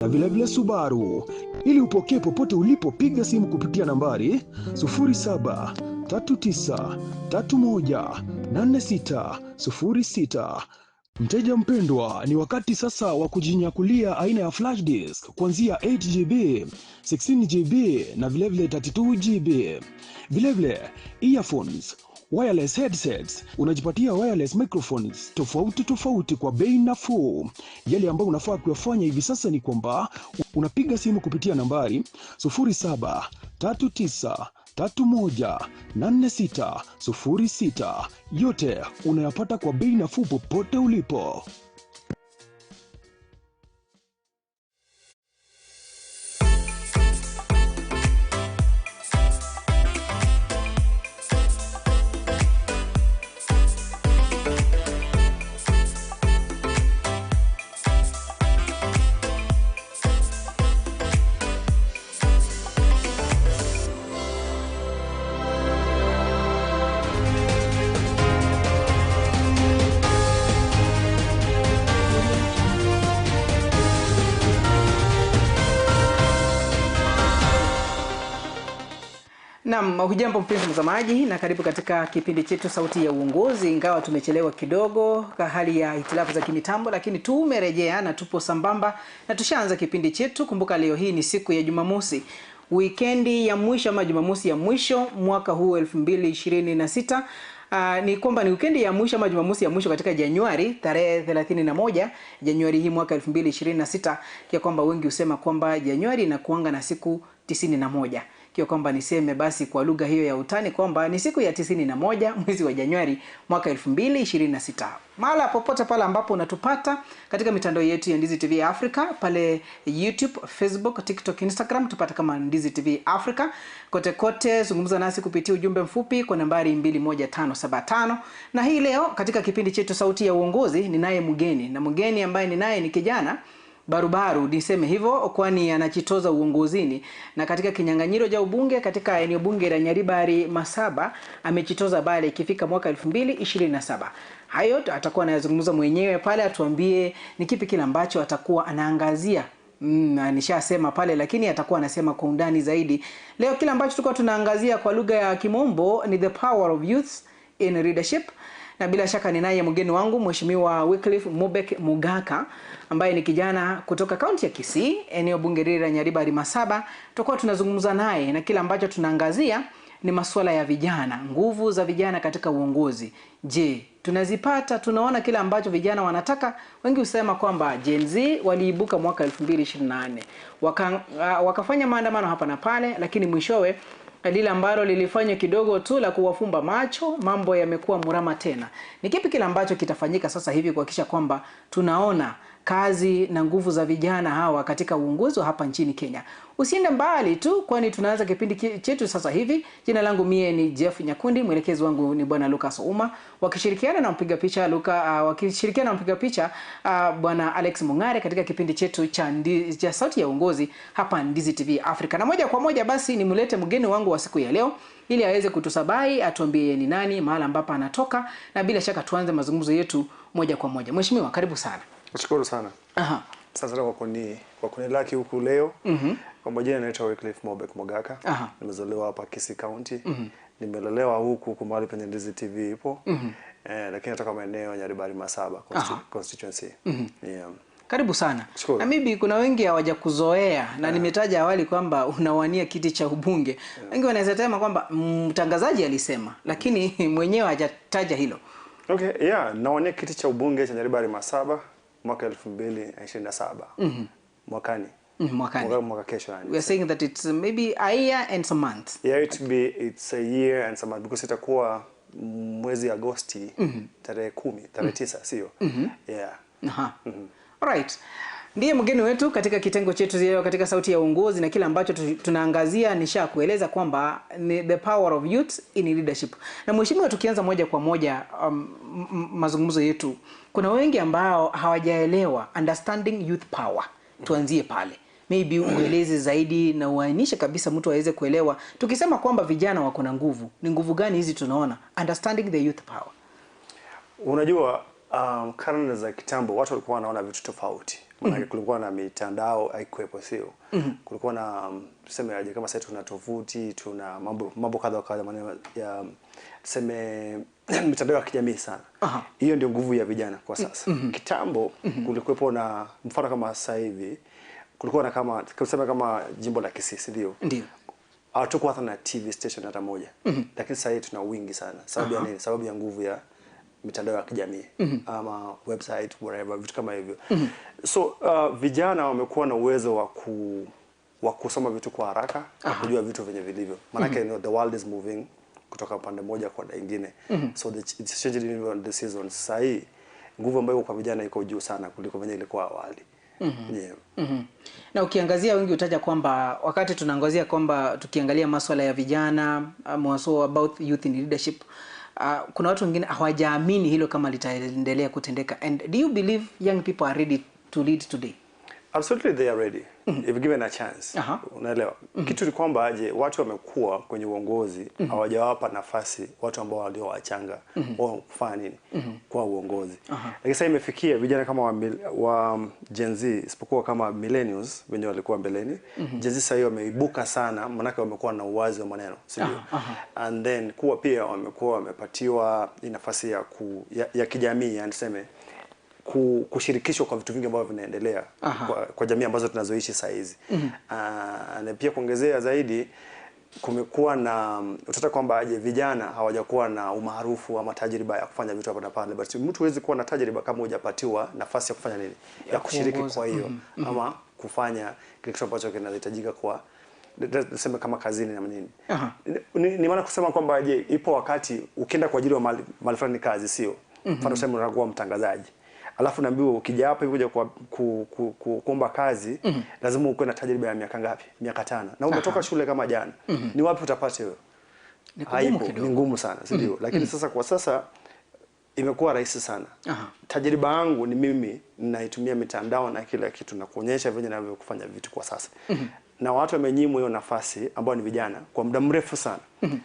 vilevile Subaru. Ili upokee popote ulipo, piga simu kupitia nambari 0739318606. Mteja mpendwa, ni wakati sasa wa kujinyakulia aina ya flash disk kuanzia 8 GB, 16 GB na vilevile 32 GB. Vilevile earphones, wireless headsets, unajipatia wireless microphones tofauti tofauti kwa bei nafuu. Yale ambayo unafaa kuyafanya hivi sasa ni kwamba unapiga simu kupitia nambari 0739318606. Yote unayapata kwa bei nafuu popote ulipo. Naam, hujambo mpenzi mtazamaji na karibu katika kipindi chetu Sauti ya Uongozi. Ingawa tumechelewa kidogo kwa hali ya hitilafu za kimitambo, lakini tumerejea na tupo sambamba na tushaanza kipindi chetu. Kumbuka leo hii ni siku ya Jumamosi, wikendi ya mwisho ama Jumamosi ya mwisho mwaka huu 2026. Ni kwamba ni wikendi ya mwisho ama Jumamosi ya mwisho katika Januari, tarehe 31 Januari hii mwaka 2026, kia kwamba wengi husema kwamba Januari inakuanga na siku 91, kiwa kwamba niseme basi kwa lugha hiyo ya utani kwamba ni siku ya 91 mwezi wa Januari mwaka 2026. Mahala popote pale ambapo unatupata katika mitandao yetu ya Ndizi TV Africa pale YouTube, Facebook, TikTok, Instagram, tupata kama Ndizi TV Africa. Kote kote zungumza nasi kupitia ujumbe mfupi kwa nambari 21575. Na hii leo katika kipindi chetu Sauti ya Uongozi ninaye mgeni, na mgeni ambaye ninaye ni kijana barubaru, niseme hivyo, kwani anajitoza uongozini na katika kinyang'anyiro cha ubunge katika eneo bunge la Nyaribari Masaba amejitoza pale ikifika mwaka 2027. Hayo atakuwa anayazungumza mwenyewe pale, atuambie ni kipi kile ambacho atakuwa anaangazia. Nishasema pale, lakini atakuwa anasema kwa undani zaidi. Leo kile ambacho tulikuwa tunaangazia kwa lugha ya Kimombo ni the power of youth in leadership, na bila shaka ninaye mgeni wangu Mheshimiwa Wycliffe Mobek Mugaka ambaye ni kijana kutoka kaunti ya Kisii, eneo bunge lile la Nyaribari Masaba. Tutakuwa tunazungumza naye na kile ambacho tunaangazia ni masuala ya vijana, nguvu za vijana katika uongozi. Je, tunazipata? Tunaona kile ambacho vijana wanataka. Wengi husema kwamba Gen Z waliibuka mwaka 2024 wakafanya maandamano hapa na pale, lakini mwishowe lile ambalo lilifanywa kidogo tu la kuwafumba macho, mambo yamekuwa murama tena. Ni kipi kile ambacho kitafanyika sasa hivi kuhakikisha kwamba tunaona kazi na nguvu za vijana hawa katika uongozi wa hapa nchini Kenya? Usiende mbali tu, kwani tunaanza kipindi chetu sasa hivi. Jina langu mie ni Jeff Nyakundi, mwelekezi wangu ni Bwana Lucas Uma, wakishirikiana na mpiga picha Luka, wakishirikiana na mpiga picha Bwana Alex Mungare katika kipindi chetu cha Sauti ya Uongozi hapa Ndizi TV Africa. Na moja kwa moja basi nimlete mgeni wangu wa siku ya leo ili aweze kutusabai, atuambie ni nani, mahala ambapo anatoka, na bila shaka tuanze mazungumzo yetu moja kwa moja. Mheshimiwa, karibu sana. Nashukuru sana. Asante sana kwa kunilaki huku leo. Kwa majina naitwa Wycliffe Mobek Mogaka. Nimezaliwa hapa Kisii County. Nimelelewa huku huku mahali penye Ndizi TV ipo. Lakini natoka maeneo ya Nyaribari Masaba constituency. Yeah. Karibu sana. Shukuru. Na maybe kuna wengi hawajakuzoea na nimetaja awali kwamba unawania kiti cha ubunge. Wengi wanaweza sema kwamba mtangazaji alisema, lakini mwenyewe hajataja hilo. Okay, yeah, nawania kiti cha ubunge cha Nyaribari Masaba mwaka 2027. Mwakani. Mwakani. Mwaka kesho yani. We are saying that it's maybe a year and some months. Yeah, it's a year and some months because itakuwa mwezi Agosti tarehe 10, tarehe 9, sio? Yeah. Alright. Ndiye mgeni wetu katika kitengo chetu leo katika Sauti ya Uongozi, na kile ambacho tunaangazia nisha kueleza kwamba ni the power of youth in leadership. Na mheshimiwa, tukianza moja kwa moja mazungumzo yetu, kuna wengi ambao hawajaelewa understanding youth power. Tuanzie pale. Maybe ueleze zaidi na uainishe kabisa mtu aweze kuelewa. Tukisema kwamba vijana wako na nguvu, ni nguvu gani hizi tunaona? Understanding the youth power. Unajua, karne za kitambo watu walikuwa wanaona vitu tofauti. Maana kulikuwa na mitandao haikuwepo, sio? Kulikuwa na tuseme aje, kama sasa tuna tovuti, tuna mambo kadha wa kadha, maneno ya tuseme mitandao ya kijamii sana. Hiyo ndio nguvu ya vijana kwa sasa. Kitambo kulikuwepo na mfano kama sasa hivi kulikuwa na kama tuseme kama jimbo la Kisii, si ndio? Ndio. Hatukuwa hata na TV station hata moja. Lakini sasa hivi tuna wingi sana. Sababu ya nini? Sababu ya nguvu ya mitandao ya kijamii ama website, whatever, vitu kama hivyo. So vijana wamekuwa na uwezo wa kusoma vitu kwa haraka na kujua vitu venye vilivyo. Maanake you know, the world is moving kutoka pande moja kwenda ingine. So it's changing even the seasons. Sasa hii nguvu ambayo kwa vijana iko juu sana kuliko venye ilikuwa awali. Yeah. Na ukiangazia wengi utaja kwamba wakati tunaangazia kwamba tukiangalia masuala ya vijana, more so about youth in leadership, kuna watu wengine hawajaamini hilo kama litaendelea kutendeka. And do you believe young people are ready to lead today? Absolutely, they are ready if given a chance. Unaelewa? Kitu ni kwamba aje, watu wamekuwa kwenye uongozi, hawajawapa nafasi watu ambao walio wachanga wao kufanya nini kwa uongozi. Lakini sasa imefikia vijana kama wa Gen Z, isipokuwa kama millennials wenye walikuwa mbeleni. Gen Z sasa hiyo wameibuka sana, maanake wamekuwa na uwazi wa maneno, si ndio? And then kuwa pia wamekuwa wamepatiwa nafasi ya kijamii, yani tuseme kushirikishwa kwa vitu vingi ambavyo vinaendelea kwa jamii ambazo tunazoishi saa hizi. Na pia kuongezea zaidi, kumekuwa na utata kwamba aje vijana hawajakuwa na umaarufu ama tajriba ya kufanya vitu hapa na pale, but mtu huwezi kuwa na tajriba kama hujapatiwa nafasi ya kufanya nini, ya kushiriki kuongoza. Kwa hiyo ama kufanya kile kitu ambacho kinahitajika kwa tuseme kama kazini na nini. Ni maana kusema kwamba je, ipo wakati ukienda kwa ajili ya mahali fulani kazi, sio? Mfano tuseme unataka kuwa mtangazaji, alafu naambiwa ukija hapa hivi kuja kwa kuomba kazi, lazima ukuwe na tajriba ya miaka ngapi? Miaka 5. Na umetoka shule kama jana. Ni wapi utapata hiyo? Ni kugumu Haipo, kidogo. ni ngumu sana, si ndio? Lakini sasa kwa sasa imekuwa rahisi sana. Tajriba yangu ni mimi naitumia mitandao na kila kitu na kuonyesha vile ninavyofanya vitu kwa sasa. Na watu wamenyimwa hiyo nafasi ambao ni vijana kwa muda mrefu sana.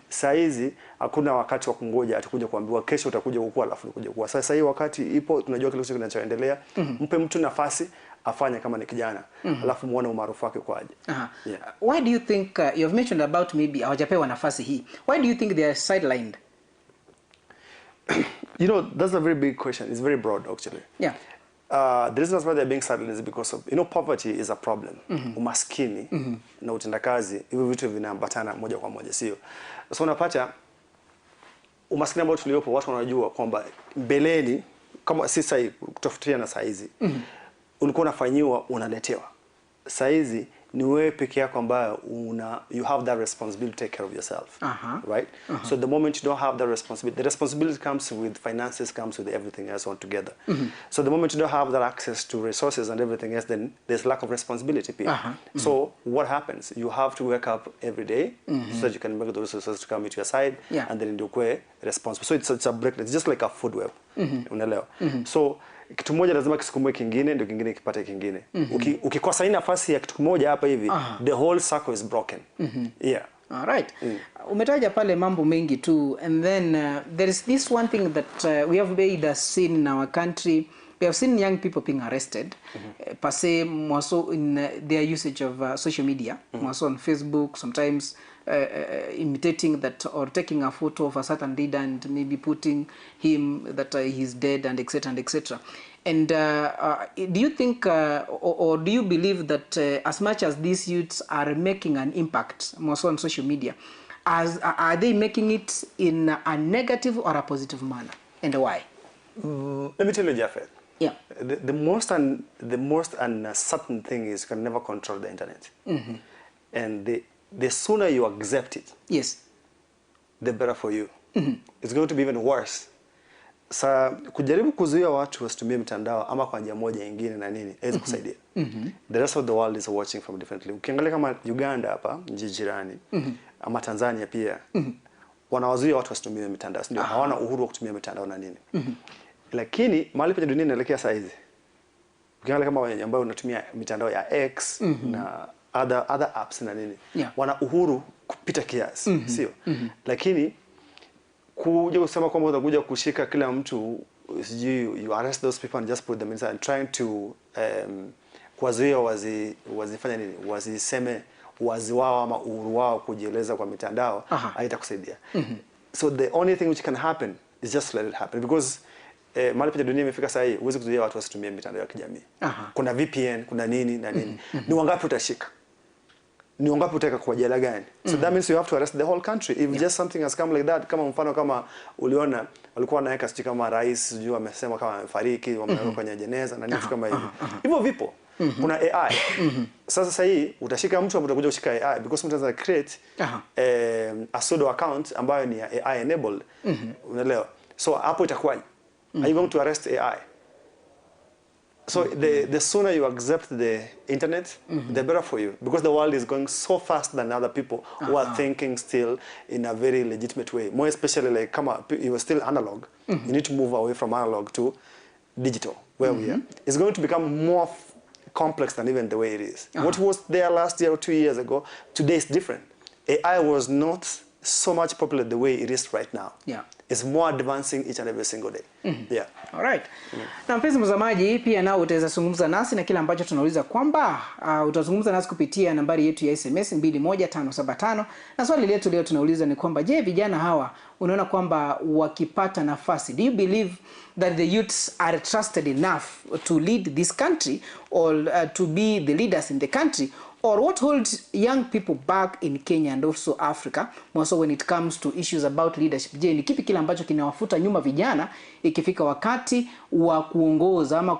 Saa hizi hakuna wakati wa kungoja atakuja kuambiwa kesho utakuja kukua alafu utakuja kukua. Sasa hii wakati ipo, tunajua kile kitu kinachoendelea. Mpe mtu nafasi afanye kama ni kijana, alafu muone umaarufu wake kwaje. Yeah. Why do you think, you have mentioned about maybe hawajapewa nafasi hii. Why do you think they are sidelined? You know, that's a very big question. It's very broad, actually. The reason why they're being sidelined is because of, you know, poverty is a problem. Umaskini na utendakazi, hivyo vitu vinaambatana moja kwa moja, sio? So unapata umaskini ambao tuliopo, watu wanajua kwamba mbeleni, kama si sasa kutofautiana na saa hizi, ulikuwa unafanyiwa, unaletewa. Saa hizi ni wewe peke yako ambayo you have that responsibility to take care of yourself. Right? So the moment you don't have that responsibility, the responsibility comes with finances, comes with everything else all together. So the moment you don't have that access to resources and everything else, then there's lack of responsibility pia. So what happens? You have to wake up every day so that you can make those resources to come into your side, and then ndio ukuwe responsible. So it's a break. It's just like a food web. Unaelewa? So kitu moja lazima kisukumwe kingine ndio kingine kipate kingine. Ukikosa hii nafasi ya kitu kimoja hapa hivi, the whole circle is broken. Yeah. All right. Umetaja pale mambo mengi tu, and then there is this one thing that we have made seen in our country. We have seen young people being arrested, per se, more so in their usage of social media, more so on Facebook, sometimes imitating that or taking a photo of a certain leader and maybe putting him that he's dead and etc. and etc. And do you think or do you believe that as much as these youths are making an impact, more so on social media, as are they making it in a negative or a positive manner, and why? Let me tell you, Japheth. The most uncertain thing is you can never control the internet. And the sooner you accept it, the better for you. It's going to be even worse. Sa kujaribu kuzuia watu wasitumie mtandao ama kwa njia moja nyingine na nini, haiwezi kusaidia. The rest of the world is watching from differently. Ukiangalia kama Uganda hapa, nchi jirani, ama Tanzania pia, wanawazuia watu wasitumie mitandao, ndio hawana uhuru wa kutumia mitandao na nini. Lakini mahali penye dunia inaelekea saa hizi, ukiangalia kama wenye ambao unatumia mitandao ya X na other apps na nini, wana uhuru kupita kiasi, sio? Lakini kuja kusema kwamba utakuja kushika kila mtu, sijui you arrest those people and just put them inside and trying to Kuwazuia wazifanya nini, wasiseme wazi wao ama uhuru wao kujieleza kwa mitandao haitakusaidia. So the only thing which can happen is just let it happen, because mahali penye dunia imefika sasa hii, huwezi kuzuia watu wasitumie mitandao ya kijamii. Kuna VPN, kuna nini na nini. Ni wangapi utashika? Ni wangapi utaweka kwa jela gani? So that means you have to arrest the whole country if just something has come like that. Kama mfano kama uliona walikuwa wanaweka sijui kama rais sijui wamesema kama amefariki, wameweka kwenye jeneza na nini kama hivyo. Hivyo vipo. Kuna AI. Sasa hii utashika mtu ambaye utakuja kushika AI, because mtu anaweza create a pseudo account ambayo ni AI enabled. Unaelewa? So hapo itakuwa, are you going to arrest AI? So the sooner you accept the internet, the better for you, because the world is going so fast than other people who are thinking still in a very legitimate way. More especially like kama you are still analog, you need to move away from analog to digital, where we are. It's going to become more complex than even the way it is. What was there last year or 2 years ago, today is different. AI was not so much popular the way it is right now. It's more advancing each and every single day. Yeah. All right. Na mpenzi mtazamaji, pia nao utaweza zungumza nasi na kile ambacho tunauliza kwamba utazungumza nasi kupitia nambari yetu ya SMS 21575, na swali letu leo tunauliza ni kwamba je, vijana hawa unaona kwamba wakipata nafasi, do you believe that the youths are trusted enough to lead this country or to be the leaders in the country, or what holds young people back in Kenya and also Africa, more so when it comes to issues about leadership? Je, ni kipi kile ambacho kinawafuta nyuma vijana ikifika wakati wa kuongoza ama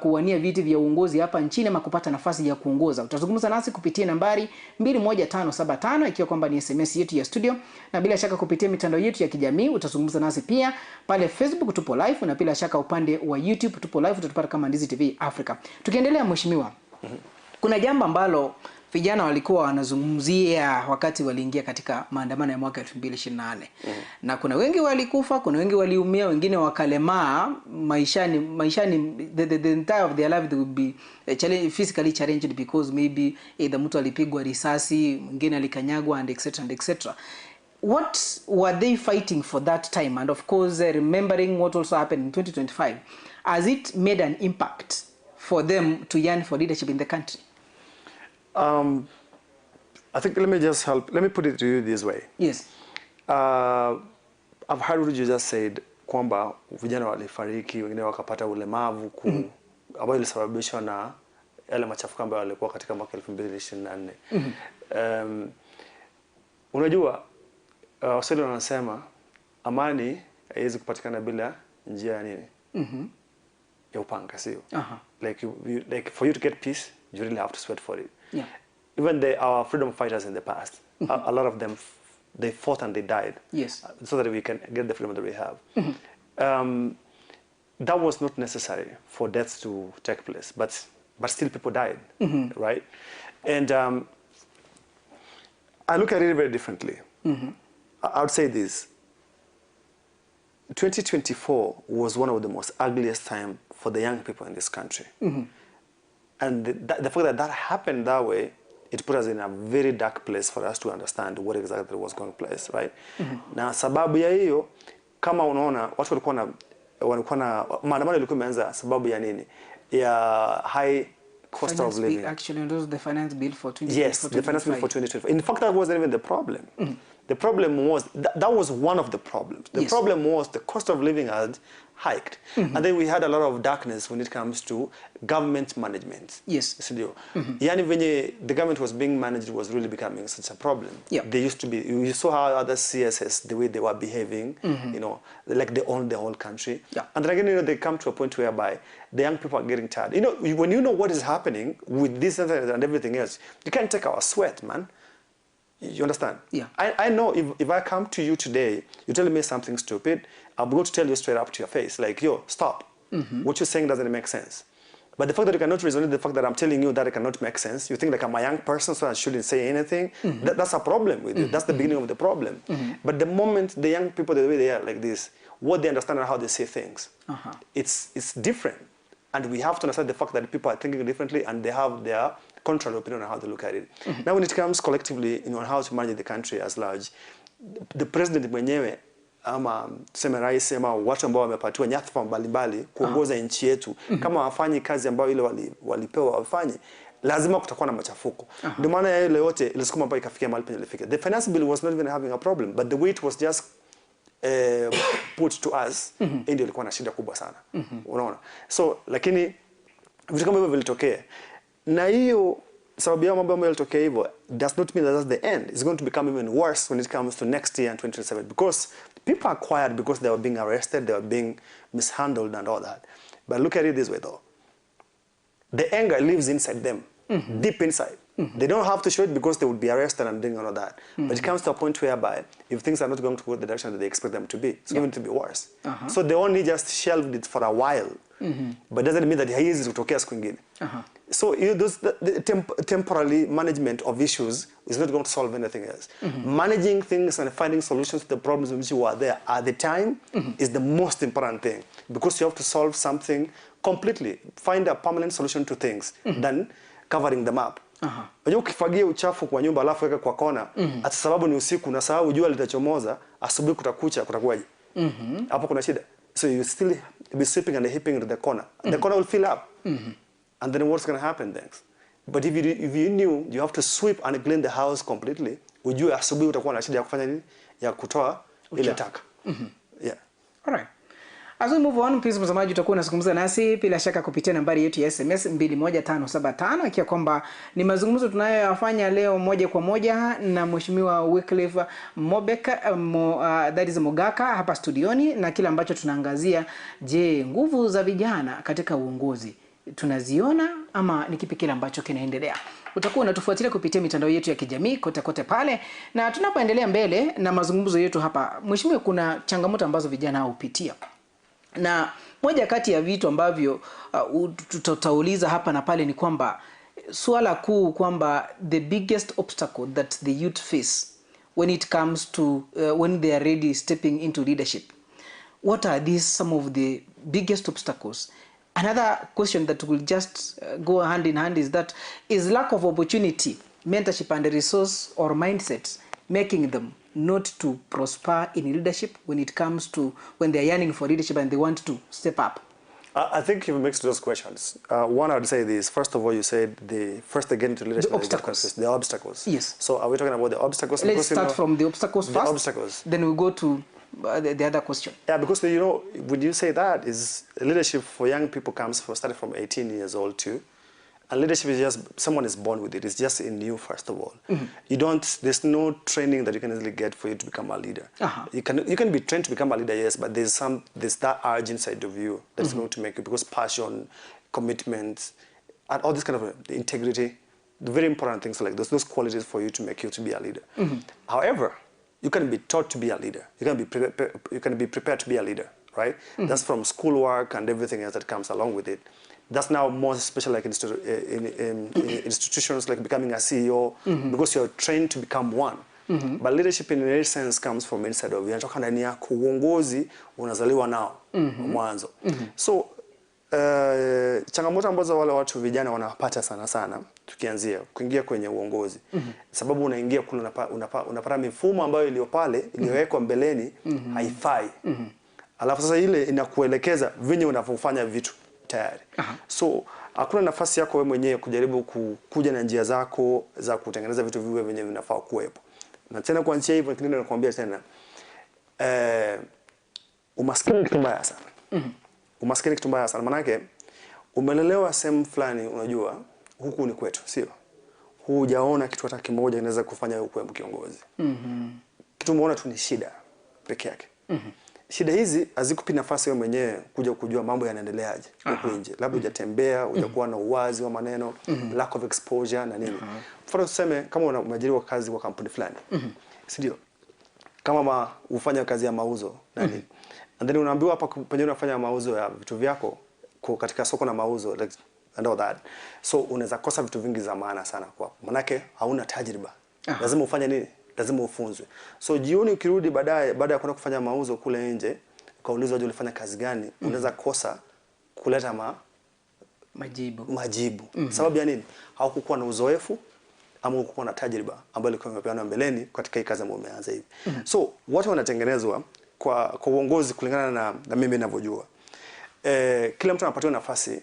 kuwania viti vya uongozi hapa nchini ama kupata nafasi ya kuongoza? Utazungumza nasi kupitia nambari 21575 ikiwa kwamba ni SMS yetu ya studio, na bila shaka kupitia mitandao yetu ya kijamii utazungumza nasi pia pale Facebook tupo live, na bila shaka upande wa YouTube tupo live, utatupata kama Ndizi TV Africa. Tukiendelea mheshimiwa, kuna jambo ambalo vijana walikuwa wanazungumzia wakati waliingia katika maandamano ya mwaka 2024. Na kuna wengi walikufa, kuna wengi waliumia, wengine wakalemaa maishani the entire of their life they would be physically challenged because maybe either mtu alipigwa risasi, mwingine alikanyagwa and etc and etc. What were they fighting for that time? And of course, remembering what also happened in 2025, has it made an impact for them to yearn for leadership in the country? I think let me put it to you this way. Yes. I've heard what you just said kwamba vijana walifariki, wengine wakapata ulemavu ambayo ilisababishwa na yale machafuko ambayo yalikuwa katika mwaka 2024. Unajua Waswahili wanasema amani haiwezi kupatikana bila njia ya nini? Ya upanga, sio? Like like for you to get peace, you really have to sweat for it. Yeah. Even our freedom fighters in the past, a lot of them, they fought and they died. Yes. So that we can get the freedom that we have. That was not necessary for deaths to take place, but still people died, right? And I look at it very differently. I would say this. 2024 was one of the most ugliest time for the young people in this country. And the fact that happened that way, it put us in a very dark place for us to understand what exactly was going place, right? Na sababu ya hiyo, kama unaona, watu walikuwa na maandamano yalikuwa imeanza sababu ya nini? Ya high cost finance of living. Bill, actually, and also the finance bill for 2024. Yes, the finance bill for 2024. In fact, that wasn't even the problem. The problem was, that was one of the problems. The problem was the cost of living had hiked. And then we had a lot of darkness when it comes to government management. Yes. Yani venye the government was being managed was really becoming such a problem. Yeah. They used to be, you saw how other CSS, the way they were behaving, you know, like they owned the whole country. Yeah. And then again, you know, they come to a point whereby the young people are getting tired. You know, when you know what is happening with this and everything else, you can't take our sweat, man. You understand? Yeah. I know if I come to you today, you tell me something stupid, I'm going to tell you straight up to your face, like, yo, stop. What you're saying doesn't make sense. But the fact that you cannot resonate, the fact that I'm telling you that it cannot make sense, you think like I'm a young person, so I shouldn't say anything. That's a problem with you. That's the beginning of the problem. But the moment the young people, the way they are like this, what they understand and how they say things, it's different. And we have to understand the fact that people are thinking differently and they have their contrary opinion on how they look at it. Now, when it comes collectively, you know, on how to manage the country as large, the president mwenyewe ama tuseme rais ama watu ambao wamepatiwa nyadhifa mbalimbali kuongoza nchi yetu, kama wafanyi kazi ambayo ile walipewa wafanye, lazima kutakuwa na machafuko. Ndio maana ya ile yote ilisukuma mpaka ikafikia mahali penye ilifika. The finance bill was not even having a problem, but the way it was just put to us, ndio ilikuwa na shida kubwa sana. Unaona? So lakini vitu kama hivyo vilitokea. Na hiyo sababu ya mambo ambayo yalitokea hivyo does not mean that that's the end. It's going to become even worse when it comes to next year and 2027, because people are quiet because they were being arrested, they were being mishandled and all that. But look at it this way though. The anger lives inside them, deep inside. They don't have to show it because they would be arrested and doing all of that. But it comes to a point whereby if things are not going to go the direction that they expect them to be, it's going to be worse. So they only just shelved it for a while. But doesn't mean that haiwezi kutokea siku ingine. So you know, the temporary management of issues is not going to solve anything else. Managing things and finding solutions to the problems which were there at the time is the most important thing, because you have to solve something completely, find a permanent solution to things than covering them up. Unajua ukifagia uchafu kwa nyumba alafu weka kwa kona, hata sababu ni usiku na sababu jua litachomoza, asubuhi kutakucha, kutakuwaje? Hapo kuna shida. So you still be sweeping and heaping into the corner. The corner will fill up. And then what's going to happen next? But if you knew you have to sweep and clean the house completely, ujue asubuhi utakuwa na shida ya kufanya nini? Ya kutoa ile taka. Yeah. All right. As we move on, mpenzi mtazamaji, utakuwa unazungumza nasi bila shaka kupitia nambari yetu ya SMS 21575, ikiwa kwamba ni mazungumzo tunayoyafanya leo moja kwa moja na Mheshimiwa Wycliffe Mobek, that is Mogaka hapa studioni, na kile ambacho tunaangazia, je, nguvu za vijana katika uongozi tunaziona ama ni kipi kile ambacho kinaendelea? Utakuwa unatufuatilia kupitia mitandao yetu ya kijamii kote kote pale, na tunapoendelea mbele na mazungumzo yetu hapa, Mheshimiwa, kuna changamoto ambazo vijana hupitia. Na moja kati ya vitu ambavyo tutauliza hapa na pale ni kwamba suala kuu kwamba the biggest obstacle that the youth face when it comes to when they are ready stepping into leadership, what are these some of the biggest obstacles? Another question that will just go hand in hand is that is lack of opportunity, mentorship and resource or mindset making them not to prosper in leadership when it comes to when they are yearning for leadership and they want to step up? I think you've mixed those questions. One, I would say this. First of all, you said the first they get into leadership, the obstacles. The obstacles. Yes. So are we talking about the obstacles? Let's start from the obstacles first. The obstacles. Then we go to the other question. Yeah, because you know, when you say that, is leadership for young people comes from starting from 18 years old too. And leadership is just, someone is born with it. It's just in you, first of all. You don't, there's no training that you can easily get for you to become a leader. You can be trained to become a leader, yes, but there's that urge inside of you that's going to make you, because passion, commitment, and all this kind of integrity, the very important things like those qualities for you to make you to be a leader. However, you can be taught to be a leader. You can be prepared to be a leader, right? That's from schoolwork and everything else that comes along with it. That's now more special, like in institutions, like becoming a CEO, because you're trained to become one. But leadership in any sense comes from inside of you. Inatoka ndani yako. Uongozi unazaliwa nao mwanzo. So changamoto ambazo wale watu vijana wanapata sana sana, tukianzia kuingia kwenye uongozi. Sababu unaingia kule unapata mifumo ambayo iliyo pale, iliyowekwa mbeleni, haifai. Alafu sasa ile inakuelekeza venye unavyofanya vitu tayari. So hakuna nafasi yako wewe mwenyewe kujaribu kuja na njia zako za kutengeneza vitu viwe venye vinafaa kuwepo. Na tena kwa njia hivyo kingine nakwambia tena, umaskini kitu mbaya sana. Umaskini kitu mbaya sana. Maana yake umelelewa sehemu fulani, unajua huku ni kwetu, sio? Hujaona kitu hata kimoja kinaweza kufanya wewe kuwa kiongozi. Kitu umeona tu ni shida peke yake. Shida hizi hazikupi nafasi wewe mwenyewe kuja kujua mambo yanaendeleaje huku nje. Labda hujatembea, hujakuwa na uwazi wa maneno, lack of exposure na nini. Mfano tuseme kama umeajiriwa kazi kwa kampuni fulani. Si ndio? Kama ufanya kazi ya mauzo na nini. And then unaambiwa hapa penye unafanya mauzo ya vitu vyako katika soko na mauzo like, and all that. So unaweza kosa vitu vingi za maana sana kwa. Manake hauna tajriba. Lazima ufanye nini? Lazima ufunzwe. So jioni ukirudi baadaye, baada ya kwenda kufanya mauzo kule nje, ukaulizwa je ulifanya kazi gani, unaweza kosa kuleta majibu. Sababu ya nini? Haukukuwa na uzoefu ama hukukuwa na tajriba ambayo ilikuwa imepeanwa mbeleni katika hii kazi ambayo umeanza hivi. So watu wanatengenezwa kwa uongozi kulingana na mimi ninavyojua, kila mtu anapatiwa nafasi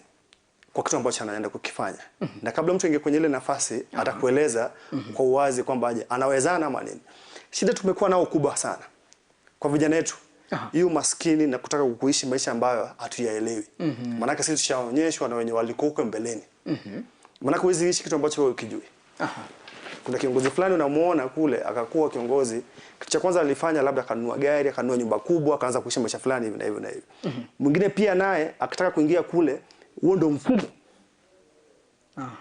kwa kitu ambacho anaenda kukifanya. Na kabla mtu aingie kwenye ile nafasi atakueleza kwa uwazi kwamba aje anawezana ama nini. Shida tumekuwa nao kubwa sana kwa vijana wetu, hiyo maskini na kutaka kuishi maisha ambayo hatuyaelewi. Maanake sisi tushaonyeshwa na wenye walikuwa huko mbeleni. Maanake huwezi ishi kitu ambacho wewe ukijui. Kuna kiongozi fulani unamuona kule akakuwa kiongozi, kitu cha kwanza alifanya labda akanunua gari, akanunua nyumba kubwa, akaanza kuishi maisha fulani hivi na hivi na hivi. Mwingine pia naye akitaka kuingia kule, huo ndio mfumo.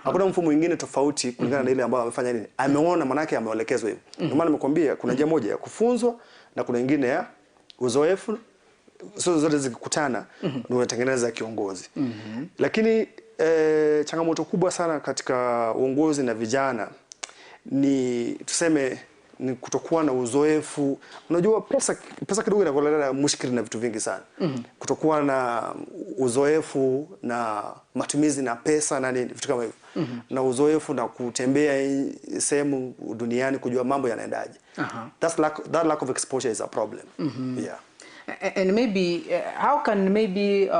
Hakuna mfumo mwingine tofauti kulingana na ile ambayo amefanya nini. Ameona, manake ameelekezwa hivyo. Ndio maana nimekuambia kuna njia moja ya kufunzwa na kuna nyingine ya uzoefu. Sio zote zikikutana ndio unatengeneza kiongozi. Lakini changamoto kubwa sana katika uongozi na vijana ni tuseme ni kutokuwa na uzoefu. Unajua pesa kidogo inakuleta mushkili na vitu vingi sana. Kutokuwa na uzoefu na matumizi na pesa na nini, vitu kama hivyo. Na uzoefu na kutembea sehemu duniani kujua mambo yanaendaje. That lack of exposure is a problem. Yeah. And maybe how can maybe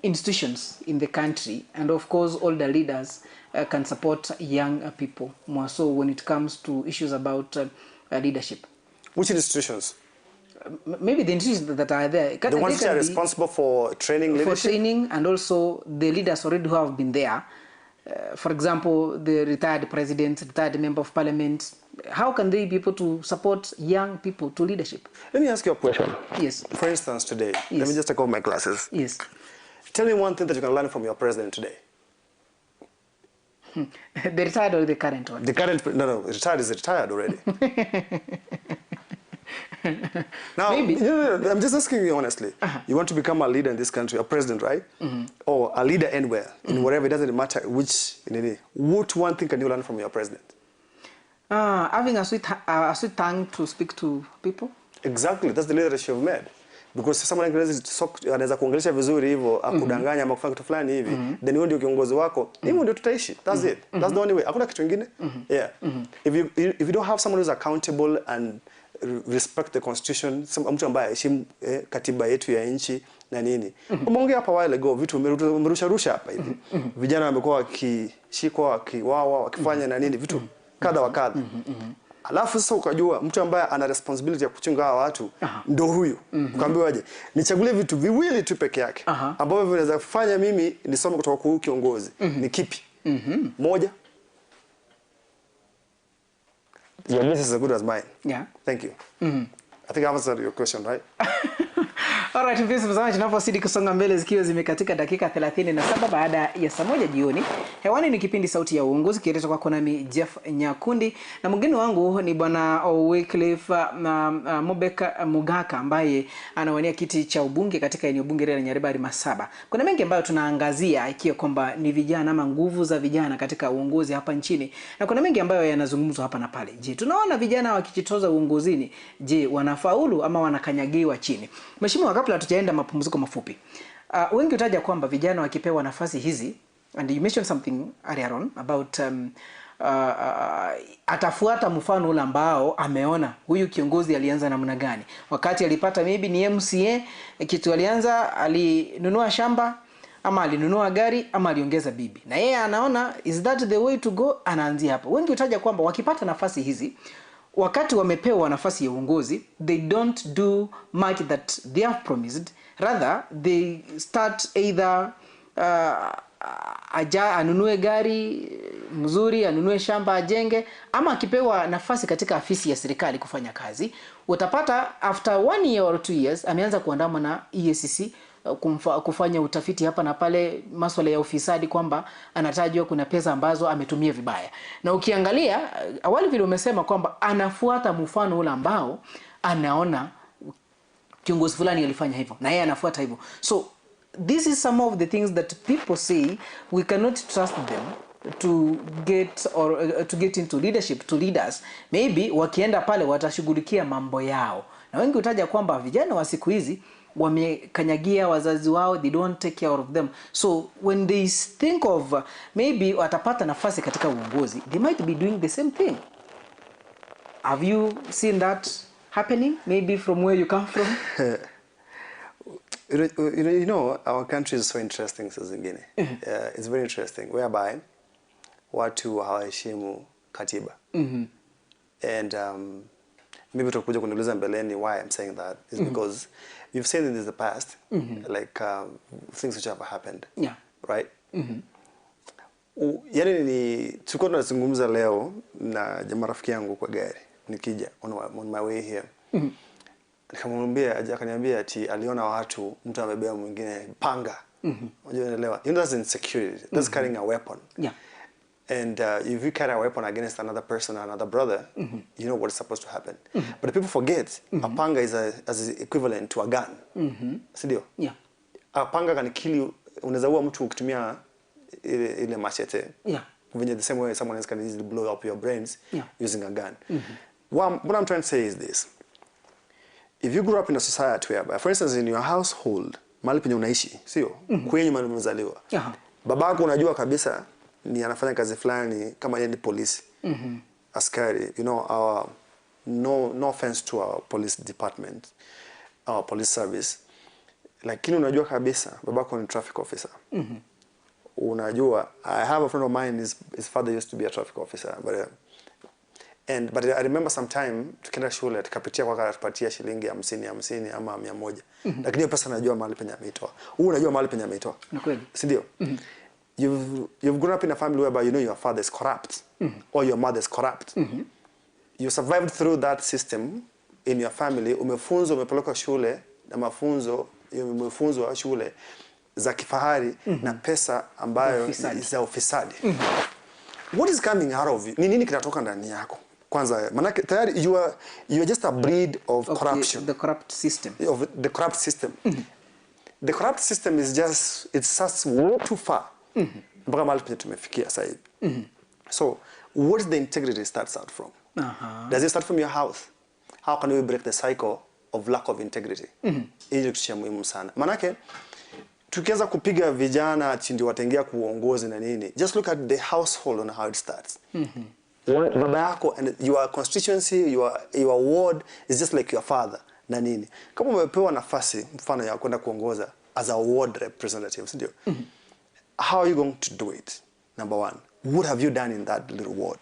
institutions in the country and of course older leaders can support young people more so when it comes to issues about leadership? Which institutions? Maybe the institutions that are there. The ones that are responsible for training leadership? For training, and also the leaders already who have been there. For example, the retired president, retired member of parliament. How can they be able to support young people to leadership? Let me ask you a question. Yes. For instance, today, let me just take off my glasses. Yes. Tell me one thing that you can learn from your president today. The retired or the current one? The current, no, retired is retired already. Now, maybe. No, I'm just asking you honestly. You want to become a leader in this country, a president, right? Or a leader anywhere, in whatever, it doesn't matter which, what one thing can you learn from your president? Having a sweet tongue to speak to people. Exactly, that's the leadership you've made. Because someone anaweza kuongelesha vizuri hivyo, akudanganya ama kufanya kitu fulani hivi, then wewe ndio kiongozi wako, hivyo ndio tutaishi. That's it. That's the only way. Hakuna kitu kingine. Yeah. If you don't have someone who's accountable and respect the constitution, mtu ambaye aheshimu katiba yetu ya nchi na nini. Umeongea hapa while ago, vitu umerusha rusha hapa hivi. Vijana wamekuwa wakishikwa, wakiwawa, wakifanya na nini, vitu kadha wa kadha. Alafu sasa ukajua mtu ambaye ana responsibility ya kuchunga hawa watu ndo huyu. Ukaambiwa aje, nichagulie vitu viwili tu peke yake ambavyo vinaweza kufanya mimi nisome kutoka kwa huyu kiongozi. Ni kipi? Moja. Your guess is as good as mine. Yeah. Thank you. I think I answered your question, right? Alright, mpenzi mtazamaji, tunapozidi kusonga mbele zikiwa zimekatika dakika 37 baada ya saa 1 jioni. Hewani ni kipindi Sauti ya Uongozi kiletwa kwako nami Jeff Nyakundi, na mgeni wangu ni Bwana Wycliffe Mobek Mugaka ambaye anawania kiti cha ubunge katika eneo bunge la Nyaribari Masaba. Kuna mengi ambayo tunaangazia ikiwa kwamba ni vijana ama nguvu za vijana katika uongozi hapa nchini, na kuna mengi ambayo yanazungumzwa hapa na pale. Je, tunaona vijana wakijitoza uongozini, je, wanafaulu ama wanakanyagiwa chini? Mheshimiwa, kabla tujaenda mapumziko mafupi, wengi utaja kwamba vijana wakipewa nafasi hizi, and you mentioned something earlier on about atafuata mfano ule ambao ameona huyu kiongozi alianza namna gani. Wakati alipata maybe ni MCA, kitu alianza alinunua shamba ama alinunua gari ama aliongeza bibi, na yeye anaona is that the way to go, anaanzia hapo. Wengi utaja kwamba wakipata nafasi hizi, wakati wamepewa nafasi ya uongozi, they don't do much that they have promised. Rather they start either anunue gari mzuri, anunue shamba ajenge, ama akipewa nafasi katika afisi ya serikali kufanya kazi, utapata after 1 year or 2 years ameanza kuandamwa na EACC kufanya utafiti hapa na pale, masuala ya ufisadi, kwamba anatajwa kuna pesa ambazo ametumia vibaya. Na ukiangalia awali vile umesema kwamba anafuata mfano ule ambao anaona kiongozi fulani alifanya hivyo na yeye anafuata hivyo. So this is some of the things that people say we cannot trust them to get or to get into leadership, to leaders. Maybe wakienda pale watashughulikia mambo yao. Na wengi utaja kwamba vijana wa siku hizi wamekanyagia wazazi wao, they don't take care of them. So when they think of maybe watapata nafasi katika uongozi, they might be doing the same thing. Have you seen that happening maybe from where you come from? You know, our country is so interesting saa zingine. It's very interesting whereby watu hawaheshimu katiba. And maybe utakuja kuniuliza mbeleni why I'm saying that is because you've seen in the past like things which have happened. Yeah. Right? Yaani ni tulikuwa tunazungumza leo na jamaa rafiki yangu kwa gari nikija on my way here. Nikamwambia, akaniambia ati aliona watu, mtu amebeba mwingine panga. Unajua, unaelewa? You know, that's insecurity. That's carrying a weapon. Yeah. And if you carry a weapon against another person or another brother, you know what's supposed to happen. But people forget a panga is as equivalent to a gun. Si ndio? Yeah. A panga can kill you. Unaweza ua mtu ukitumia ile machete. Yeah. Venye the same way someone else can easily blow up your brains Yeah. using a gun. What I'm trying to say is this. If you grew up in a society whereby, for instance, in your household, mahali penye unaishi, sio? Kwenye mahali umezaliwa. Aha. Babako unajua kabisa ni anafanya kazi fulani, kama yeye ni polisi. Askari, you know, our no offense to our police department, our police service. Lakini unajua kabisa babako ni traffic officer. Unajua, I have a friend of mine, his father used to be a traffic officer, but I remember sometime tukienda shule tukapitia kwa akatupatia shilingi 50 ama 100. Lakini hiyo pesa najua mahali penye ameitoa. Huu unajua mahali penye ameitoa. Ni kweli. Si ndio? You've grown up in a family whereby you know your father is corrupt or your mother is corrupt. You survived through that system in your family. Umefunzwa, umepelekwa shule na mafunzo, umefunzwa shule za kifahari na pesa ambayo Ufisadi. ni za ufisadi. What is coming out of you? Ni nini kinatoka ndani yako? Kwanza, manake tayari you are just a breed of Of corruption. the corrupt system. Of the corrupt system. The corrupt system is just, it starts way too far. Mpaka mahali penye tumefikia sasa hivi. So, what is the integrity starts out from? Aha. Does it start from your house? How can we break the cycle of lack of integrity? Hii ni kitu cha muhimu sana. Manake tukianza kupiga vijana ati ndio wataingia kuongozi na nini, just look at the household on how it starts. Baba yako and your constituency, your ward is just like your father na nini. Kama umepewa nafasi mfano ya kwenda kuongoza as a ward representative, si ndio? How are you going to do it? Number one, what have you done in that little ward?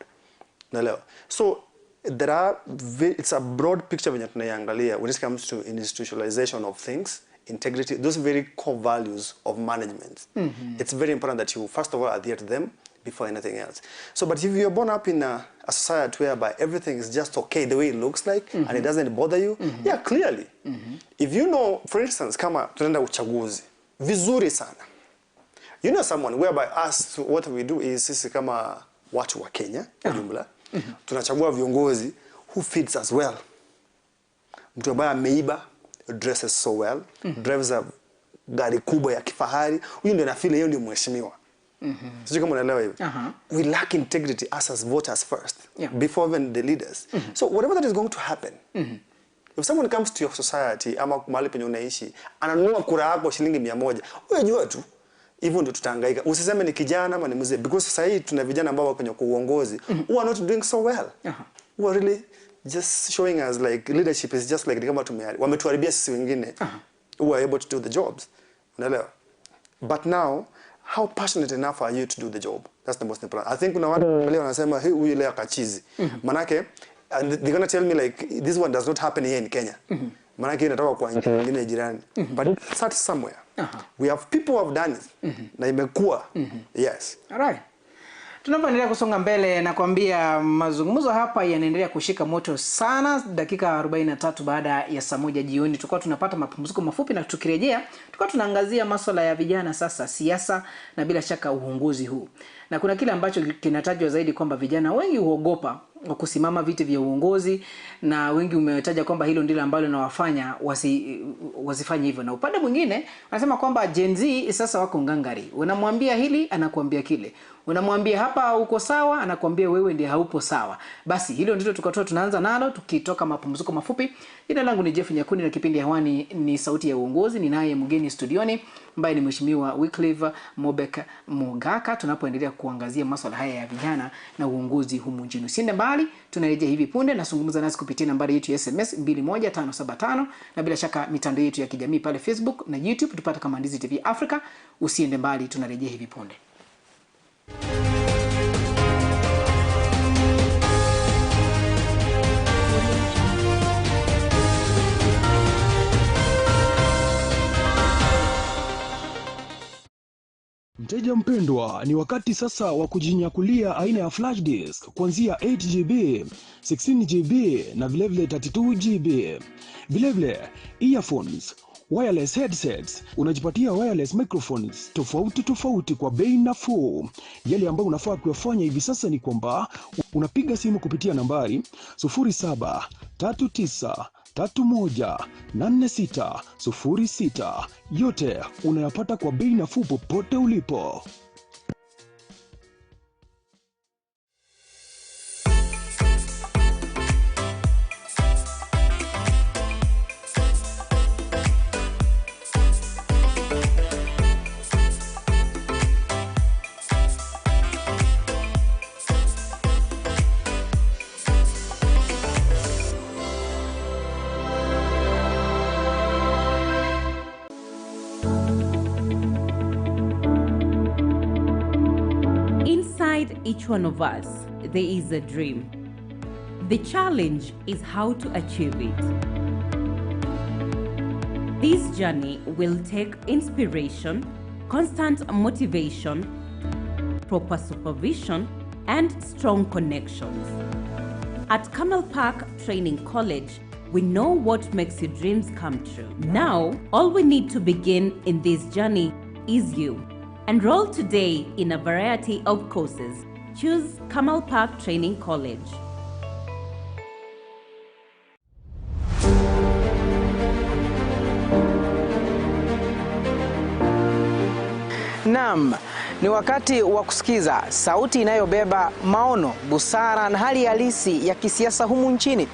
Naelewa. So there are it's a broad picture venye tunaiangalia when it comes to institutionalization of things, integrity, those very core values of management. It's very important that you first of all adhere to them before anything else. So, but if you're born up in a society whereby everything is just okay the way it looks like and it doesn't bother you, yeah, clearly. If you know, for instance, kama tunaenda uchaguzi, vizuri sana. You know someone whereby us, what we do is sisi kama watu wa Kenya kwa jumla, tunachagua viongozi who fits us well. Mtu ambaye ameiba, dresses so well, drives a gari kubwa ya kifahari, huyu ndio nafeel yeye ndio mheshimiwa. Sijui kama unaelewa hivi. Aha. We lack integrity us as voters first, Yeah. before even the leaders. So whatever that is going to happen, if someone comes to your society ama mahali penye unaishi, ananunua kura yako shilingi 100, wewe jua tu hivyo ndio tutahangaika. Usiseme ni kijana ama ni mzee, because sasa hii tuna vijana ambao wako kwenye uongozi who are not doing so well. Aha. Who are really just showing us like leadership is just like ni kama wametuharibia sisi wengine who are able to do the jobs. Unaelewa? But now, how passionate enough are you to do the job? That's the most important. I think kuna watu leo wanasema, "Hey, huyu leo akachizi." Manake and they're gonna tell me like this one does not happen here in Kenya. Manake inatoka kwa nchi nyingine jirani. But it starts somewhere. Aha. We have people who have done it. Na imekuwa. Yes. Alright. Tunapoendelea kusonga mbele na kuambia mazungumzo hapa yanaendelea kushika moto sana. Dakika 43 baada ya saa 1 jioni tulikuwa tunapata mapumziko mafupi, na tukirejea tulikuwa tunaangazia masuala ya vijana sasa, siasa na bila shaka uongozi huu. Na kuna kile ambacho kinatajwa zaidi kwamba vijana wengi huogopa kusimama viti vya uongozi, na wengi umetaja kwamba hilo ndilo ambalo linawafanya wasifanye hivyo. Na upande mwingine wanasema kwamba Gen Z sasa wako ngangari, unamwambia hili anakuambia kile. Unamwambia hapa uko sawa, anakuambia wewe ndiye haupo sawa. Basi hilo ndilo tukatoa tunaanza nalo tukitoka mapumziko mafupi. Jina langu ni Jeff Nyakundi na kipindi hewani ni Sauti ya Uongozi. Ninaye mgeni studioni ambaye ni Mheshimiwa Wycliffe Mobek Mogaka, tunapoendelea kuangazia masuala haya ya vijana na uongozi humu nchini. Usiende mbali, tunarejea hivi punde. Nazungumza nasi kupitia nambari yetu ya SMS 21575 na bila shaka mitandao yetu ya kijamii pale Facebook na YouTube tupata kama Ndizi TV Africa. Usiende mbali, tunarejea hivi punde. Mteja mpendwa, ni wakati sasa wa kujinyakulia aina ya flash disk kuanzia 8GB, 16GB na vilevile 32GB. Vilevile earphones, wireless headsets, unajipatia wireless microphones tofauti tofauti kwa bei nafuu. Yale ambayo unafaa kuyafanya hivi sasa ni kwamba unapiga simu kupitia nambari 0739318606. Yote unayapata kwa bei nafuu popote ulipo. Inside each one of us, there is a dream. The challenge is how to achieve it. This journey will take inspiration, constant motivation, proper supervision, and strong connections. At Camel Park Training College, we know what makes your dreams come true. Now, all we need to begin in this journey is you. Enroll today in a variety of courses. Choose Camel Park Training College. Naam, ni wakati wa kusikiza sauti inayobeba maono, busara na hali halisi ya kisiasa humu nchini.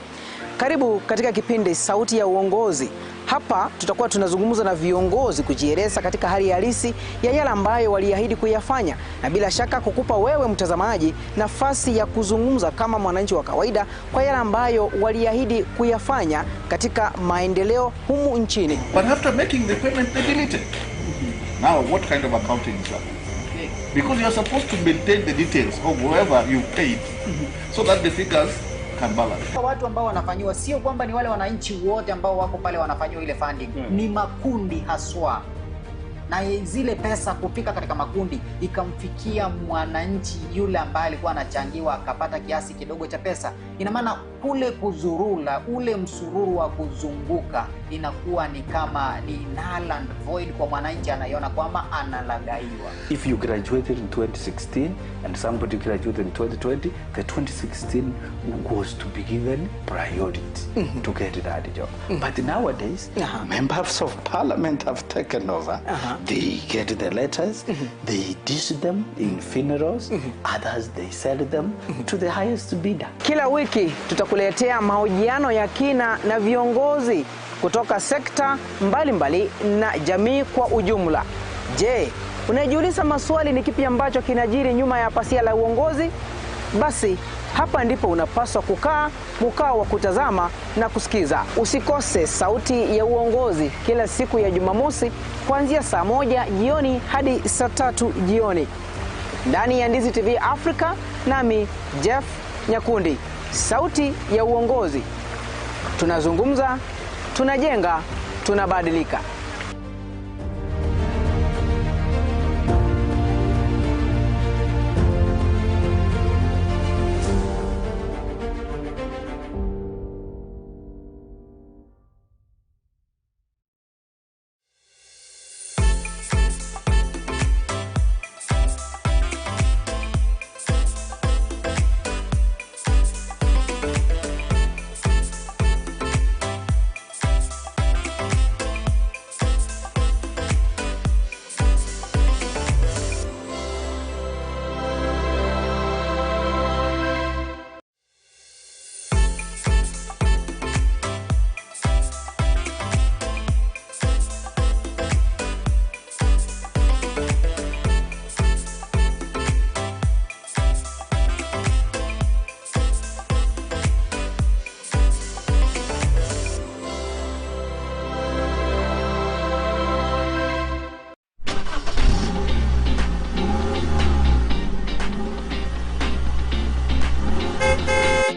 Karibu katika kipindi Sauti ya Uongozi. Hapa tutakuwa tunazungumza na viongozi kujieleza katika hali halisi ya yale ambayo waliahidi kuyafanya, na bila shaka kukupa wewe mtazamaji nafasi ya kuzungumza kama mwananchi wa kawaida kwa yale ambayo waliahidi kuyafanya katika maendeleo humu nchini. But after making the payment, they delete it. Now, what kind of accounting is that? Because you are supposed to maintain the details of whoever you paid so that the figures can balance. Watu ambao wanafanyiwa sio kwamba ni wale wananchi wote ambao wako pale wanafanyiwa ile funding, ni makundi haswa, na zile pesa kufika katika makundi ikamfikia mwananchi yule ambaye alikuwa anachangiwa akapata kiasi kidogo cha pesa. Ina maana kule kuzurula, ule msururu wa kuzunguka inakuwa ni kama ni null and void kwa mwananchi, anaiona kwamba analagaiwa. If you graduated in 2016 and somebody graduated in 2020, the 2016 was to be given priority to get that job. But nowadays, members of parliament have taken over. They get the letters, they dish them in funerals, others they sell them to the highest bidder. Kila wiki tutakuletea mahojiano ya kina na viongozi kutoka sekta mbalimbali na jamii kwa ujumla. Je, unajiuliza maswali ni kipi ambacho kinajiri nyuma ya pasia la uongozi? Basi hapa ndipo unapaswa kukaa mkao wa kutazama na kusikiza. Usikose Sauti ya Uongozi kila siku ya Jumamosi kuanzia saa 1 jioni hadi saa 3 jioni ndani ya Ndizi TV Africa, nami Jeff Nyakundi. Sauti ya Uongozi. Tunazungumza, tunajenga, tunabadilika.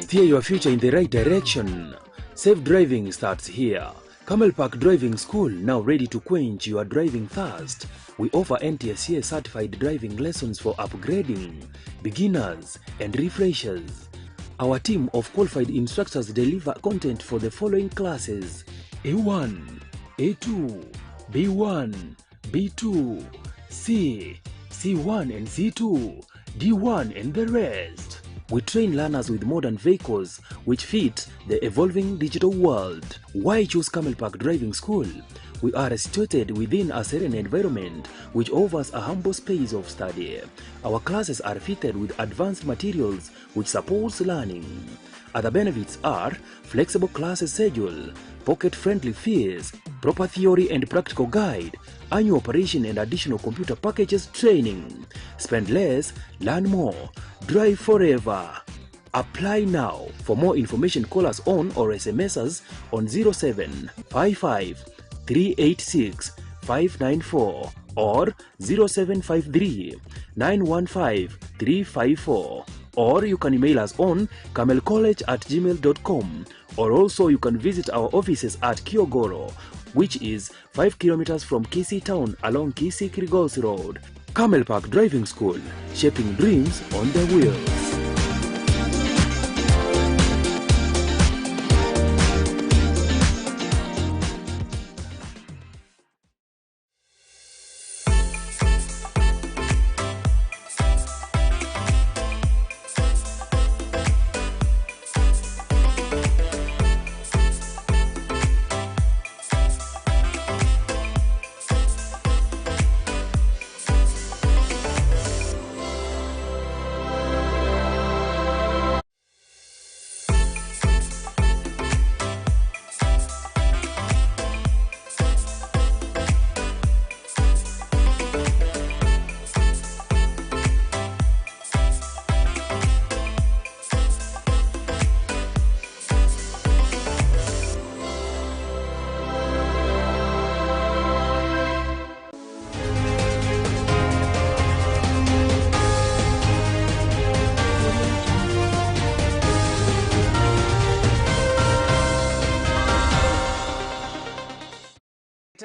Steer your future in the right direction. Safe driving starts here. Camel Park Driving School, now ready to quench your driving thirst. We offer NTSA certified driving lessons for upgrading, beginners, and refreshers. Our team of qualified instructors deliver content for the following classes: A1, A2, B1, B2, C, C1 and C2, D1 and the rest. We train learners with modern vehicles which fit the evolving digital world. Why choose Camel Park Driving School? We are situated within a serene environment which offers a humble space of study. Our classes are fitted with advanced materials which supports learning. Other benefits are flexible class schedule, pocket-friendly fees, proper theory and practical guide, annual operation and additional computer packages training. Spend less, learn more, drive forever. Apply now. For more information, call us on or SMS us on 0755 386 594 or 0753 915 354. Or you can email us on camelcollege@gmail.com, or also you can visit our offices at Kiogoro, which is 5 kilometers from Kisii town along Kisii Kirigosi Road. Camel Park Driving School, shaping dreams on the wheels.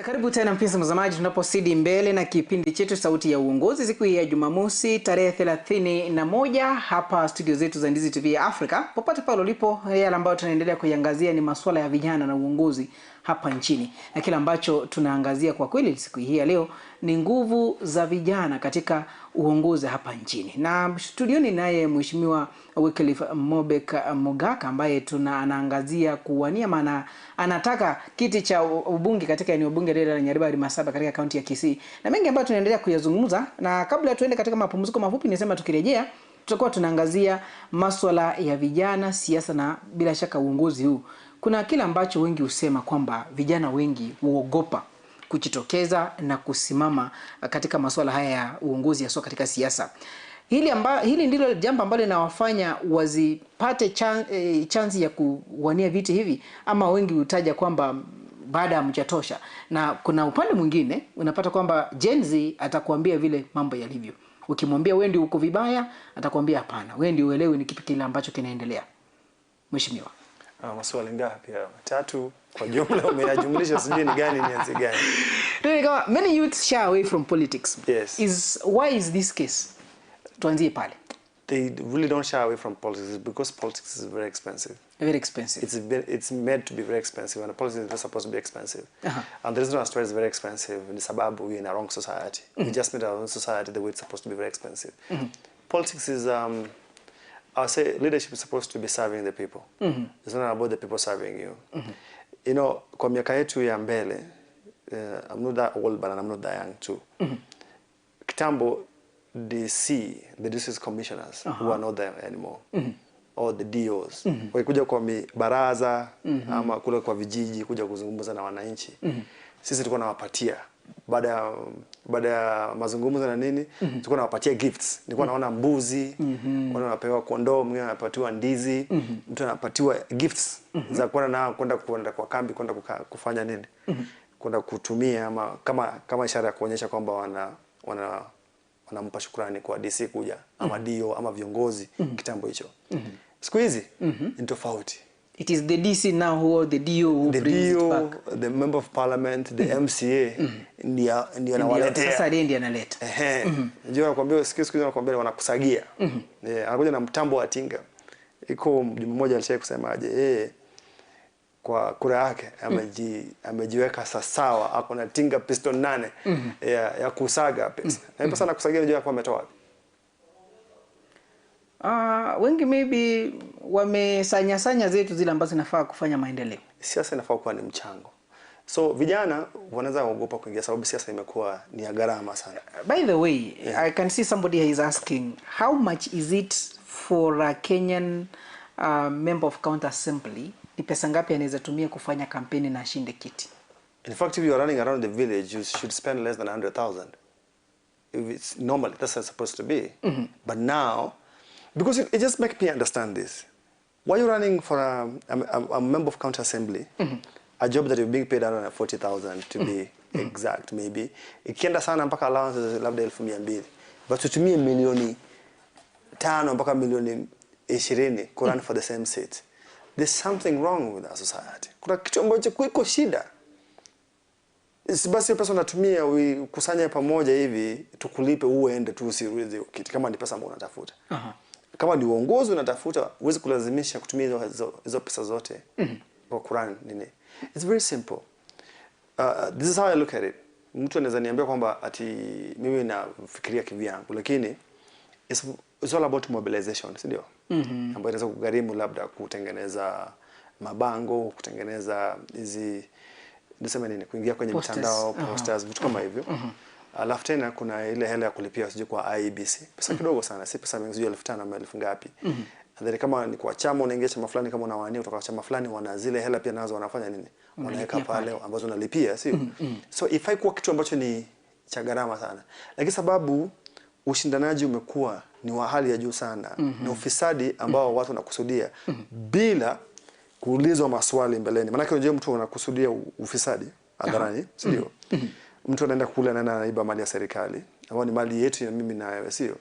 Karibu tena mpenzi mtazamaji, tunaposidi mbele na kipindi chetu Sauti ya Uongozi siku hii ya Jumamosi tarehe 31 hapa studio zetu za Ndizi TV Africa. Popote pale ulipo, yale ambayo tunaendelea kuiangazia ni masuala ya vijana na uongozi hapa nchini. Na kile ambacho tunaangazia kwa kweli siku hii ya leo ni nguvu za vijana katika uongozi hapa nchini. Na studioni naye Mheshimiwa Wycliffe Mobek Mogaka ambaye anaangazia kuwania, maana anataka kiti cha ubunge katika eneo bunge lile la Nyaribari Masaba katika kaunti ya Kisii. Na mengi ambayo tunaendelea kuyazungumza, na kabla tuende katika mapumziko mafupi nisema tukirejea tutakuwa tunaangazia masuala ya vijana, siasa na bila shaka uongozi huu. Kuna kile ambacho wengi husema kwamba vijana wengi huogopa kujitokeza na kusimama katika masuala haya ya uongozi hasa katika siasa. Hili ndilo jambo ambalo linawafanya wasipate chanzi ya kuwania viti hivi, ama wengi hutaja kwamba baada hamjatosha. Na kuna upande mwingine unapata kwamba Gen Z atakuambia vile mambo yalivyo. Ukimwambia wewe ndio uko vibaya, atakwambia hapana, wewe ndio uelewi ni kipi kile ambacho kinaendelea. Mheshimiwa, maswali ngapi haya? Matatu kwa jumla umeyajumlisha, sijui ni gani nianze gani. Many youths shy away from politics. Yes. Why is this case? Tuanzie pale. They really don't shy away from politics because politics is very expensive. Very expensive. It's made to be very expensive, and politics is not supposed to be expensive. And the reason why it's very expensive ni sababu we're in a wrong society. We just made our own society the way it's supposed to be very expensive. Politics is, I say leadership is supposed to be serving the people. It's not about the people serving you. You know, kwa miaka yetu ya mbele, I'm not that old, but I'm not that young too. Kitambo, DC, the district commissioners, who are not there anymore, or the DOs, wakikuja kwa baraza ama kule kwa vijiji kuja kuzungumza na wananchi, sisi tulikuwa tunawapatia baada ya mazungumzo na nini, tulikuwa tunawapatia gifts. Nilikuwa naona mbuzi, wale wanapewa kondoo, mwingine anapatiwa ndizi, mtu anapatiwa gifts za kwenda na kwenda kwa kambi, kwenda kufanya nini, kwenda kutumia ama kama ishara ya kuonyesha kwamba wanampa shukrani kwa DC kuja ama DO ama viongozi kitambo hicho. Siku hizi ni tofauti. It is the DC now who or the DO who The brings it DO, back. the member of parliament, the MCA ndio anawaletea. Sasa ndiye ndiye analeta. Ehe. Unajua nakwambia siku hizi nakwambia wanakusagia. Yeah, anakuja na mtambo wa tinga. Iko mjumbe mmoja alishaye kusema aje yeye kwa kura yake amejiweka sawa, ako na tinga piston 8 ya kusaga pesa. Na pesa anakusagia, unajua kwa ametoa wapi? Wengi maybe wamesanya sanya zetu zile ambazo zinafaa kufanya maendeleo. Siasa inafaa kuwa ni mchango. So vijana wanaweza kuogopa kuingia sababu siasa imekuwa ni ya gharama sana. By the way, I can see somebody is asking how much is it for a Kenyan member of county assembly? Ni pesa ngapi anaweza tumia kufanya kampeni na ashinde kiti? In fact, if you are running around the village, you should spend less than 100,000. If it's normally, that's how it's supposed to be. But now, because it just makes me understand this. Why are you running for a member of county assembly, a job that you're being paid around 40,000 to be exact, maybe. Ikienda sana mpaka allowances labda 200,000. But tutumie milioni 5 mpaka milioni 20 ku run for the same seat. There's something wrong with our society. Kuna kitu ambacho kuiko shida. Basi pesa unatumia ukusanye pamoja hivi tukulipe uende tu usirudize kitu kama ni pesa ambayo unatafuta. Kama ni uongozi unatafuta, huwezi kulazimisha kutumia hizo pesa zote kwa Quran nini. It's very simple. This is how I look at it. Mtu anaweza niambia kwamba ati mimi nafikiria kivyangu, lakini it's all about mobilization, si ndio? Ambayo inaweza kugharimu labda kutengeneza mabango, kutengeneza hizi niseme nini, kuingia kwenye mitandao, posters, vitu kama hivyo. Alafu tena kuna ile hela ya kulipia sijui kwa IEBC. Pesa kidogo sana, si pesa mingi, sijui 5,000 ama 1,000 ngapi. And then kama ni kwa chama unaingia chama fulani, kama unawania kutoka chama fulani, wana zile hela pia nazo wanafanya nini? Wanaweka pale ambazo unalipia, sio? So ifai kuwa kitu ambacho ni cha gharama sana. Lakini sababu ushindanaji umekuwa ni wa hali ya juu sana na ufisadi ambao watu wanakusudia bila kuulizwa maswali mbeleni. Maana unajua mtu anakusudia ufisadi hadharani, si ndio? Mtu anaenda kule anaenda anaiba mali ya serikali, ambayo ni mali yetu ya mimi na wewe, sio?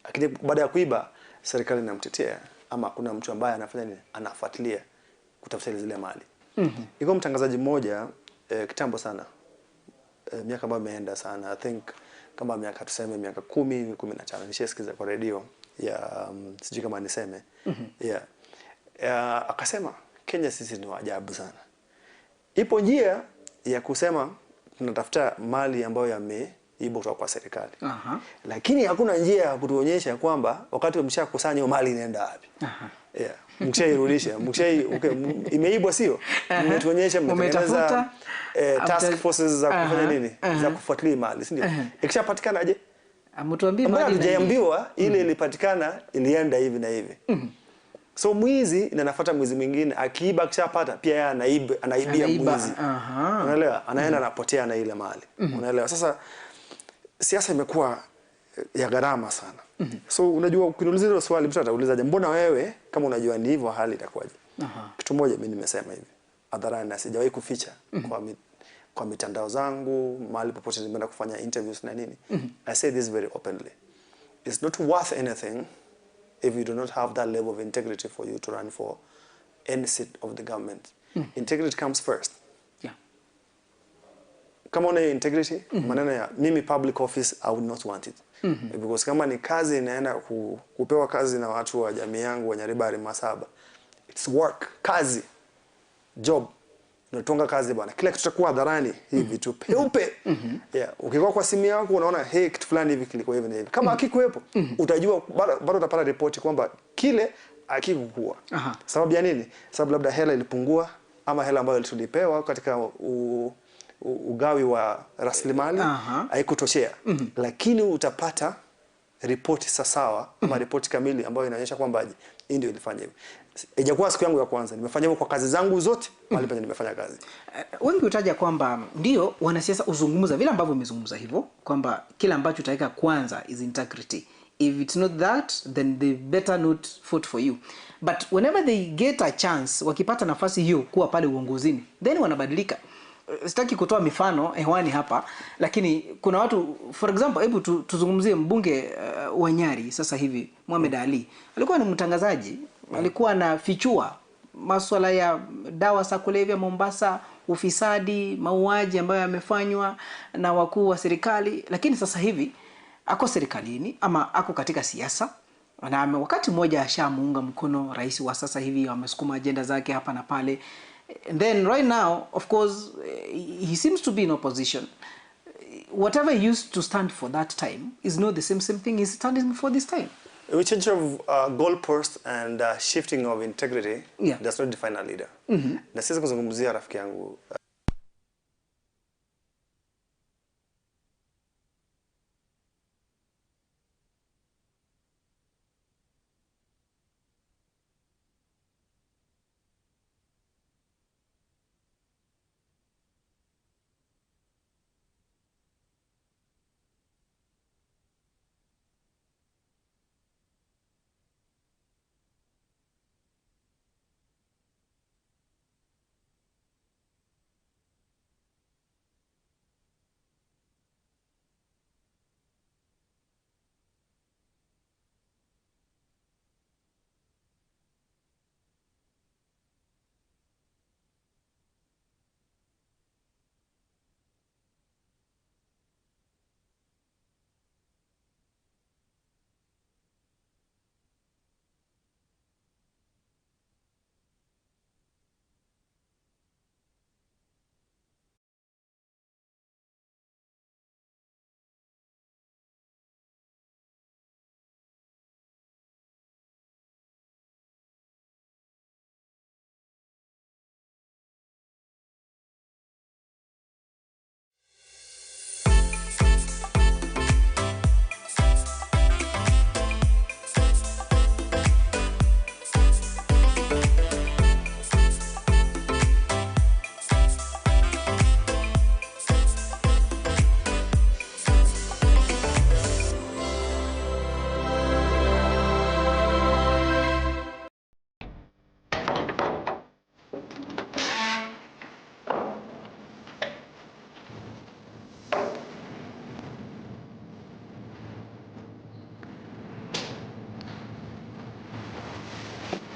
Lakini baada ya kuiba serikali inamtetea ama kuna mtu ambaye anafanya nini? Anafuatilia kutafuta zile mali. Iko mtangazaji mmoja kitambo sana. Miaka ambayo imeenda sana. I think kama miaka tuseme miaka 10 15 nishasikiza kwa radio ya sijui kama niseme. Yeah. Akasema Kenya sisi ni waajabu sana. Ipo njia ya kusema tunatafuta mali ambayo yameibwa kutoka kwa serikali. Lakini hakuna njia ya kutuonyesha kwamba wakati mshakusanya hiyo mali inaenda wapi. Yeah. Mkishairudisha, imeibwa sio? Mmetuonyesha mmetengeneza task forces za kufanya nini? Za kufuatilia mali, si ndio? Ikishapatikana aje? Mtuambie mali hatujaambiwa ile ilipatikana ilienda hivi na hivi. So mwizi na anafuata mwizi mwingine, akiiba akishapata pia yeye anaibia mwizi. Unaelewa? Anaenda anapotea na ile mali. Unaelewa? Sasa siasa imekuwa ya gharama sana. So unajua ukiniuliza hilo swali mtu atauliza je, mbona wewe kama unajua ni hivyo hali itakuwaje? Kitu moja mimi nimesema hivi hadharani na sijawahi kuficha kwa mitandao zangu, mahali popote nimeenda kufanya interviews na nini. I say this very openly. It's not worth anything if you do not have that level of integrity for you to run for any seat of the government. Integrity comes first. Yeah. Kama una integrity, maneno ya mimi public office, I would not want it. Because kama ni kazi inaenda kupewa kazi na watu wa jamii yangu wa Nyaribari Masaba, it's work, kazi, job. Unatonga kazi bwana. Kila kitu kitakuwa hadharani hivi tu peupe. Yeah, ukikuwa kwa simu yako unaona hey kitu fulani hivi kilikuwa hivi na hivi. Kama hakikuwepo, utajua bado utapata ripoti kwamba kile hakikuwa. Sababu ya nini? Sababu labda hela ilipungua ama hela ambayo tulipewa katika ugawi wa rasilimali haikutoshea. Lakini utapata ripoti sawa ama ripoti kamili ambayo inaonyesha kwamba hii ndio ilifanya hivi. Haijakuwa siku yangu ya kwanza, nimefanya hivyo kwa kazi zangu zote mahali penye nimefanya kazi. Wengi utaja kwamba ndio wanasiasa uzungumza vile ambavyo umezungumza hivyo kwamba kila ambacho utaweka kwanza is integrity. If it's not that, then they better not vote for you. But whenever they get a chance, wakipata nafasi hiyo kuwa pale uongozini, then wanabadilika. Sitaki kutoa mifano hewani hapa, lakini kuna watu, for example, hebu tuzungumzie mbunge wa Nyari sasa hivi, Mohamed Ali. Alikuwa ni mtangazaji Alikuwa anafichua masuala ya dawa za kulevya Mombasa, ufisadi, mauaji ambayo yamefanywa na wakuu wa serikali, lakini sasa hivi ako serikalini ama ako katika siasa na wakati mmoja ashamuunga mkono rais wa sasa hivi, amesukuma ajenda zake hapa na pale. And then right now, of course, he seems to be in opposition. Whatever he used to stand for that time is not the same thing he's standing for this time. A change of goalpost and shifting of integrity does not define a leader. Na siwezi kuzungumzia rafiki yangu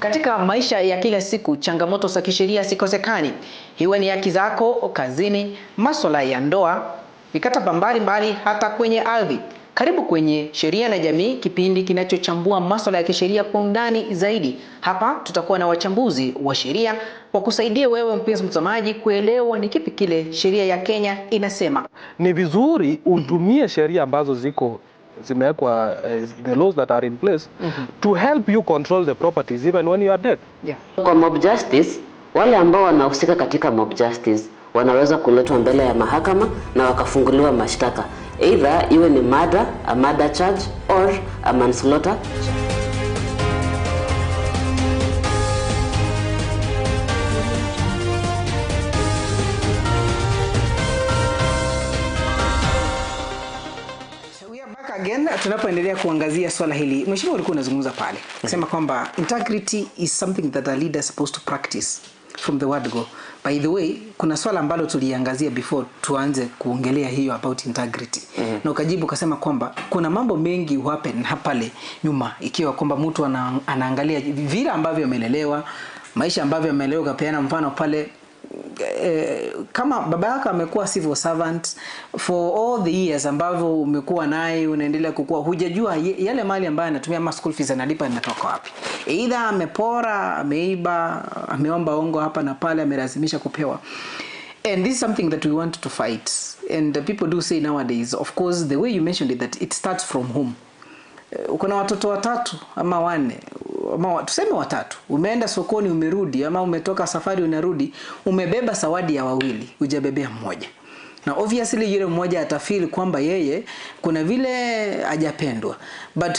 Katika maisha ya kila siku, changamoto za kisheria sikosekani. Iwe ni haki zako kazini, masuala ya ndoa, mikataba mbalimbali, hata kwenye ardhi. Karibu kwenye Sheria na Jamii, kipindi kinachochambua masuala ya kisheria kwa undani zaidi. Hapa tutakuwa na wachambuzi wa sheria wa kusaidia wewe mpenzi mtazamaji kuelewa ni kipi kile sheria ya Kenya inasema. Ni vizuri utumie sheria ambazo ziko zimewekwa, the laws that are in place to help you control the properties even when you are dead. Kwa mob justice, wale ambao wanahusika katika mob justice wanaweza kuletwa mbele ya mahakama na wakafunguliwa mashtaka, either iwe ni murder, a murder charge or a manslaughter. Again, tunapoendelea kuangazia swala hili, mheshimiwa, ulikuwa unazungumza pale kusema kwamba integrity is something that a leader is supposed to practice from the word go. By the way, kuna swala ambalo tuliangazia before tuanze kuongelea hiyo about integrity. Na ukajibu ukasema kwamba kuna mambo mengi happen pale nyuma, ikiwa kwamba mtu anaangalia vile ambavyo amelelewa, maisha ambavyo amelelewa. Ukapeana mfano pale, kama baba yako amekuwa civil servant for all the years ambavyo umekuwa naye, unaendelea kukua, hujajua yale mali ambayo anatumia ama school fees analipa inatoka wapi. Either amepora, ameiba, ameomba ongo hapa na pale, amelazimisha kupewa. And this is something that we want to fight. And the people do say nowadays, of course, the way you mentioned it, that it starts from home. Uko na watoto watatu ama wanne, ama tuseme watatu, umeenda sokoni umerudi, ama umetoka safari unarudi, umebeba zawadi ya wawili, hujabebea mmoja. Na obviously yule mmoja atafeel kwamba yeye kuna vile hajapendwa. But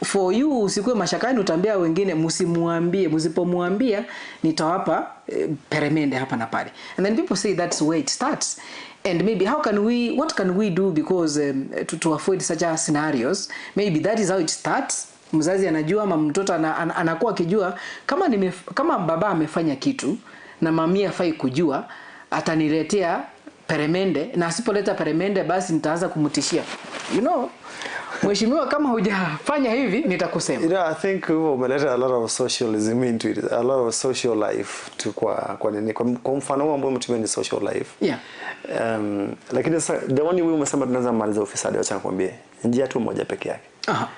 for you usikuwe mashakani, utaambia wengine msimuambie, msipomuambia nitawapa peremende hapa na pale. And then people say that's where it starts. And maybe what can we do because to avoid such a scenarios? Maybe that is how it starts. Mzazi anajua ama mtoto anakuwa akijua kama baba amefanya kitu na mami hafai kujua, ataniletea peremende, na asipoleta peremende basi nitaanza kumtishia. You know, Mheshimiwa, kama hujafanya hivi nitakusema. You know, I think umeleta a lot of socialism into it, a lot of social life to kwa nini, kwa mfano ambao mtumia ni social life. Yeah. Lakini sasa the only way umesema tunaweza maliza ufisadi, acha nikwambie, njia tu moja peke yake. Aha.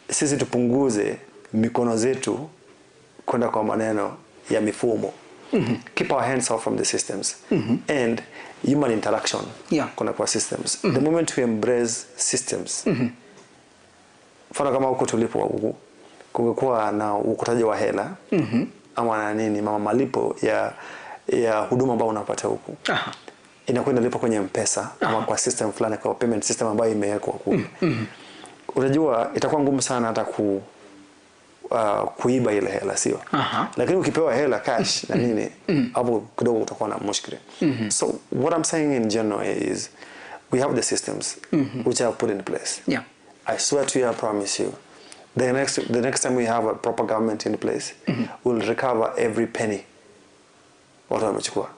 Sisi tupunguze mikono zetu kwenda kwa maneno ya mifumo. Keep our hands off from the systems and human interaction. Yeah. Kuna kwa systems. The moment we embrace systems, mfano kama huko tulipo huku kungekuwa na ukutaji wa hela ama na nini, mama malipo ya huduma ambayo unapata huku inakuwa inalipa kwenye M-Pesa ama kwa system fulani, kwa payment system ambayo imewekwa kule. Unajua itakuwa ngumu sana hata kuiba ile hela, sio? Lakini ukipewa hela cash na nini, hapo kidogo utakuwa na mushkili. So what I'm saying in general is we have the systems which are put in place. Yeah. I swear to you, I promise you, the next time we have a proper government in place, we'll recover every penny watu wamechukua.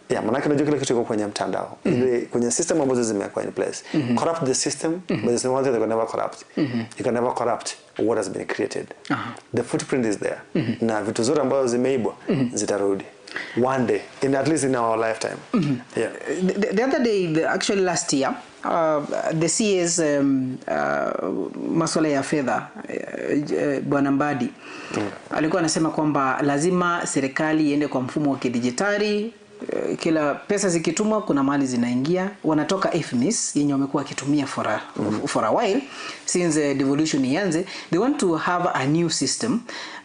Yeah, manake unajua kile kitu iko kwenye mtandao. Ile kwenye system ambazo zimewekwa in place. Corrupt the system, but there's one thing that can never corrupt. You can never corrupt what has been created. The footprint is there. Na vitu zote ambazo zimeibwa zitarudi. One day, in at least in our lifetime. Yeah. The other day, actually last year, the CS masuala ya fedha, Bwana Mbadi alikuwa anasema kwamba lazima serikali iende kwa mfumo wa kidijitali. Kila pesa zikitumwa kuna mali zinaingia, wanatoka FMIS yenye wamekuwa wakitumia for a while since the devolution ianze. They want to have a new system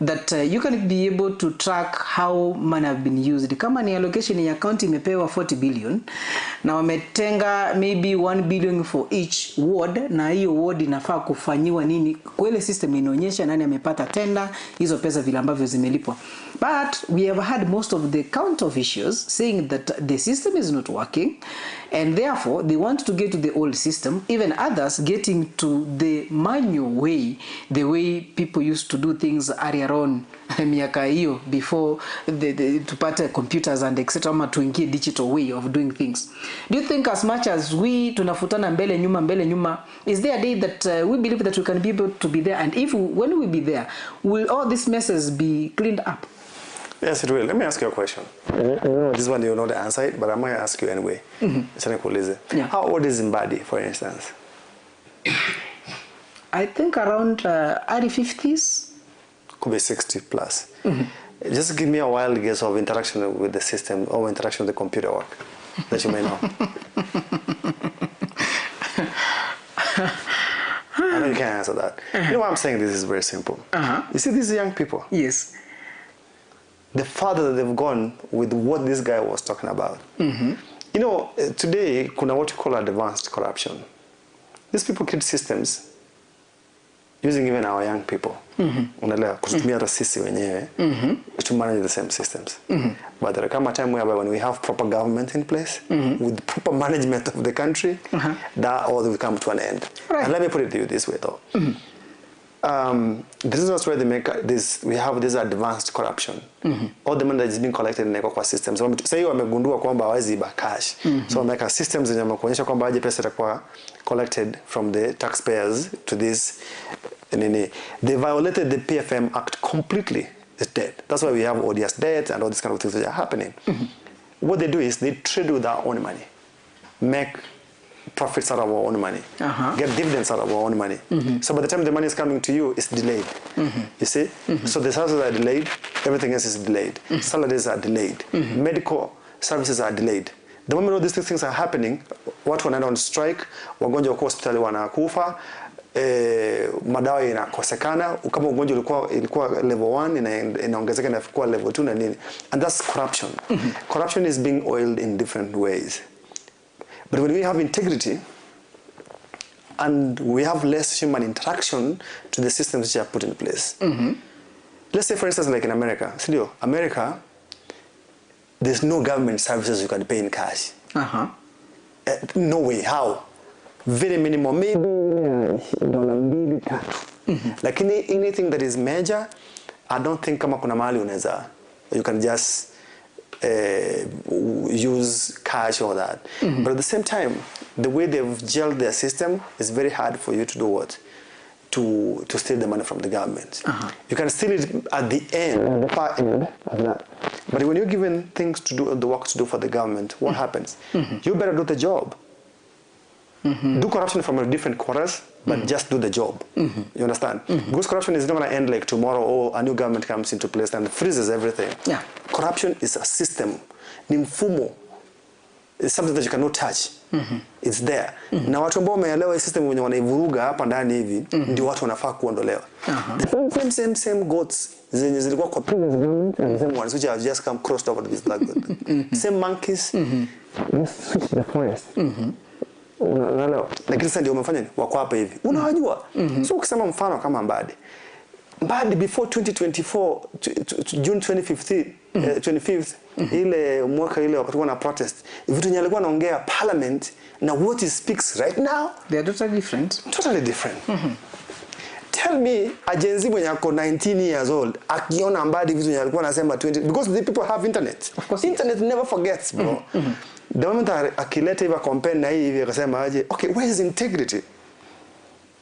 that you can be able to track how money have been used. Kama ni allocation ya county imepewa 40 billion na wametenga maybe 1 billion for each ward, na hiyo ward inafaa kufanyiwa nini, kwa ile system inaonyesha nani amepata tenda, hizo pesa vile ambavyo zimelipwa. But we have had most of the county officials saying that the system is not working, and therefore they want to get to the old system, even others getting to the manual way, the way people used to do things earlier on miaka hiyo before the tupate computers and etc, ama tuingie digital way of doing things. Do you think as much as we tunafutana mbele nyuma, is there a day that we believe that we can be able to be there, and if when we be there, will all these messes be cleaned up? Yes, it will. Let me ask you a question. This one you will not answer it, but I might ask you anyway. Yeah. How old is Mbadi, for instance? I think around early 50s. Could be 60 plus. Just give me a wild guess of interaction with the system or interaction with the computer work that you may know. I know you can't answer that. You know why I'm saying this is very simple. You see these young people? Yes. The farther that they've gone with what this guy was talking about. You know, today, kuna what you call advanced corruption. These people create systems using even our young people. Unaelewa, kutumia hata sisi wenyewe to manage the same systems. But there come a time whereby when we have proper government in place, with proper management of the country, that all will come to an end. Right. And let me put it to you this way though. This is where they make this. We have this advanced corruption. All the money that is being collected in kwa systems. So sasa hiyo wamegundua kwamba hawezi iba cash. So wameweka systems zenye wamekuonyesha kwamba aje pesa itakuwa collected from the taxpayers to this nini. They violated the PFM Act completely. It's dead. That's why we have odious debt and all these kind of things that are happening. What they do is they trade with our own money, make profits out of our own money, get dividends out of our own money. So by the time the money is coming to you, it's delayed. You see? So the services are delayed, everything else is delayed. Salaries are delayed. Medical services are delayed. The moment all these things are happening, watu wanaenda on strike, wagonjwa wako hospitali wanakufa, madawa inakosekana, kama ugonjwa ilikuwa level 1 inaongezeka inafikia level 2 na nini. And that's corruption. Corruption is being oiled in different ways. But when we have integrity and we have less human interaction to the systems which are put in place. Let's say, for instance, like in America, America, there's no government services you can pay in cash. No way. How? Very minimal, maybe $2, $3. Lakini anything that is major, I don't think kama kuna mahali unaweza, you can just use cash or that. But at the same time, the way they've gelled their system is very hard for you to do what? To steal the money from the government. You can steal it at the end, at the far end of that. But when you're given things to do, the work to do for the government, what happens? You better do the job. Do corruption from a different quarters, but just do the job. You understand? Because corruption is not going to end like tomorrow, oh, a new government comes into place and freezes everything. Yeah. Corruption is a system. Ni mfumo. It's something that you cannot touch. It's there. Na watu ambao wameelewa hii system wenye wanaivuruga hapa ndani hivi ndio watu wanafaa kuondolewa. The same goats zenye zilikuwa kwa previous government and the same ones which have just come crossed over to this black goat. Same monkeys. Just switch the forest. Unaelewa? Lakini sasa ndio wamefanya nini? Wako hapa hivi. Unawajua. So ukisema mfano kama Mbadi. Mbadi before 2024 June 2015 25th ile mwaka ile wakati wana protest, vitu yenye alikuwa anaongea parliament na what he speaks right now, they are totally different. Totally different. Tell me a Gen Z mwenye ako 19 years old akiona Mbadi vitu yenye alikuwa anasema 20, because the people have internet. Of course, internet never forgets, bro. The moment akileta hivi compare na hii hivi akasema aje, okay, where is integrity?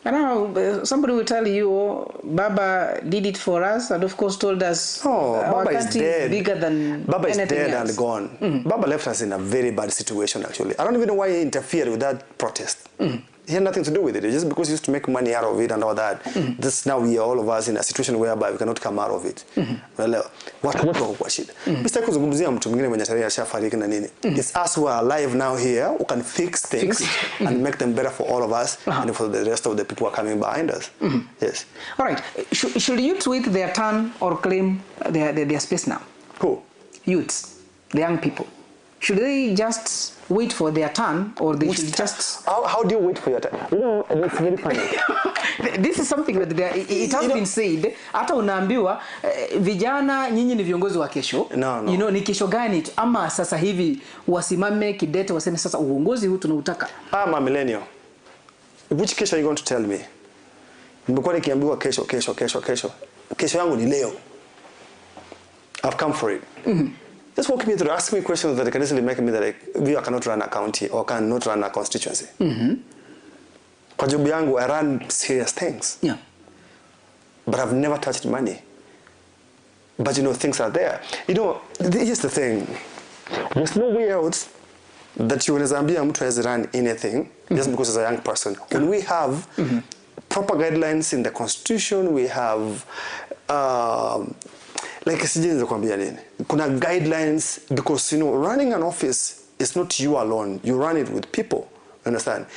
I don't know, somebody will tell you, oh, Baba did it for us and of course told us oh, our Baba is country dead. is bigger than Baba is anything dead else. And gone. Baba left us in a very bad situation actually. I don't even know why he interfered with that protest. He had nothing to do with it. It's just because he used to make money out of it and all that. This now we are all of us in a situation whereby we cannot come out of it. Unaelewa? Watu wako kwa shida. Mimi kuzungumzia mtu mwingine mwenye tayari ashafariki na nini. It's us who are alive now here who can fix things and make them better for all of us and for the rest of the people who are coming behind us. Yes. All right. Should youths wait their turn or claim their space now? Who? Youths, the young people. Should they just wait for their turn, or they should just... How do you wait for your turn? You know, it's very funny. This is something that it has been said. Hata unaambiwa vijana nyinyi ni viongozi wa kesho. No, no. You know, ni kesho gani ama sasa hivi wasimame kidete waseme sasa uongozi huu tunautaka. I'm a millennial. Which kesho are you going to tell me? Nimekuwa nikiambiwa kesho, kesho, kesho, kesho. Kesho yangu ni leo. I've come for it. Just walk me through, ask me questions that can easily make me that like, I cannot run a county or cannot run a constituency. Kwa job yangu, I run serious things. Yeah. But I've never touched money. But you know, things are there. You know, here's the thing. There's no way out that you unaweza mtu has run anything just because he's a young person. When we have proper guidelines in the constitution, we have... like sijui kuambia nini. Kuna guidelines because you know running an office is not you alone. You run it with people. You understand?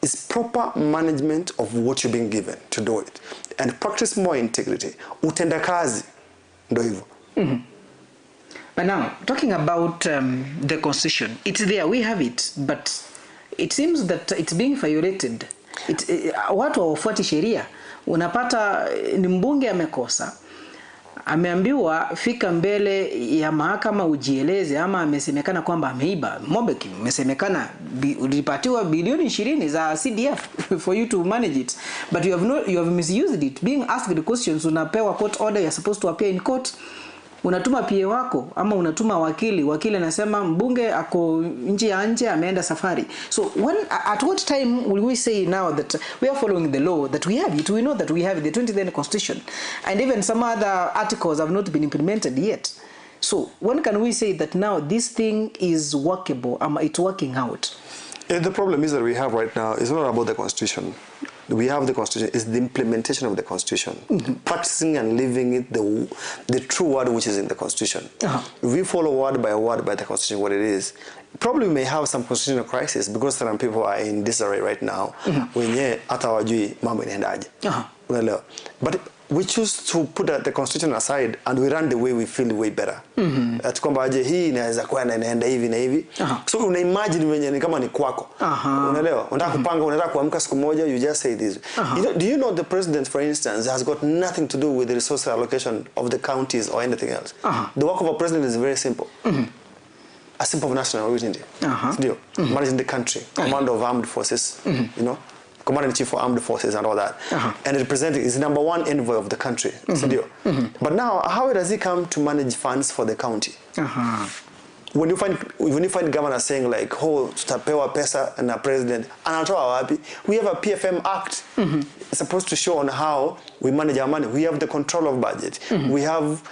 It's proper management of what you're being given to do it and practice more integrity. Utenda kazi ndio hivyo. But now talking about the constitution, it's there, we have it, but it seems that it's being violated. Watu hawafuati sheria. Unapata ni mbunge amekosa, ameambiwa fika mbele ya mahakama ujieleze, ama amesemekana kwamba ameiba. Mobek, imesemekana ulipatiwa bilioni 20 za CDF for you to manage it, but you have misused it. Being asked the questions, unapewa court order, you're supposed to appear in court. Unatuma PA wako ama unatuma wakili, wakili anasema mbunge ako nje ya nje ameenda safari. So when, at what time will we say now that we are following the law, that we have it, we know that we have the 2010 constitution, and even some other articles have not been implemented yet. So when can we say that now this thing is workable, it's working out? The problem is that we have right now is not about the constitution. We have the constitution, it's the implementation of the constitution. Practicing and living it, the true word which is in the constitution. If we follow word by word by the constitution what it is, probably we may have some constitutional crisis because some people are in disarray right now. Wenye hata hawajui mambo inaendaje. Unaelewa? But we choose to put the constitution aside and we run the way we feel way better. Ati kwamba aje hii inaweza kuwa na inaenda hivi na hivi. So una imagine wenye ni kama ni kwako. Unaelewa? Unataka kupanga, unataka kuamka siku moja, you just say this. You know, do you know the president, for instance, has got nothing to do with the resource allocation of the counties or anything else? The work of a president is very simple. A simple national unity. Ndio. Managing the country, command of armed forces, you know, commander-in-chief for armed forces and all that. And representing is number one envoy of the country. Sindio? But now, how does he come to manage funds for the county? When you find governors saying like, oh, tutapewa pesa na president, anatoa wapi? We have a PFM Act. It's supposed to show on how we manage our money. We have the control of budget. We have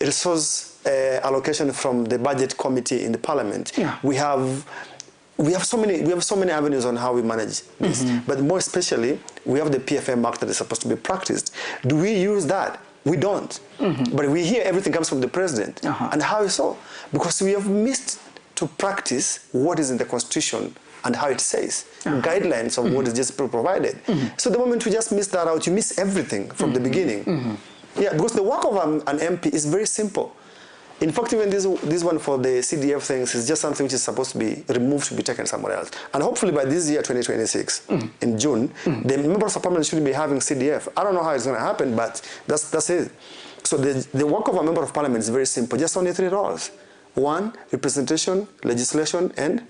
resource allocation from the budget committee in the parliament. Yeah. We have so many avenues on how we manage this. But more especially, we have the PFM Act that is supposed to be practiced. Do we use that? We don't. But we hear everything comes from the president. And how so? Because we have missed to practice what is in the constitution and how it says, guidelines of what is just provided. So the moment we just miss that out, you miss everything from the beginning. Yeah, because the work of an MP is very simple. In fact, even this one for the CDF things is just something which is supposed to be removed to be taken somewhere else. And hopefully by this year, 2026, in June, the members of parliament should be having CDF. I don't know how it's going to happen, but that's it. So the work of a member of parliament is very simple, just only three roles. One, representation, legislation, and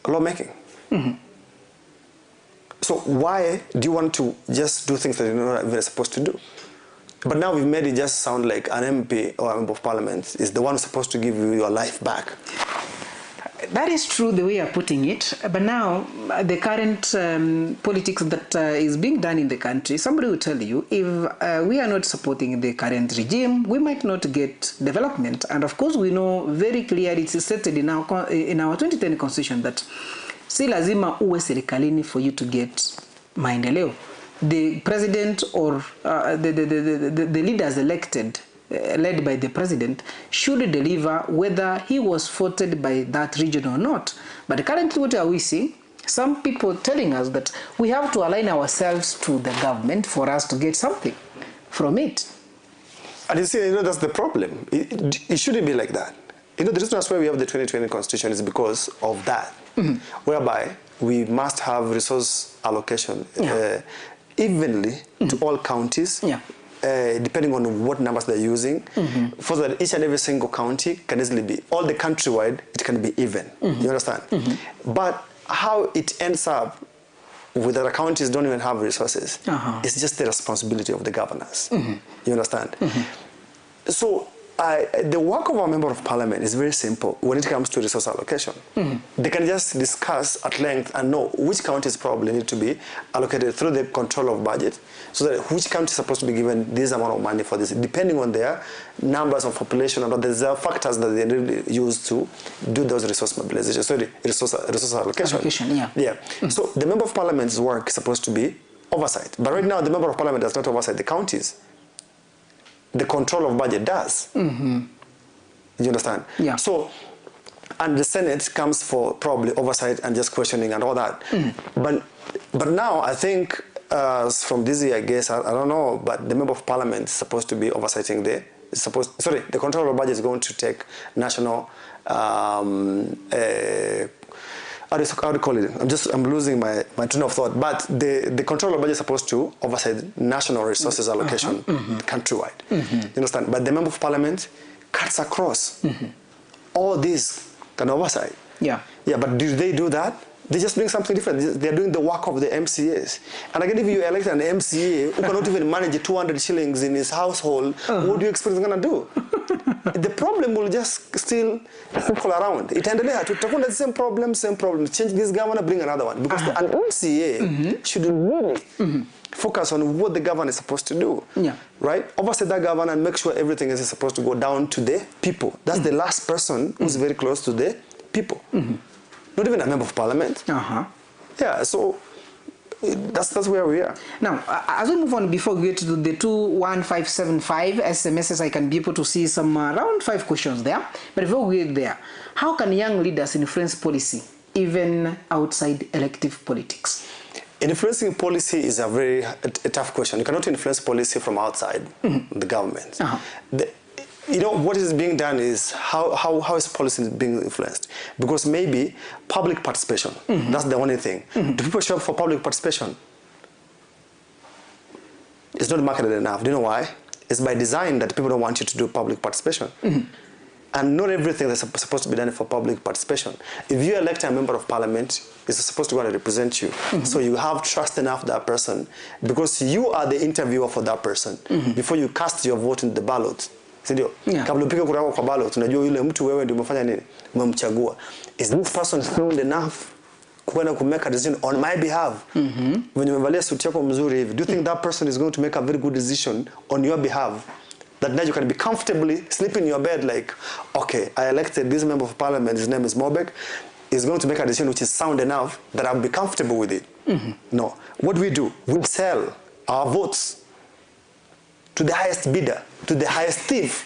lawmaking. So why do you want to just do things that you're not even supposed to do? But now we've made it just sound like an MP or a member of parliament is the one supposed to give you your life back. That is true, the way you're putting it. But now, the current politics that is being done in the country, somebody will tell you, if we are not supporting the current regime, we might not get development. And of course, we know very clearly, it's stated in our 2010 constitution that si lazima uwe serikalini for you to get maendeleo. The president or the leaders elected, led by the president, should deliver whether he was voted by that region or not. But currently what are we seeing? Some people telling us that we have to align ourselves to the government for us to get something from it. And you see, you know, that's the problem. It shouldn't be like that. You know, the reason why we have the 2020 constitution is because of that, whereby we must have resource allocation evenly to all counties, depending on what numbers they're using, for that each and every single county can easily be, all the countrywide, it can be even. You understand? But how it ends up with other counties don't even have resources, it's just the responsibility of the governors. You understand? So the work of a member of parliament is very simple when it comes to resource allocation. They can just discuss at length and know which counties probably need to be allocated through the control of budget, so that which county is supposed to be given this amount of money for this, depending on their numbers of population and other factors that they really use to do those resource mobilization, sorry, resource allocation. Yeah. So the member of parliament's work is supposed to be oversight. But right now, the member of parliament does not oversight the counties. The control of budget does. You understand? Yeah. So, and the Senate comes for probably oversight and just questioning and all that. But now I think from this year, I guess, I don't know, but the member of parliament is supposed to be oversighting the, the control of budget is going to take national, how do you call it? I'm losing my train of thought. But the control of budget is supposed to oversight national resources allocation countrywide. You understand? But the member of parliament cuts across all this can oversight. Yeah. Yeah, but do they do that? They're just doing something different. They're doing the work of the MCAs. And again, if you elect an MCA who cannot even manage 200 shillings in his household, what do you expect he's going to do? The problem will just still circle around. Itaendelea, tutakuwa the same problem, same problem. Change this governor, bring another one. Because an MCA should really focus on what the governor is supposed to do. Yeah. Right? Oversight that governor and make sure everything is supposed to go down to the people. That's the last person who's very close to the people. Not even a member of parliament. Yeah, so that's where we are. Now, as we move on, before we get to the 21575 SMSs, I can be able to see some around 5 questions there. But before we get there, how can young leaders influence policy, even outside elective politics? Influencing policy is a very tough question. You cannot influence policy from outside the government. You know, what is being done is how is policy being influenced? Because maybe public participation, that's the only thing. Do people show up for public participation? It's not marketed enough. Do you know why? It's by design that people don't want you to do public participation. And not everything that's supposed to be done for public participation. If you elect a member of parliament, it's supposed to go and represent you. So you have trust enough that person because you are the interviewer for that person. Before you cast your vote in the ballot, Si ndio? Yeah. Kabla upige kura yako kwa ballot, unajua yule mtu wewe ndio umefanya nini? Umemchagua. Is this person sound enough kwenda ku make a decision on my behalf? When umevalia suti yako mzuri hivi, do you think that person is going to make a very good decision on your behalf? That now you can be comfortably sleep in your bed like, okay, I elected this member of parliament, his name is Mobek, is going to make a decision which is sound enough that I'll be comfortable with it. No. What do? We sell our votes to the highest bidder, to the highest thief.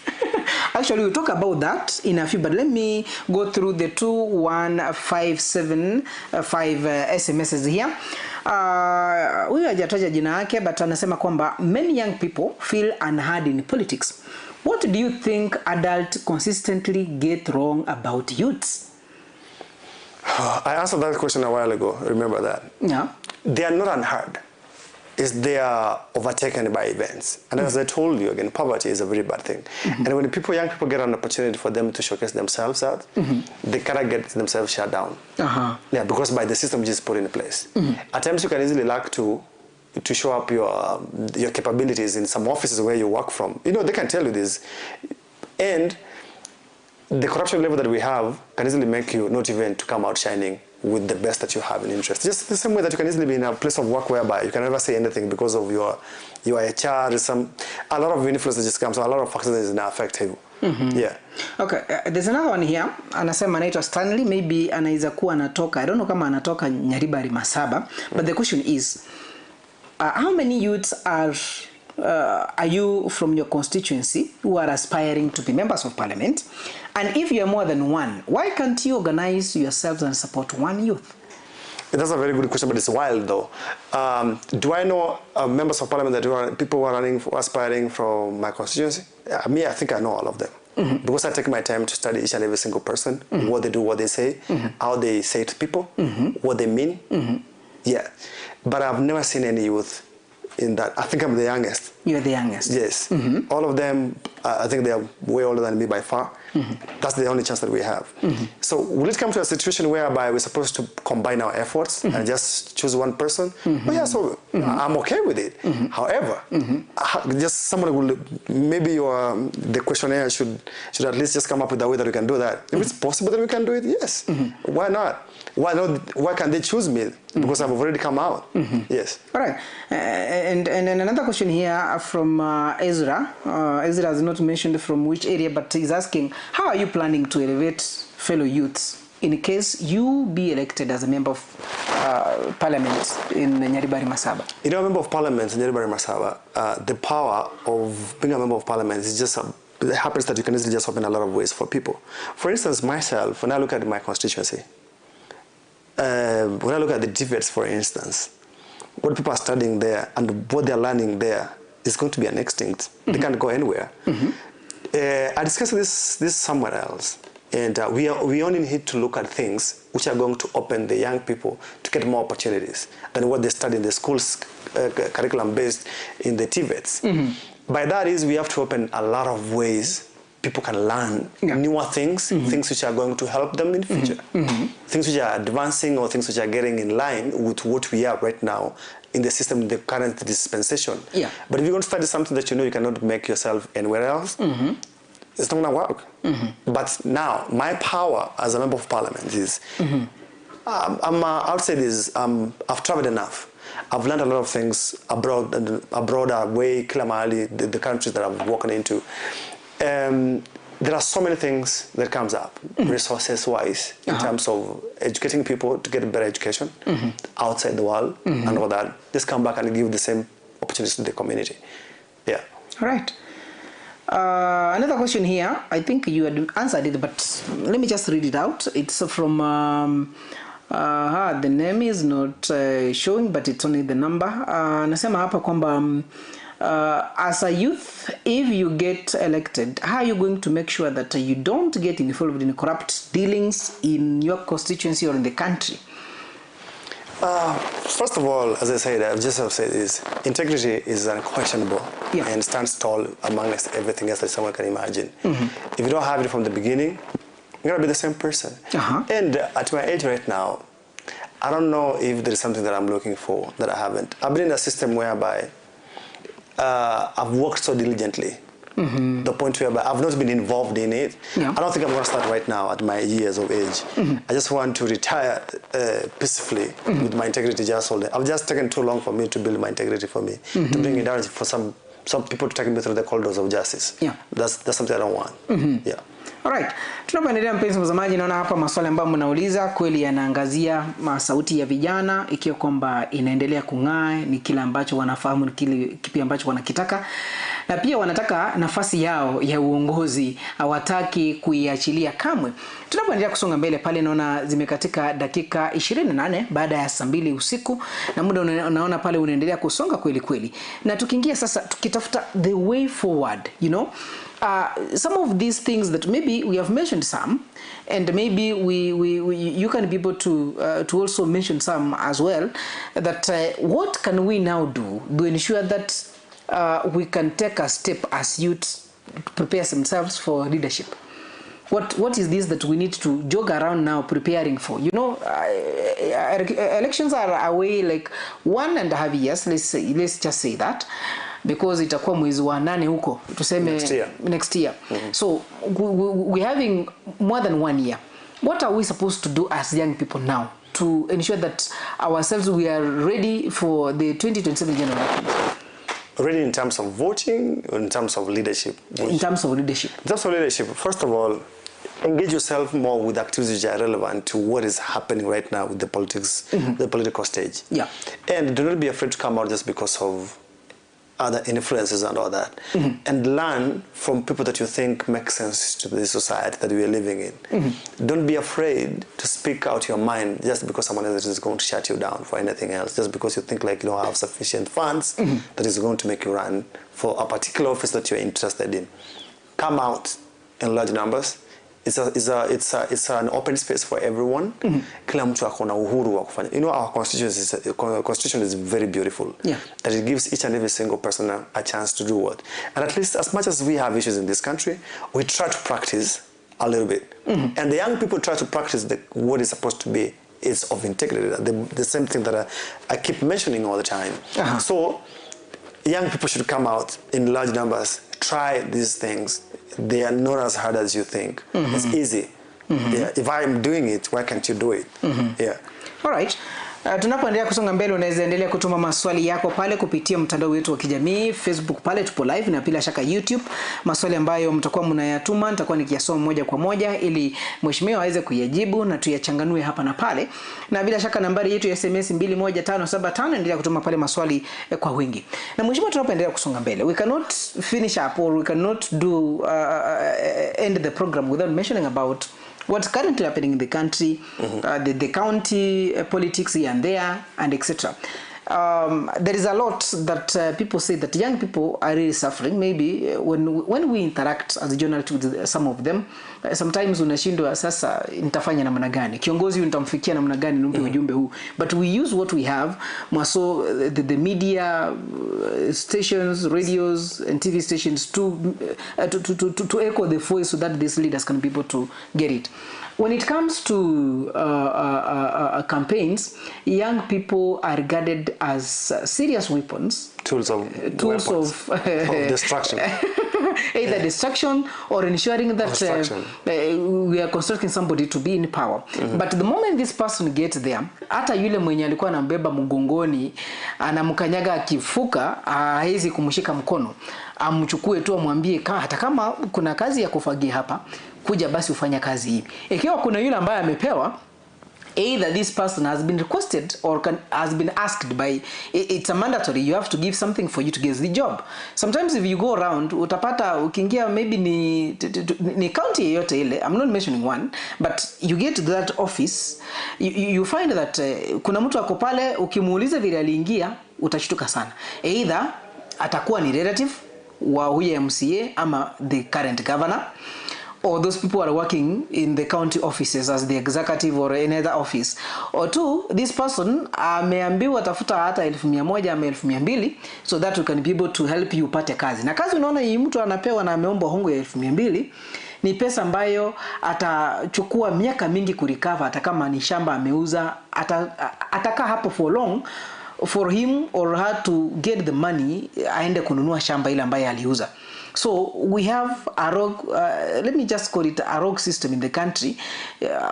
Actually, we'll talk about that in a few, but let me go through the 21575 SMSs here. Huyu hajataja jina yake, but anasema kwamba many young people feel unheard in politics. What do you think adults consistently get wrong about youths? I answered that question a while ago, remember that. Yeah. They are not unheard. Is they are overtaken by events. And as I told you again, poverty is a very bad thing. And when people, young people get an opportunity for them to showcase themselves out, they cannot get themselves shut down. Yeah, because by the system which is put in place. At times you can easily lack to show up your capabilities in some offices where you work from. You know, they can tell you this. And the corruption level that we have can easily make you not even to come out shining with the best that you have in interest. Just the same way that you can easily be in a place of work whereby you can never say anything because of your HR, a lot of influence that just comes, a lot of factors that is now affect you. Yeah. Okay, there's another one here. Anasema anaitwa Stanley, maybe anaweza kuwa anatoka, I don't know kama anatoka Nyaribari Masaba, but the question is, how many youths are you from your constituency who are aspiring to be members of parliament? And if you are more than one, why can't you organize yourselves and support one youth? That's a very good question, but it's wild though. Do I know members of parliament that are people who are running, for, aspiring from my constituency? Me, I think I know all of them. Because I take my time to study each and every single person, what they do, what they say, how they say to people, what they mean. Yeah. But I've never seen any youth in that. I think I'm the youngest. You're the youngest? Yes. All of them, I think they are way older than me by far. That's the only chance that we have. So will it come to a situation whereby we're supposed to combine our efforts and just choose one person? Well, yeah, so I'm okay with it. However, just someone will, maybe your, the questionnaire should at least just come up with a way that we can do that. If it's possible that we can do it, yes. Why not? Why not? Why can't they choose me? Because I've already come out. Yes. All right. And another question here from Ezra. Ezra has not mentioned from which area, but he's asking, how are you planning to elevate fellow youths in case you be elected as a member of parliament in Nyaribari Masaba? You know, a member of parliament in Nyaribari Masaba, the power of being a member of parliament is just it happens that you can easily just open a lot of ways for people. For instance, myself, when I look at my constituency, when I look at the debates, for instance, what people are studying there and what they're learning there is going to be an extinct. They can't go anywhere. I discussed this somewhere else, and we only need to look at things which are going to open the young people to get more opportunities than what they study in the schools curriculum based in the TVETs. By that is, we have to open a lot of ways people can learn newer things, things which are going to help them in the future, things which are advancing or things which are getting in line with what we are right now in the system, the current dispensation. Yeah. But if you're going to study something that you know you cannot make yourself anywhere else, it's not going to work. But now, my power as a member of parliament is, I would say this, I've traveled enough. I've learned a lot of things abroad, away, kila mahali, the countries that I've walked into. There are so many things that comes up, resources-wise, in terms of educating people to get a better education outside the world and all that. Just come back and give the same opportunities to the community. Yeah. All right. Another question here. I think you had answered it, but let me just read it out. It's from... the name is not showing, but it's only the number. Nasema hapa kwamba... as a youth, if you get elected, how are you going to make sure that you don't get involved in corrupt dealings in your constituency or in the country? First of all, as I said, I've just have said is integrity is unquestionable and stands tall amongst everything else that someone can imagine. If you don't have it from the beginning, you're gonna be the same person. And at my age right now, I don't know if there is something that I'm looking for that I haven't. I've been in a system whereby I've worked so diligently The point whereby I've not been involved in it. Yeah. I don't think I'm going to start right now at my years of age. I just want to retire peacefully with my integrity just holding. I've just taken too long for me to build my integrity for me, to bring it down for some people to take me through the corridors of justice. Yeah. That's something I don't want. Yeah. Alright. Tunapoendelea mpenzi mtazamaji, naona hapa maswali ambayo mnauliza kweli yanaangazia sauti ya vijana, ikiwa kwamba inaendelea kung'aa, ni kile ambacho wanafahamu, ni kile kipi ambacho wanakitaka, na pia wanataka nafasi yao ya uongozi, hawataki kuiachilia kamwe. Tunapoendelea kusonga mbele pale, naona zimekatika dakika 28 baada ya saa 2 usiku, na muda unaona pale unaendelea kusonga kweli kweli. Na tukiingia sasa tukitafuta the way forward, you know, some of these things that maybe we have mentioned some, and maybe we you can be able to also mention some as well, that what can we now do to ensure that we can take a step as youth prepare themselves for leadership? What is this that we need to jog around now preparing for? You know, elections are away like 1.5 years, let's just say that, because itakuwa mwezi wa 8 huko, tuseme next year. So we're having more than 1 year. What are we supposed to do as young people now to ensure that ourselves we are ready for the 2027 general elections? Ready in terms of voting, or in terms of leadership? In terms of leadership. In terms of leadership, first of all, engage yourself more with activities which are relevant to what is happening right now with the politics, the political stage. Yeah. And do not be afraid to come out just because of other influences and all that. And learn from people that you think make sense to the society that we are living in. Don't be afraid to speak out your mind just because someone else is going to shut you down for anything else, just because you think like you don't have sufficient funds that is going to make you run for a particular office that you're interested in. Come out in large numbers. It's an open space for everyone. Kila mtu akona uhuru wa kufanya. You know, our constitution is very beautiful. Yeah. That it gives each and every single person a chance to do what. And at least as much as we have issues in this country, we try to practice a little bit. And the young people try to practice what is supposed to be is of integrity. The same thing that I keep mentioning all the time. So young people should come out in large numbers, try these things. They are not as hard as you think. It's easy. Yeah. If I'm doing it, why can't you do it? Yeah. All right. Tunapoendelea kusonga mbele, unaweza endelea kutuma maswali yako pale kupitia mtandao wetu wa kijamii Facebook, pale tupo live, na bila shaka YouTube. Maswali ambayo mtakuwa mnayatuma nitakuwa nikiyasoma moja kwa moja ili mheshimiwa aweze kuyajibu na tuyachanganue hapa na pale. Na bila shaka nambari yetu ya SMS 21575, endelea kutuma pale maswali kwa wingi. Na mheshimiwa, tunapoendelea kusonga mbele, we cannot finish up or we cannot do end the program without mentioning about what's currently happening in the country, the county politics here and there, and etc. There is a lot that people say that young people are really suffering. Maybe when we interact as a journalist with some of them, sometimes unashindwa sasa nitafanya namna gani, kiongozi nitamfikia namna gani, nimpe ujumbe huu. But we use what we have, so the media stations, radios and TV stations to echo the voice so that these leaders can be able to get it. When it comes to campaigns, young people are regarded as serious weapons. Tools of destruction. Either destruction or ensuring that we are constructing somebody to be in power. But the moment this person gets there, hata yule mwenye alikuwa anambeba mgongoni, anamkanyaga akifuka, hawezi kumshika mkono. Amchukue tu amwambie hata kama kuna kazi ya kufagia hapa, kuja basi ufanya kazi hii. Ikiwa kuna yule ambaye amepewa, either this person has been requested or has been asked by, it's a mandatory, you have to give something for you to get the job. Sometimes if you go around, utapata ukiingia maybe ni county yoyote ile, I'm not mentioning one, but you get to that office, you find that kuna mtu ako pale, ukimuuliza vile aliingia, utashtuka sana. Either atakuwa ni relative wa huyo MCA ama the current governor, or those people are working in the county offices as the executive or any other office. Or two, this person ameambiwa tafuta hata 1,100 ama 2,200 so that we can be able to help you upate kazi. Na kazi unaona hii mtu anapewa na ameomba hongo ya 2,200 ni pesa ambayo atachukua miaka mingi kurecover, hata kama ni shamba ameuza, atakaa hapo for long for him or her to get the money aende kununua shamba ile ambayo aliuza. So we have a rogue, let me just call it a rogue system in the country,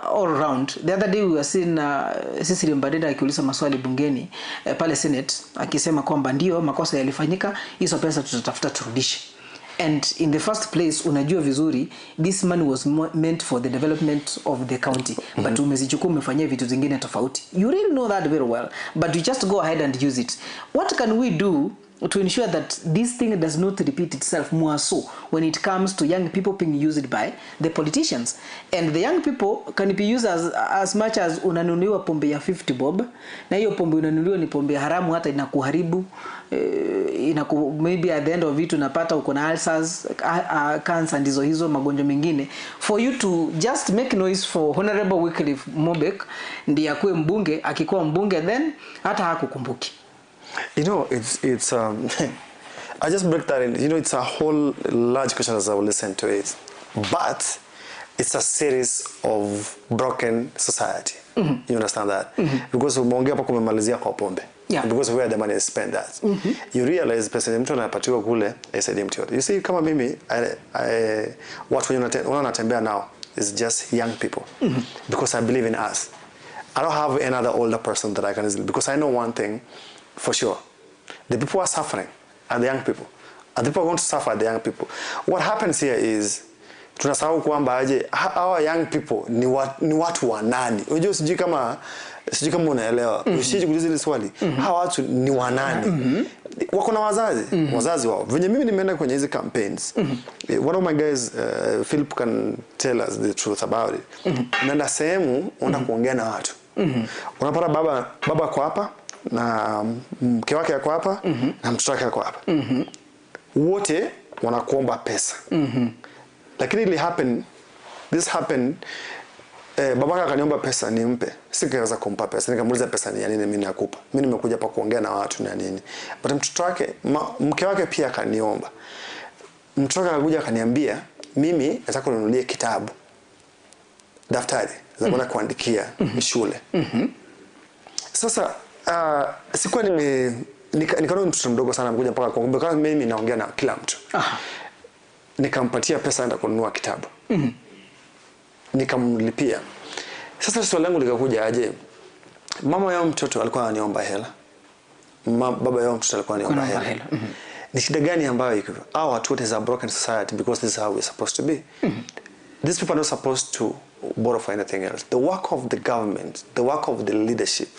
all round. The other day we were seeing Cecily Mbarire akiuliza maswali bungeni, pale Senate, akisema kwamba ndio makosa yalifanyika, hizo pesa tutatafuta turudishe. And in the first place, unajua vizuri this money was meant for the development of the county, but umezichukua umefanyia vitu zingine tofauti. You really know that very well, but you just go ahead and use it. What can we do to ensure that this thing does not repeat itself, more so when it comes to young people being used by the politicians? And the young people can be used as much as unanunuliwa pombe ya 50 bob, na hiyo pombe unanunuliwa ni pombe haramu, hata inakuharibu, maybe at the end of it unapata uko na ulcers, cancer, ndizo hizo magonjwa mengine, for you to just make noise for Honorable Wycliffe Mobek ndiye akuwe mbunge. Akikuwa mbunge then hata hakukumbuki. You know, it's I just break that in. You know, it's a whole large question as I will listen to it, but it's a series of broken society. You understand that? Because umeongea hapo kumemalizia kwa pombe. Because where the money is spent at. You realize pesa mtu anapatiwa kule haisaidii mtu yote. You see, kama mimi, watu wenye wanatembea nao is just young people. Because I believe in us. I don't have another older person that I can easily, because I know one thing for sure. The people who are suffering are the young people. And the people who are going to suffer are the young people. What happens here is, tunasahau kwamba aje, our young people ni watu wa nani? Unajua sijui kama unaelewa. Usije kuuliza hili swali. Hawa watu ni wa nani? Wako na wazazi, wazazi wao. Venye mimi nimeenda kwenye hizi campaigns. One of my guys, Philip, can tell us the truth about it. Unaenda sehemu, unaenda kuongea na watu. Unapata baba kwa hapa, na mke wake yuko hapa, na mtoto wake yuko hapa. Wote wanakuomba pesa. Lakini this happened, babaka akaniomba pesa nimpe. Sikuweza kumpa pesa. Nikamuuliza pesa ni ya nini mimi nakupa? Mimi nimekuja hapa kuongea na watu na nini. But mtoto wake, mke wake pia akaniomba. Mtoto wake akakuja akaniambia, mimi nataka kununulia kitabu. Daftari za kwenda kuandikia shule. Sasa sikuwa nikaona mtoto mdogo sana amekuja mpaka kwangu, kwa mimi naongea na kila mtu. Nikampatia pesa aenda kununua kitabu. Nikamlipia. Sasa swali langu likakuja aje? Mama yao mtoto alikuwa ananiomba hela. Baba yao mtoto alikuwa ananiomba hela. Ni shida gani ambayo iko? Hawa watu wote za broken society, because this is how we're supposed to be. These people are not supposed to borrow for anything else. The work of the government, the work of the leadership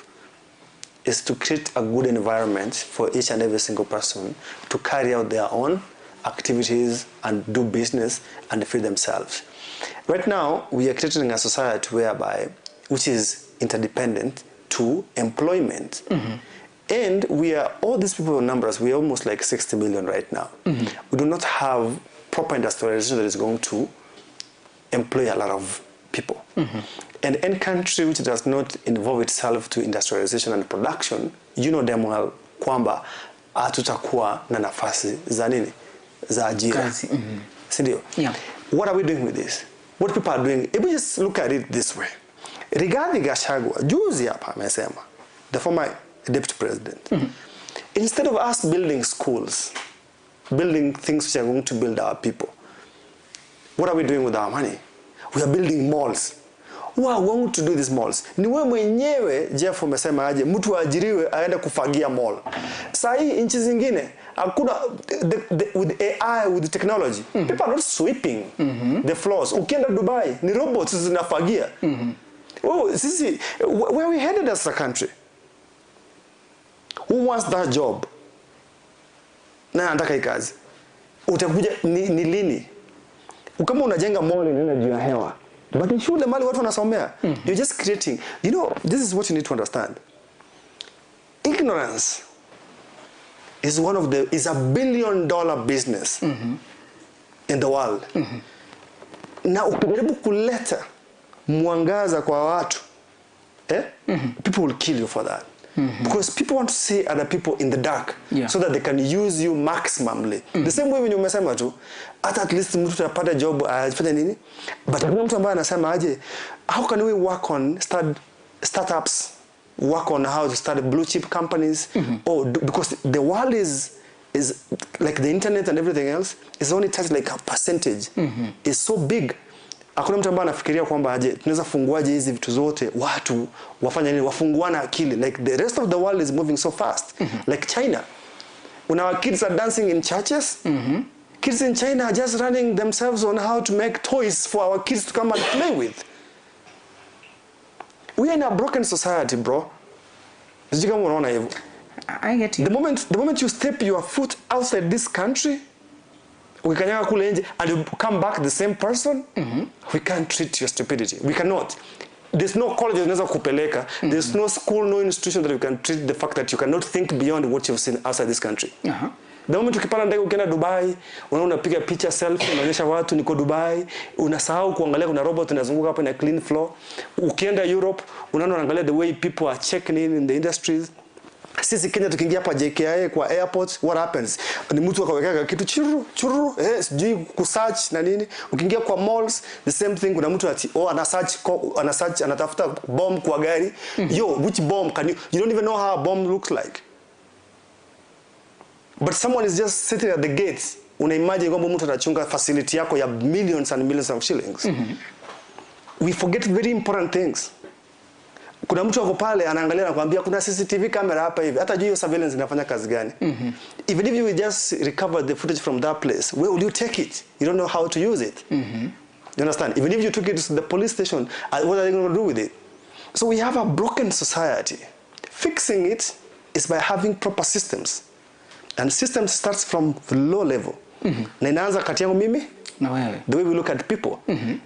is to create a good environment for each and every single person to carry out their own activities and do business and feed themselves. Right now, we are creating a society whereby, which is interdependent to employment. And we are, all these people in numbers, we are almost like 60 million right now. We do not have proper industrialization that is going to employ a lot of people. And any country which does not involve itself to industrialization and production, you know them well, kwamba hatutakuwa na nafasi za nini? Za ajira. Sindio? Yeah. What are we doing with this? What people are doing, if we just look at it this way. Rigathi Gachagua, juzi hapa amesema, the former deputy president, instead of us building schools, building things which are going to build our people, what are we doing with our money? We are building malls. Who are going to do these malls? Ni wewe mwenyewe Jeff umesema aje mtu aajiriwe aende kufagia mall. Sasa hii nchi zingine hakuna with AI, with technology, people are not sweeping the floors. Ukienda Dubai ni robots zinafagia. Oh, sisi where we headed as a country? Who wants that job? Na anataka hii kazi. Utakuja ni lini? Kama unajenga mall inaenda juu ya hewa. But in shule mali watu wanasomea. You're just creating. You know, this is what you need to understand. Ignorance is one of the is $1 billion business in the world. Na ukijaribu kuleta mwangaza kwa watu, people will kill you for that. Because people want to see other people in the dark, so that they can use you maximally. The same way when you umesema tu, at least mtu atapata job afanye nini? But kuna mtu ambaye anasema aje, how can we work on startups, work on how to start blue chip companies, or because the world is Is like the internet and everything else is only touched like a percentage. It's so big. Hakuna mtu ambaye anafikiria kwamba aje tunaweza funguaje hizi vitu zote, watu wafanye nini, wafunguana akili. Like the rest of the world is moving so fast. Like China. When our kids are dancing in churches, kids in China are just running themselves on how to make toys for our kids to come and play with. We are in a broken society, bro. Sijui kama unaona hivyo. I get you. The moment you step your foot outside this country, ukikanyaga kule nje and you come back the same person, we can't treat your stupidity. We cannot. There's no college unaweza kupeleka. There's no school, no institution that you can treat the fact that you cannot think beyond what you've seen outside this country. The moment ukipanda ndege ukienda Dubai, unaona unapiga picha selfie, unaonyesha watu niko Dubai, unasahau kuangalia kuna robot inazunguka hapa na clean floor. Ukienda Europe, unaona unaangalia the way people are checking in the industries. Sisi Kenya tukiingia hapa JKIA kwa airport, what happens? Ni mtu akaweka kitu churu churu, sijui kusearch na nini. Ukiingia kwa malls, the same thing, kuna mtu ati oh ana search anatafuta bomb kwa gari. Yo, which bomb can you don't even know how a bomb looks like. But someone is just sitting at the gates. Una imagine kwamba mtu anachunga facility yako ya millions and millions of shillings. We forget very important things. Kuna mtu ako pale anaangalia na kuambia kuna CCTV camera hapa hivi. Hata juu hiyo surveillance inafanya kazi gani? Even if you just recover the footage from that place, where will you take it? You don't know how to use it. You understand? Even if you took it to the police station, what are they going to do with it? So we have a broken society. Fixing it is by having proper systems. And systems starts from the low level. Na inaanza kati yangu mimi na wewe. The way we look at people.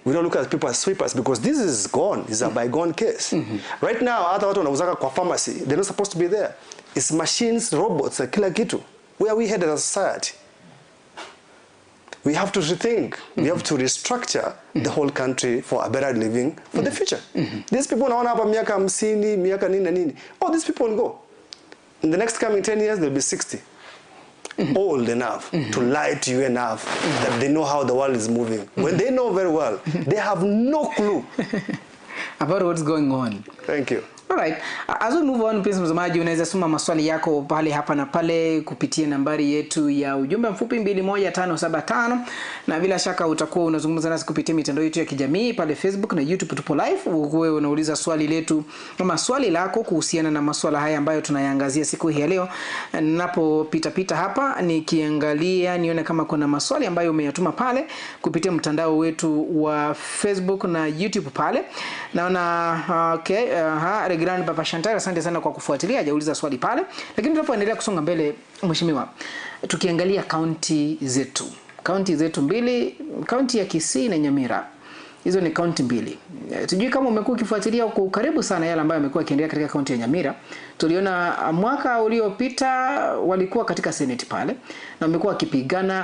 We don't look at people as sweepers because this is gone. It's a bygone case. Right now, hata watu wanauzaka kwa pharmacy, they're not supposed to be there. It's machines, robots, kila kitu. Where are we headed as a society? We have to rethink. We have to restructure the whole country for a better living for the future. These people wanaona hapa miaka 50, miaka nini na nini. Oh, these people will go. In the next coming 10 years, they'll be 60. Old enough to lie to you enough that they know how the world is moving. When they know very well, they have no clue about what's going on. Thank you. Alright. As we move on, mpenzi mtazamaji, unaweza soma maswali yako pale hapa na pale kupitia nambari yetu ya ujumbe mfupi 21575, na bila shaka utakuwa unazungumza nasi kupitia mitandao yetu ya kijamii pale Facebook na YouTube, tupo live. Wewe unauliza swali letu ama swali lako kuhusiana na maswala haya ambayo tunayaangazia siku hii ya leo. Ninapopita pita hapa nikiangalia nione kama kuna maswali ambayo umeyatuma pale kupitia mtandao wetu wa Facebook na YouTube pale. Naona okay, Grand Papa Chantal, asante sana kwa kufuatilia, hajauliza swali pale. Lakini tunapoendelea kusonga mbele, mheshimiwa, tukiangalia kaunti zetu mbili, kaunti ya Kisii na Nyamira, hizo ni kaunti mbili. Sijui kama umekuwa ukifuatilia kwa ukaribu sana yale ambayo yamekuwa yakiendelea katika kaunti ya Nyamira. Tuliona mwaka uliopita walikuwa katika Senate pale na wamekuwa wakipigana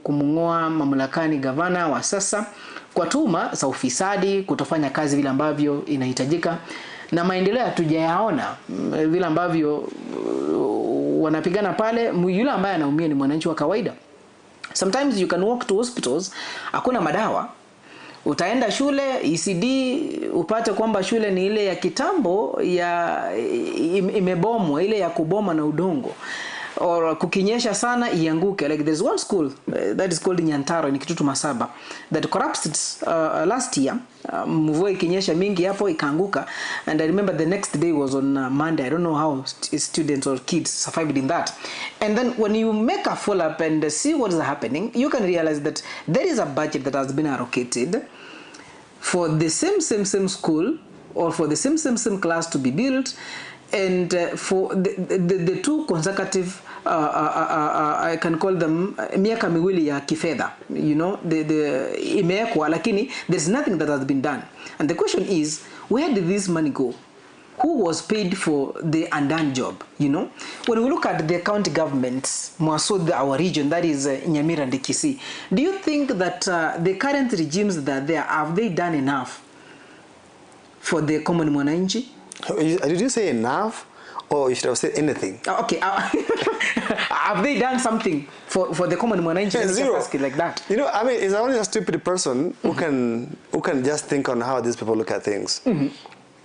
kumungoa mamlakani gavana wa sasa kwa tuhuma za ufisadi, kutofanya kazi vile ambavyo inahitajika, na maendeleo hatujayaona vile ambavyo wanapigana pale. Yule ambaye anaumia ni mwananchi wa kawaida. Sometimes you can walk to hospitals, hakuna madawa. Utaenda shule ECD upate kwamba shule ni ile ya kitambo ya imebomwa, ile ya kuboma na udongo, or kukinyesha sana ianguke. Like there's one school that is called Nyantaro in Kitutu Masaba that collapsed last year. Mvua ikinyesha mingi hapo ikaanguka, and I remember the next day was on Monday. I don't know how students or kids survived in that. And then when you make a follow up and see what is happening, you can realize that there is a budget that has been allocated for the same school or for the same class to be built, and for the two consecutive I can call them miaka miwili ya kifedha, you know, the imewekwa, lakini there's nothing that has been done. And the question is, where did this money go? Who was paid for the undone job? You know, when we look at the county governments, more so our region, that is Nyamira and Kisii, do you think that the current regimes that are there, have they done enough for the common mwananchi? Did you say enough, or you should have said anything? Okay. Have they done something for the common mwananchi? Zero. Just ask it like that. You know, I mean, it's only a stupid person who can just think on how these people look at things.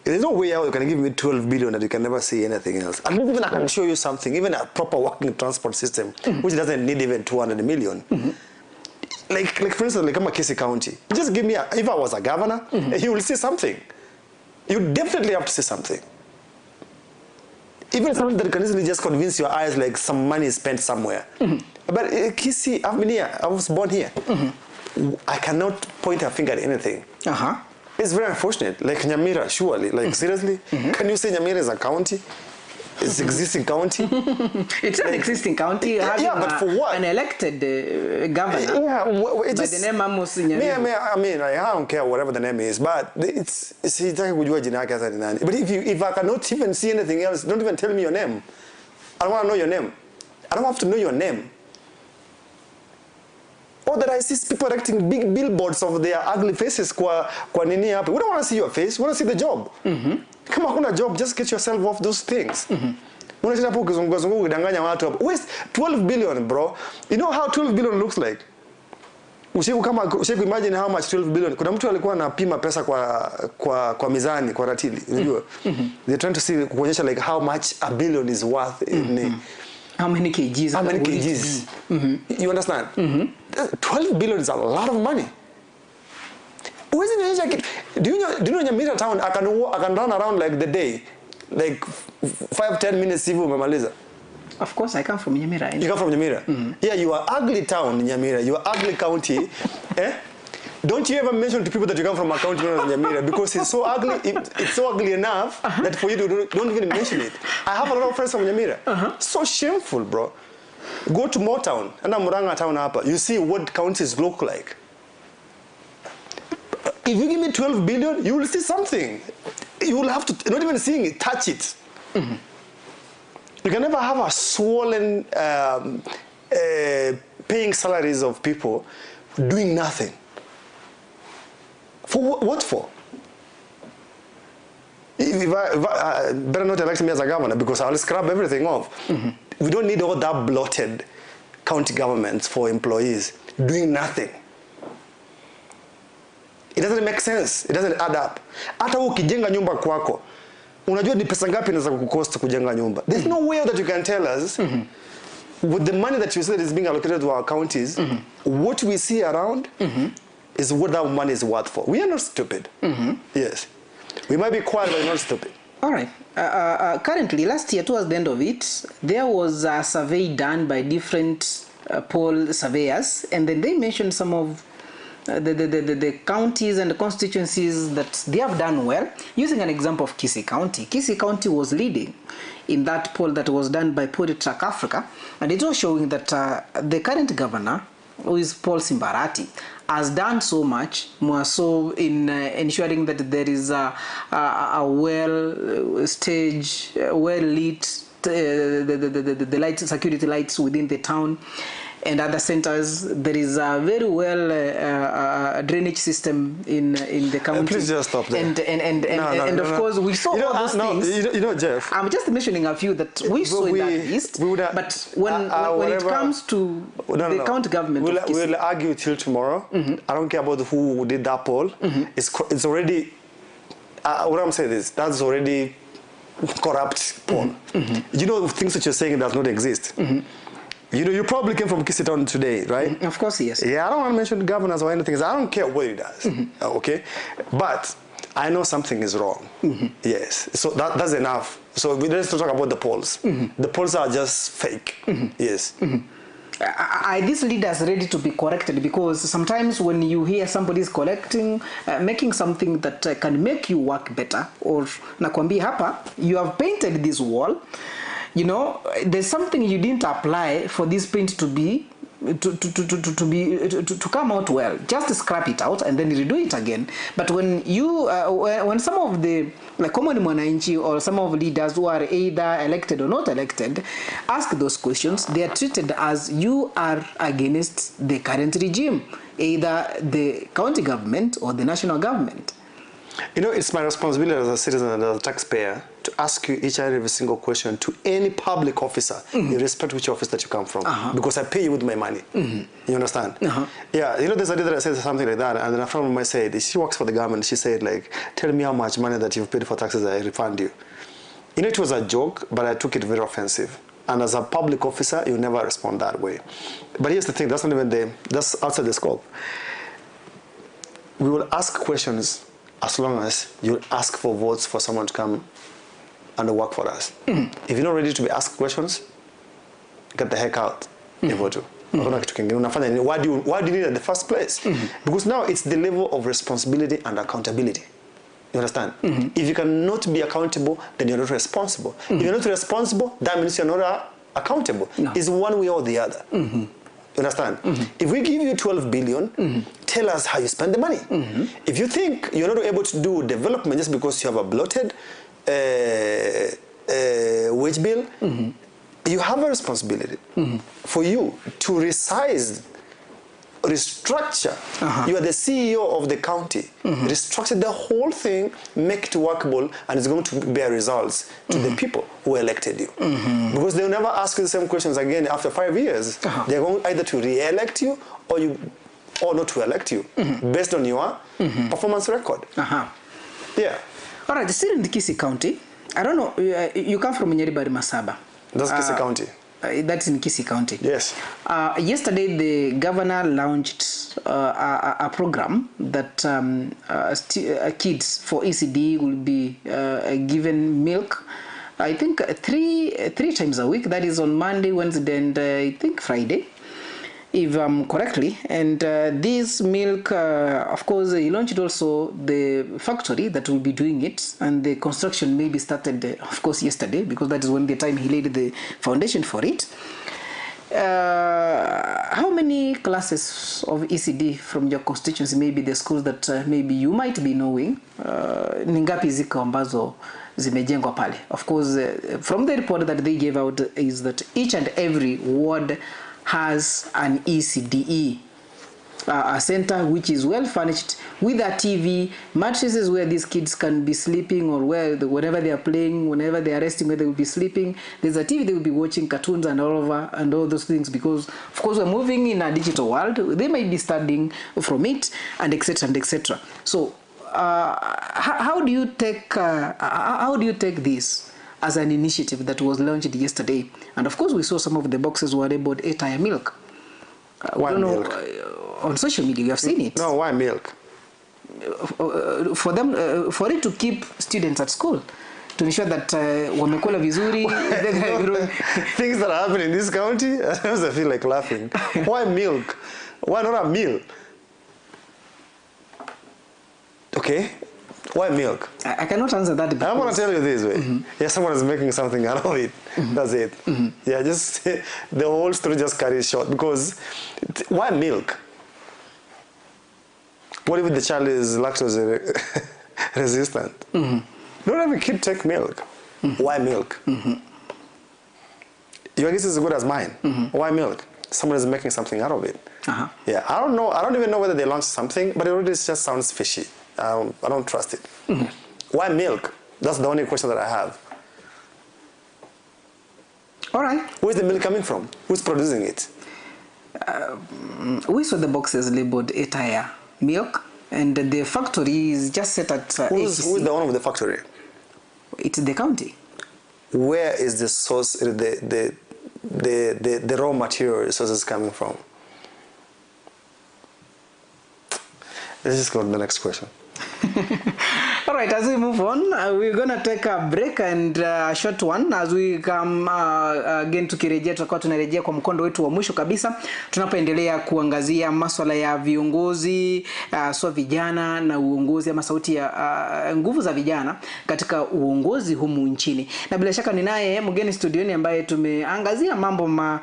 There's no way out you can give me 12 billion that you can never see anything else. And even I can show you something, even a proper working transport system, which doesn't need even 200 million. Like for instance, like I'm a Kisii County. Just give me, if I was a governor, you will see something. You definitely have to see something. Even something that can easily just convince your eyes like some money is spent somewhere. But Kisii, I've been here, I was born here. I cannot point a finger at anything. It's very unfortunate. Like Nyamira, surely. Like seriously? Can you say Nyamira is a county? It's existing county? It's an existing county. Yeah, but for what? An elected governor. Yeah, well, it by is, the name Amos Nyaribo. I mean, I don't care whatever the name is, but it's. But if I cannot even see anything else, don't even tell me your name. I don't want to know your name. I don't have to know your name. All that I see is people erecting big billboards of their ugly faces. Kwa nini hapa. We don't want to see your face. We want to see the job. Kama hakuna job, just get yourself off those things. Unashinda hapo ukizunguka zunguka ukidanganya watu hapo. Waste 12 billion, bro. You know how 12 billion looks like? Usiku imagine how much 12 billion. Kuna mtu alikuwa anapima pesa kwa mizani, kwa ratili, unajua. They're trying to see kuonyesha like how much a billion is worth in how many kgs? How many kgs? You understand? 12 billion is a lot of money. Do you know Nyamira town? I can run around like the day, like 5-10 minutes hivi umemaliza. Of course, I come from Nyamira. You come from Nyamira? Yeah, you are ugly town, Nyamira. You are ugly county. Eh? Don't you ever mention to people that you come from a county known as Nyamira, because it's so ugly. It's so ugly enough that for you to don't even mention it. I have a lot of friends from Nyamira. So shameful, bro. Go to Motown, and Murang'a town hapa. You see what counties look like. If you give me 12 billion, you will see something. You will have to, not even seeing it, touch it. You can never have a swollen paying salaries of people doing nothing. For what for? If I better not elect me as a governor, because I'll scrub everything off. We don't need all that bloated county governments for employees doing nothing. It doesn't make sense. It doesn't add up. Hata ukijenga nyumba kwako, unajua ni pesa ngapi inaweza kukucost kujenga nyumba. There's no way that you can tell us with the money that you said is being allocated to our counties, what we see around is what that money is worth for. We are not stupid. Yes. We might be quiet, but we're not stupid. All right. Currently, last year, towards the end of it, there was a survey done by different poll surveyors, and then they mentioned some of the counties and the constituencies that they have done well, using an example of Kisii County. Kisii County was leading in that poll that was done by Politrack Africa, and it was showing that the current governor, who is Paul Simba Arati, has done so much, more so in ensuring that there is a well-staged, well-lit, the light, security lights within the town and other centers. There is a very well drainage system in the county. Please just stop there. And of course we saw all those things. You know, Jeff, I'm just mentioning a few that we saw in that list. But when it comes to the county government, we'll argue till tomorrow. I don't care about who did that poll. It's already what I'm saying is that's already corrupt poll. You know, things that you're saying does not exist. You know, you probably came from Kisii Town today, right? Of course, yes. Yeah, I don't want to mention governors or anything. I don't care what he does, okay? But I know something is wrong. Yes, so that's enough. So we don't talk about the polls. The polls are just fake. Yes. Are these leaders ready to be corrected? Because sometimes when you hear somebody's collecting, making something that can make you work better, or nakwambia hapa, you have painted this wall. You know, there's something you didn't apply for this paint to be to come out well. Just scrap it out and then redo it again. But when you when some of the like common mwananchi or some of leaders who are either elected or not elected ask those questions, they are treated as you are against the current regime, either the county government or the national government. You know, it's my responsibility as a citizen and as a taxpayer to ask you each and every single question to any public officer, irrespective which office that you come from, because I pay you with my money. You understand? Yeah, you know, there's a day that I said something like that, and then a friend of mine said, she works for the government, she said, like, tell me how much money that you've paid for taxes, I refund you. You know, it was a joke, but I took it very offensive. And as a public officer, you never respond that way. But here's the thing, that's not even that's outside the scope. We will ask questions as long as you ask for votes for someone to come and work for us. If you're not ready to be asked questions, get the heck out. Why do you need it in the first place? Because now it's the level of responsibility and accountability. You understand? If you cannot be accountable, then you're not responsible. If you're not responsible, that means you're not accountable. No. It's one way or the other. You understand? If we give you 12 billion, tell us how you spend the money. If you think you're not able to do development just because you have a bloated wage bill, you have a responsibility for you to resize, restructure. You are the CEO of the county. Restructure the whole thing, make it workable, and it's going to bear results to the people who elected you. Because they'll never ask you the same questions again after 5 years. They're going either to re-elect you or not to elect you, based on your performance record. Yeah. All right, still in the Kisii County. I don't know, you come from Nyaribari Masaba. That's Kisii County. That's in Kisii County. Yes. Yesterday, the governor launched a program that kids for ECD will be given milk, I think three times a week. That is on Monday, Wednesday, and I think Friday, if I'm correctly. And this milk, of course, he launched also the factory that will be doing it, and the construction may be started, of course, yesterday, because that is when the time he laid the foundation for it. How many classes of ECD from your constituency, maybe the schools that maybe you might be knowing, ni ngapi ziko ambazo zimejengwa pale? Of course, from the report that they gave out is that each and every ward has an ECDE, a center which is well furnished with a TV, mattresses where these kids can be sleeping, or where whenever they are playing, whenever they are resting, where they will be sleeping. There's a TV, they will be watching cartoons and all over and all those things, because of course we're moving in a digital world. They might be studying from it, and etc. and etc. So how do you take this as an initiative that was launched yesterday? And of course, we saw some of the boxes were labeled Etaya milk. Why milk? On social media, you have seen it. No, why milk? For them, for it to keep students at school, to ensure that wamekula vizuri. Things that happen in this county, I feel like laughing. Why milk? Why not a meal? Okay. Why milk? I cannot answer that. I'm going to tell you this way. Yeah, someone is making something out of it. That's it. Yeah, just the whole story just carries short, because why milk? What if the child is lactose resistant? Don't every kid take milk. Why milk? Your guess is as good as mine. Why milk? Someone is making something out of it. Yeah, I don't know. I don't even know whether they launched something, but it already just sounds fishy. I don't trust it. Why milk? That's the only question that I have. All right. Where's the milk coming from? Who's producing it? We saw the boxes labeled Etaya milk, and the factory is just set at who's the owner of the factory? It's the county. Where is the source, the raw material sources coming from? Let's just go to the next question. All right, as we move on, we're going to take a break and a short one. As we come again tukirejea, tutakuwa tunarejea kwa mkondo wetu wa mwisho kabisa, tunapoendelea kuangazia masuala ya viongozi, so vijana na uongozi, ama sauti ya nguvu za vijana katika uongozi humu nchini. Na bila shaka ninaye mgeni studioni ambaye tumeangazia mambo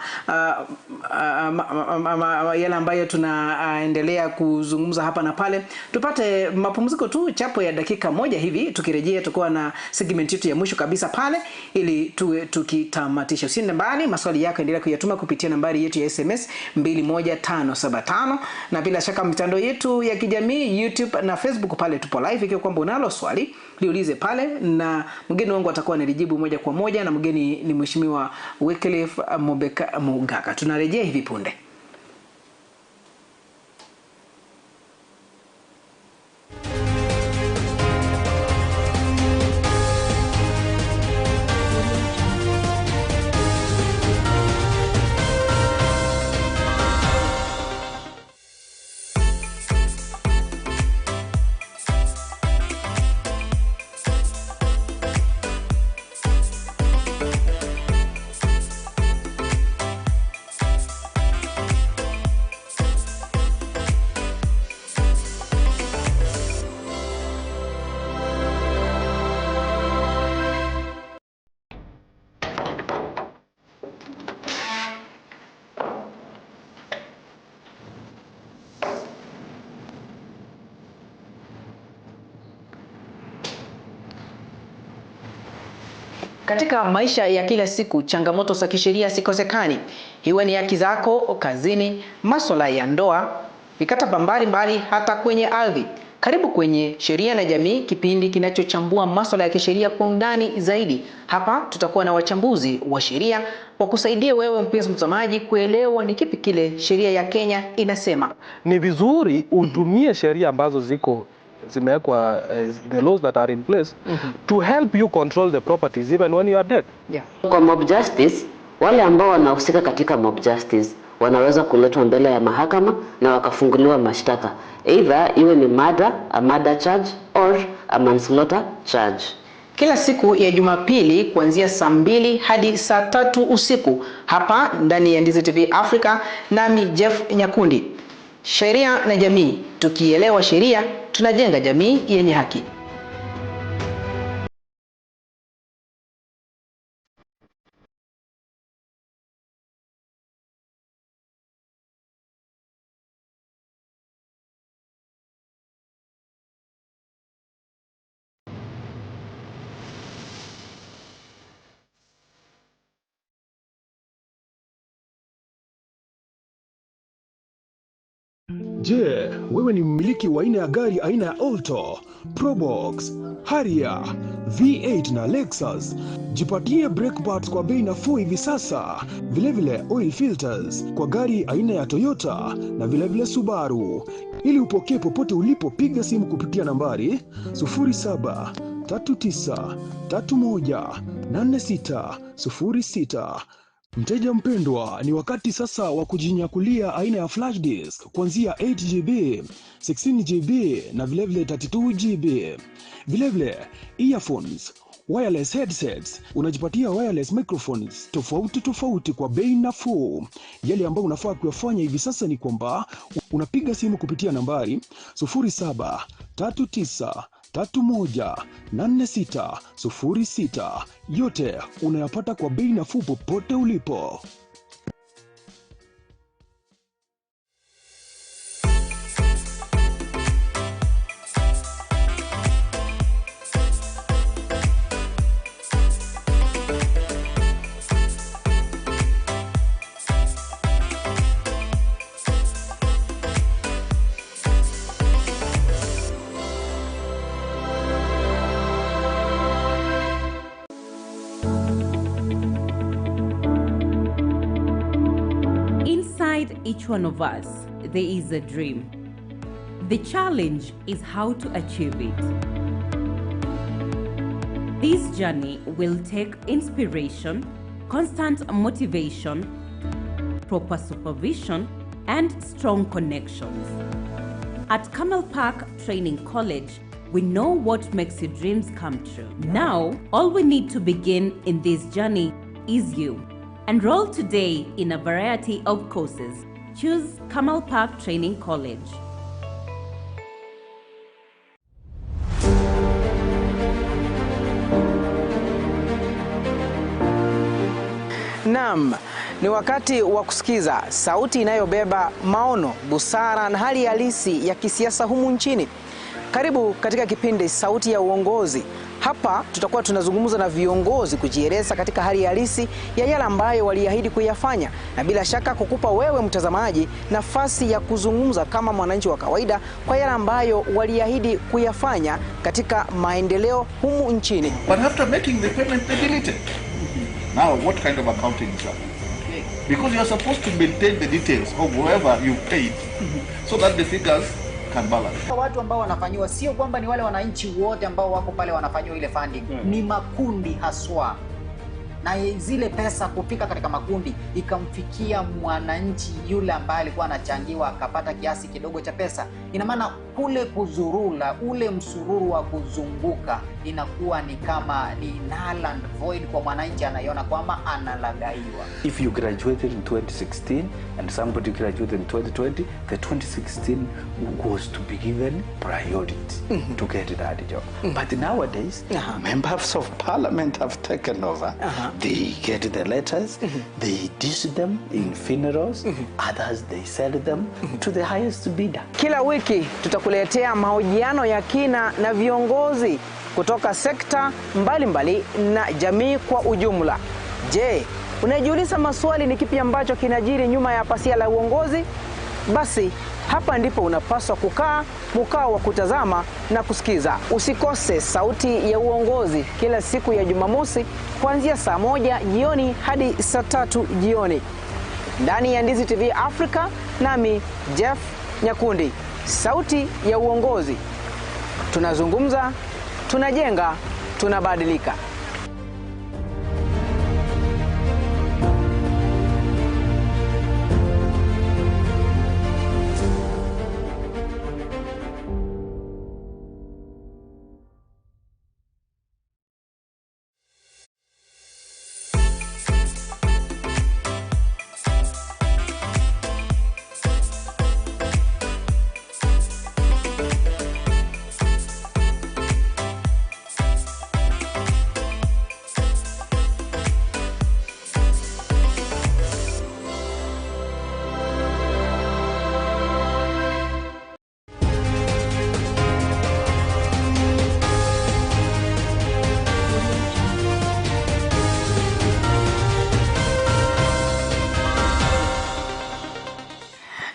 yale ambayo tunaendelea kuzungumza hapa na pale. Tupate mapumziko Mapumziko tu chapo ya dakika moja hivi, tukirejea tutakuwa na segment yetu ya mwisho kabisa pale ili tuwe tukitamatisha. Usiende mbali, maswali yako endelea kuyatuma kupitia nambari yetu ya SMS 21575, na bila shaka mitandao yetu ya kijamii YouTube na Facebook pale tupo live. Ikiwa kwamba unalo swali liulize pale na mgeni wangu atakuwa analijibu moja kwa moja, na mgeni ni Mheshimiwa Wycliffe Mobek Mogaka. Tunarejea hivi punde. Katika maisha ya kila siku, changamoto za kisheria sikosekani. Iwe ni haki zako kazini, masuala ya ndoa, mikataba mbalimbali, hata kwenye ardhi. Karibu kwenye Sheria na Jamii, kipindi kinachochambua masuala ya kisheria kwa undani zaidi. Hapa tutakuwa na wachambuzi wa sheria wa kusaidia wewe mpenzi mtazamaji kuelewa ni kipi kile sheria ya Kenya inasema. Ni vizuri utumie sheria ambazo ziko zimewekwa, the laws that are in place to help you control the properties even when you are dead. Kwa mob justice, wale ambao wanahusika katika mob justice wanaweza kuletwa mbele ya mahakama na wakafunguliwa mashtaka, either iwe ni murder, a murder charge or a manslaughter charge. Kila siku ya Jumapili kuanzia saa 2 hadi saa 3 usiku hapa ndani ya Ndizi TV Africa, nami Jeff Nyakundi. Sheria na Jamii, tukielewa sheria tunajenga jamii yenye haki. Je, wewe ni mmiliki wa aina ya gari aina ya Alto, Probox, Harrier, V8 na Lexus? Jipatie brake parts kwa bei nafuu hivi sasa. Vilevile oil filters kwa gari aina ya Toyota na vilevile Subaru. Ili upokee popote ulipo, piga simu kupitia nambari 0739318606. Mteja mpendwa, ni wakati sasa wa kujinyakulia aina ya flash disk kuanzia 8GB, 16GB na vilevile 32GB. Vilevile earphones, wireless headsets, unajipatia wireless microphones tofauti tofauti kwa bei nafuu. Yale ambayo unafaa kuyafanya hivi sasa ni kwamba unapiga simu kupitia nambari 0739318606. Yote unayapata kwa bei nafuu popote ulipo. Inside each one of us, there is a dream. The challenge is how to achieve it. This journey will take inspiration, constant motivation, proper supervision, and strong connections. At Camel Park Training College, we know what makes your dreams come true. Now, all we need to begin in this journey is you. Enroll today in a variety of courses. Choose Camel Park Training College. Naam, Ni wakati wa kusikiza sauti inayobeba maono, busara na hali halisi ya kisiasa humu nchini. Karibu katika kipindi Sauti ya Uongozi. Hapa tutakuwa tunazungumza na viongozi kujieleza katika hali halisi ya yale ambayo waliahidi kuyafanya, na bila shaka kukupa wewe mtazamaji nafasi ya kuzungumza kama mwananchi wa kawaida kwa yale ambayo waliahidi kuyafanya katika maendeleo humu nchini. But after making the payment, they delete it. Now, what kind of accounting is that? Because you are supposed to maintain the details of whoever you paid so that the figures can balance. Watu ambao wanafanyiwa sio kwamba ni wale wananchi wote ambao wako pale wanafanyiwa ile funding, ni makundi haswa, na zile pesa kufika katika makundi ikamfikia mwananchi yule ambaye alikuwa anachangiwa akapata kiasi kidogo cha pesa. Ina maana kule kuzurula, ule msururu wa kuzunguka inakuwa ni kama ni null and void kwa mwananchi, anaiona kwamba analagaiwa. If you graduated in 2016 and somebody graduated in 2020, the 2016 was to be given priority to get that job. But nowadays, members of parliament have taken over. They get the letters, they dish them in funerals, others they sell them to the highest bidder. Kila wiki tutakuletea mahojiano ya kina na viongozi kutoka sekta mbalimbali na jamii kwa ujumla. Je, unajiuliza maswali ni kipi ambacho kinajiri nyuma ya pasia la uongozi? Basi hapa ndipo unapaswa kukaa mkao wa kutazama na kusikiza. Usikose Sauti ya Uongozi kila siku ya Jumamosi kuanzia saa 1 jioni hadi saa 3 jioni ndani ya Ndizi TV Africa, nami Jeff Nyakundi. Sauti ya Uongozi, tunazungumza, tunajenga, tunabadilika.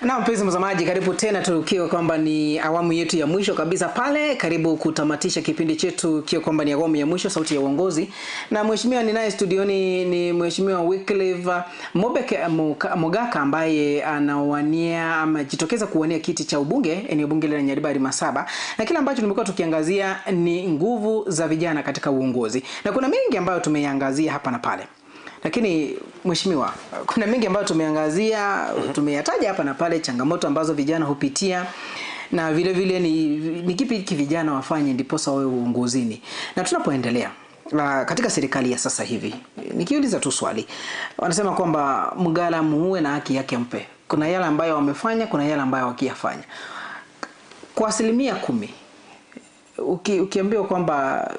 Na mpenzi mtazamaji, karibu tena tukiwa kwamba ni awamu yetu ya mwisho kabisa pale, karibu kutamatisha kipindi chetu kiwa kwamba ni awamu ya mwisho Sauti ya Uongozi. Na mheshimiwa ninaye studioni ni Mheshimiwa Wycliffe Mobek Mogaka ambaye anawania ama jitokeza kuwania kiti cha ubunge eneo bunge la Nyaribari Masaba. Na kile ambacho tumekuwa tukiangazia ni nguvu za vijana katika uongozi. Na kuna mengi ambayo tumeangazia hapa na pale. Lakini mheshimiwa, kuna mengi ambayo tumeangazia, tumeyataja hapa na pale, changamoto ambazo vijana hupitia na vile vile ni kipi vijana wafanye ndiposa wawe uongozini. Na tunapoendelea katika serikali ya sasa hivi, nikiuliza tu swali, wanasema kwamba mgala muue na haki yake mpe. Kuna yale ambayo wamefanya, kuna yale ambayo wakiyafanya. Kwa 10%, ukiambiwa kwamba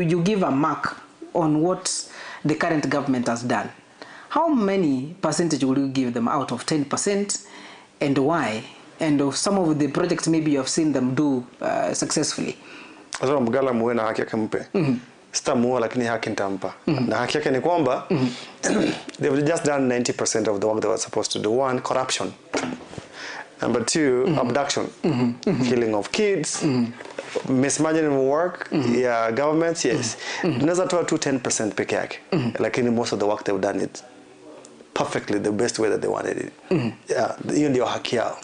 you give a mark on what the current government has done, how many percentage will you give them out of 10%, and why? And of some of the projects maybe you have seen them do successfully. Sasa mgala muwe na haki yake mpe. Sitamuua lakini haki nitampa. Na haki yake ni kwamba they've just done 90% of the work they were supposed to do. One, corruption. Number two, abduction. Killing of kids. Mismanaging work, yeah, governments, yes. Tunaweza toa tu 10% peke yake. Lakini most of the work they've done it perfectly the best way that they wanted it. Yeah, hiyo ndio haki yao.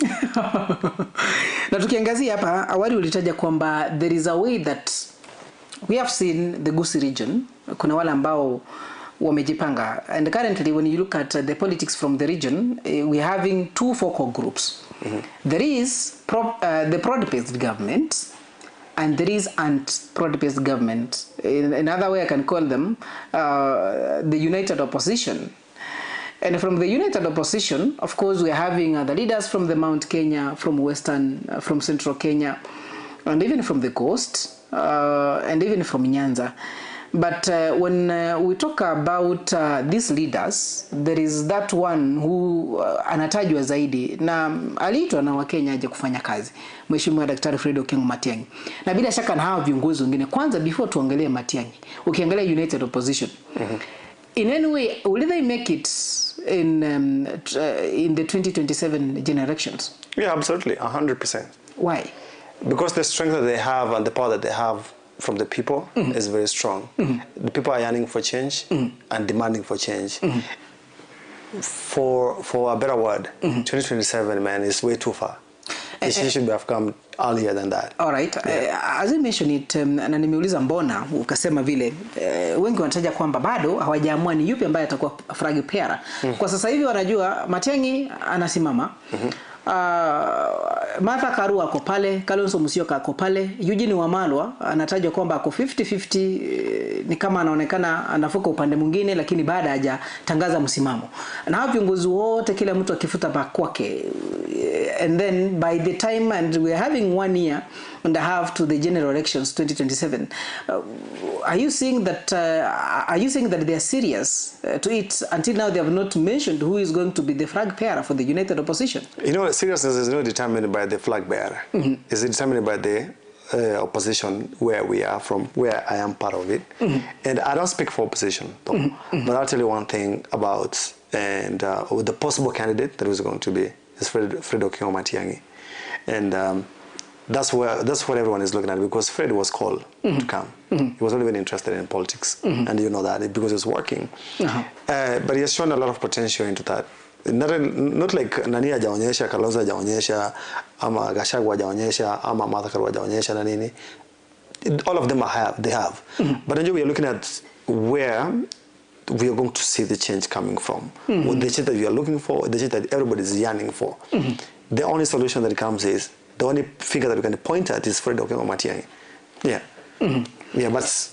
Na tukiangazia hapa, awali ulitaja kwamba there is a way that we have seen the Gusii region, kuna wale ambao wamejipanga, and currently when you look at the politics from the region, we are having two focal groups. There is the broad-based government and there is anti-broad-based government. In another way I can call them the united opposition. And from the united opposition, of course, we are having the leaders from the Mount Kenya, from Western, from Central Kenya, and even from the coast, and even from Nyanza. But when we talk about these leaders, there is that one who anatajwa zaidi na aliitwa na Wakenya aje kufanya kazi, Mheshimiwa Daktari Fred Okengo Matiang'i. Na bila shaka na hawa viongozi wengine. Kwanza before tuangalie Matiang'i, ukiangalia United Opposition, in any way will they make it in the 2027 general elections? Yeah, absolutely, 100%. Why? Because the strength that they have and the power that they have from the people is very strong. The people are yearning for change and demanding for change. For a better word, 2027, man, is way too far. The change should have come earlier than that. All right. As you mentioned it, na nimeuliza mbona ukasema vile, wengi wanataja kwamba bado hawajaamua ni yupi ambaye atakuwa flag bearer. Kwa sasa hivi wanajua Matiang'i anasimama. Martha Karua ako pale, Kalonzo Musyoka ako pale, Eugene Wamalwa anatajwa kwamba ako 50-50, ni kama anaonekana anafuka upande mwingine, lakini baada hajatangaza msimamo. Na hao viongozi wote kila mtu akifuta pa kwake, and then by the time, and we are having 1 year and a half to the general elections 2027, are you seeing that they are serious to it? Until now they have not mentioned who is going to be the flag bearer for the United Opposition. You know, seriousness is not determined by the flag bearer. It's determined by the opposition where we are from, where I am part of it. And I don't speak for opposition, though. But I'll tell you one thing about, and the possible candidate that was going to be is Fred Okengo Matiang'i. And that's what everyone is looking at, because Fred was called to come. He was not even interested in politics, and you know that, because he was working. But he has shown a lot of potential into that. Not like nani hajaonyesha, Kalonzo hajaonyesha, ama Gachagua hajaonyesha, ama Martha Karua hajaonyesha na nini. All of them they have. But anyway, we are looking at where we are going to see the change coming from. The change that we are looking for, the change that everybody is yearning for. The only solution that comes is, the only figure that we can point at is Fred Okengo Matiang'i. Yeah. Yeah, but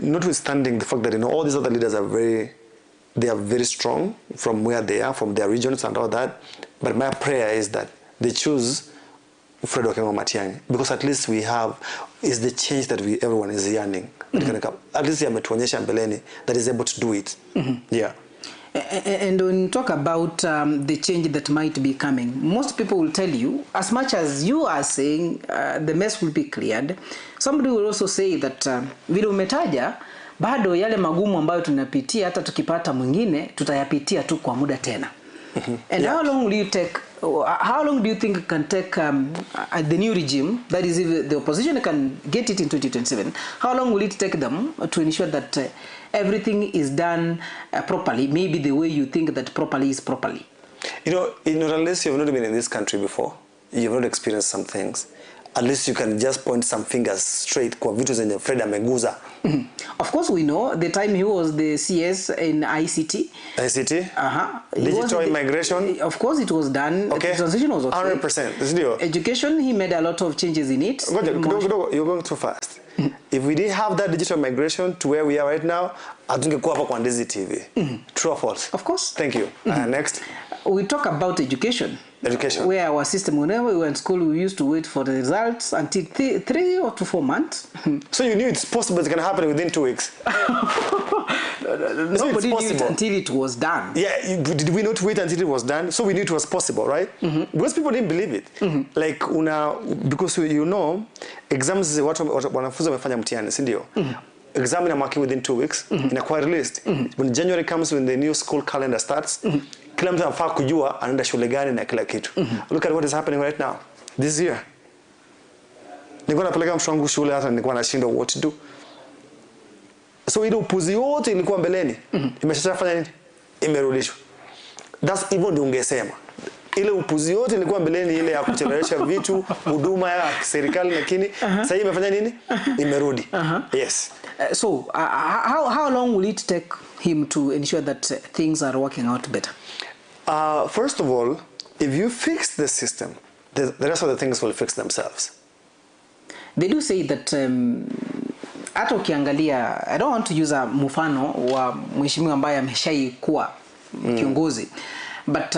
notwithstanding the fact that, you know, all these other leaders are very, they are very strong from where they are, from their regions and all that. But my prayer is that they choose Fred Okengo Matiang'i, because at least we have, is the change that everyone is yearning. That can come. At least ametuonyesha mbeleni that is able to do it. Yeah. And when you talk about the change that might be coming, most people will tell you, as much as you are saying the mess will be cleared, somebody will also say that vile umetaja, bado yale magumu ambayo tunapitia, hata tukipata mwingine, tutayapitia tu kwa muda tena. And how long will you take, how long do you think it can take the new regime, that is if the opposition can get it in 2027, how long will it take them to ensure that everything is done properly, maybe the way you think that properly is properly? You know, unless you've not been in this country before, you've not experienced some things, at least you can just point some fingers straight kwa vitu zenye Fred ameguza. Of course we know the time he was the CS in ICT. ICT? Digital immigration? Of course it was done. Okay. The transition was okay. 100%. Education, he made a lot of changes in it. You're going too fast. If we didn't have that digital migration to where we are right now, hatungekuwa hapa kwa Ndizi TV. True or false? Of course. Thank you. Next. We talk about education. Education. Where our system, whenever we were in school, we used to wait for the results until 3 or 4 months. So you knew it's possible, it can happen within 2 weeks. Nobody knew it until it was done. Yeah, did we not wait until it was done? So we knew it was possible, right? Because people didn't believe it. Like, because you know, exams, wanafunzi wamefanya mtihani, si ndio? Exam inamarki within 2 weeks, inakuwa released. When January comes, when the new school calendar starts, kila mtu anafaa kujua anaenda shule gani na kila kitu. Look at what is happening right now, this year. Nilikuwa napeleka mtoto wangu shule, hata nilikuwa nashindwa what to do. So ile upuzi yote ilikuwa mbeleni, imeshafanya nini? Imerudishwa. That's even ndio ungesema. Ile upuzi yote ilikuwa mbeleni, ile ya kuchelewesha vitu, huduma ya serikali, lakini sasa hii imefanya nini? Imerudi. Yes. So how long will it take him to ensure that things are working out better? First of all, if you fix the system, the rest of the things will fix themselves. They do say that hata ukiangalia, I don't want to use a mfano wa mheshimiwa ambaye ameshaikuwa kiongozi, but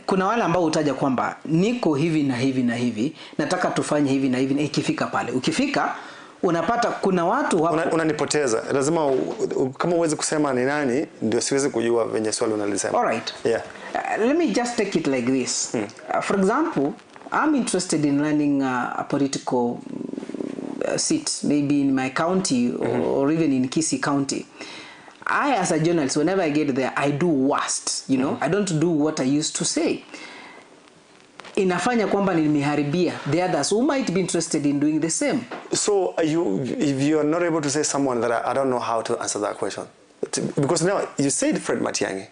kuna wale ambao utaja kwamba niko hivi na hivi na hivi, nataka tufanye hivi na hivi, na ikifika pale, ukifika Unapata kuna watu hapo. Unanipoteza. Lazima kama uweze kusema ni nani ndio siwezi kujua venye swali unalisema. All right. Yeah. Let me just take it like this. For example, I'm interested in running a political seat, maybe in my county or even in Kisii County. I, as a journalist, whenever I get there, I do worst, you know. I don't do what I used to say. Inafanya kwamba nimeharibia the others who might be interested in doing the same. So if you are not able to say someone that I don't know how to answer that question. Because now you said Fred Matiang'i.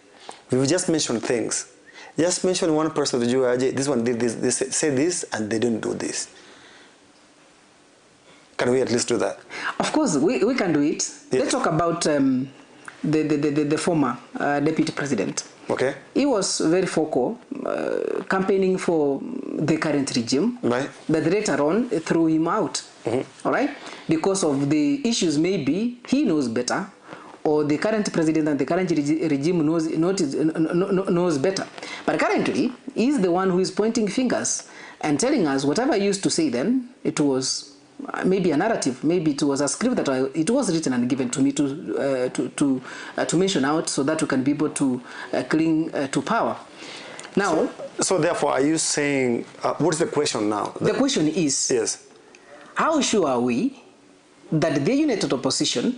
We've just mentioned things. Just mention one person to you, this one did this, this, say this, and they didn't do this. Can we at least do that? Of course, we can do it. Yeah. Let's talk about the former deputy president. Okay. He was very vocal, campaigning for the current regime. Right. But later on, threw him out. All right? Because of the issues, maybe he knows better, or the current president and the current regime knows better. But currently, he's the one who is pointing fingers and telling us whatever I used to say then, it was maybe a narrative, maybe it was a script that it was written and given to me to mention out so that we can be able to cling to power. Now, so therefore, are you saying, what is the question now? The question is, yes, how sure are we that the united opposition,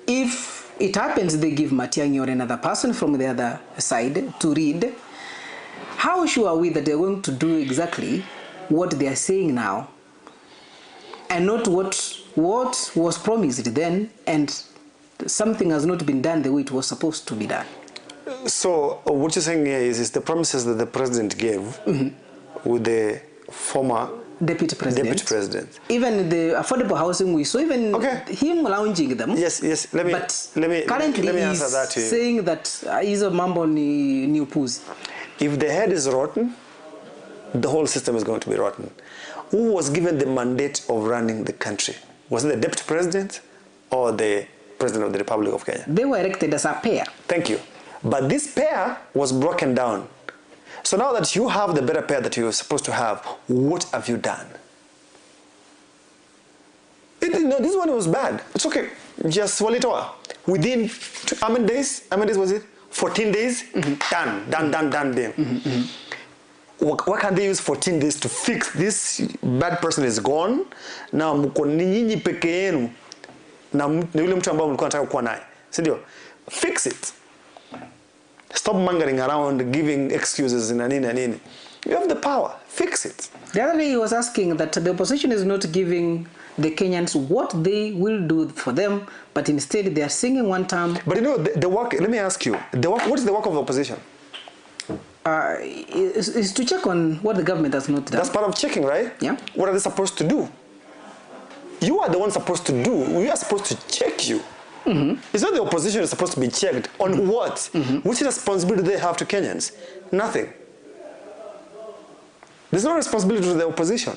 if it happens they give Matiang'i or another person from the other side to read, how sure are we that they're going to do exactly what they are saying now and not what was promised then, and something has not been done the way it was supposed to be done? So what you're saying here is the promises that the president gave with the former deputy president. Even the affordable housing, we saw even him lounging them. Yes, yes. Let me currently let me answer that to you. Saying that hizo mambo ni upuzi. If the head is rotten, the whole system is going to be rotten. Who was given the mandate of running the country? Was it the deputy president or the president of the Republic of Kenya? They were elected as a pair. Thank you. But this pair was broken down. So now that you have the better pair that you're supposed to have, what have you done? No, this one was bad. It's okay. Just walitoa. Within how many days? How many days was it? 14 days? Done, done, done, done, done. Why can't they use 14 days to fix this bad person is gone? Now mko nyinyi peke yenu na yule mtu ambaye mlikuwa mnataka kuwa naye. Si ndio? Fix it. Stop mongering around, giving excuses na nini na nini. You have the power. Fix it. The other day he was asking that the opposition is not giving the Kenyans what they will do for them, but instead they are singing one term. But you know, the work, let me ask you, the work, what is the work of the opposition? Is to check on what the government has not done. That's part of checking, right? Yeah. What are they supposed to do? You are the one supposed to do. We are supposed to check you. It's not the opposition is supposed to be checked on what? Which responsibility do they have to Kenyans? Nothing. There's no responsibility to the opposition.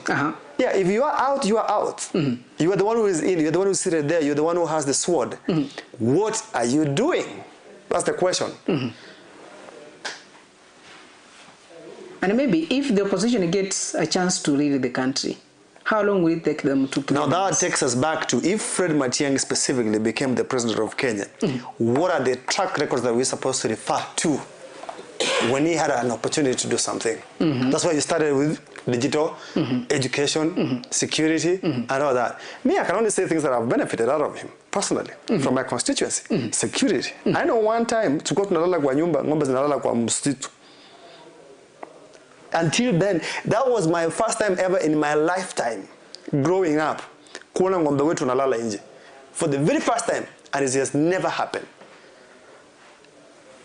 Yeah, if you are out, you are out. You are the one who is in. You're the one who's seated there. You're the one who has the sword. What are you doing? That's the question. And maybe if the opposition gets a chance to lead the country, how long will it take them to... Now that takes us back to if Fred Matiang'i specifically became the president of Kenya, what are the track records that we're supposed to refer to when he had an opportunity to do something? That's why you started with digital, education, security, and all that. Me, I can only say things that I've benefited out of him, personally, from my constituency. Security. I know one time, tulikuwa tunalala kwa nyumba, ng'ombe zinalala kwa msitu. Until then, that was my first time ever in my lifetime growing up, kuona ng'ombe wetu nalala nje. For the very first time, and it has never happened.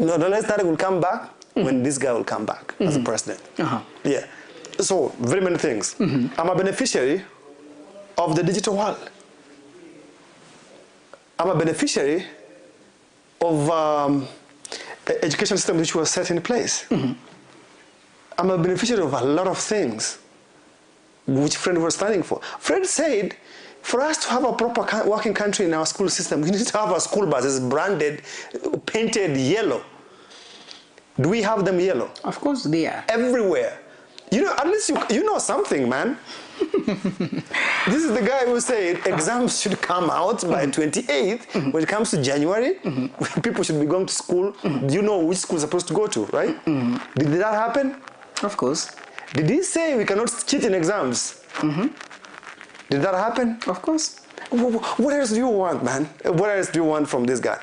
No, the last time will come back when this guy will come back as a president. Yeah. So, very many things. I'm a beneficiary of the digital world. I'm a beneficiary of education system which was set in place. I'm a beneficiary of a lot of things which Fred was standing for. Fred said, for us to have a proper working country in our school system, we need to have our school buses branded, painted yellow. Do we have them yellow? Of course they are. Everywhere. You know, at least you know something, man. This is the guy who said exams should come out by 28th. When it comes to January, people should be going to school. You know which school is supposed to go to, right? Did that happen? Of course. Did he say we cannot cheat in exams? Did that happen? Of course. What else do you want, man? What else do you want from this guy?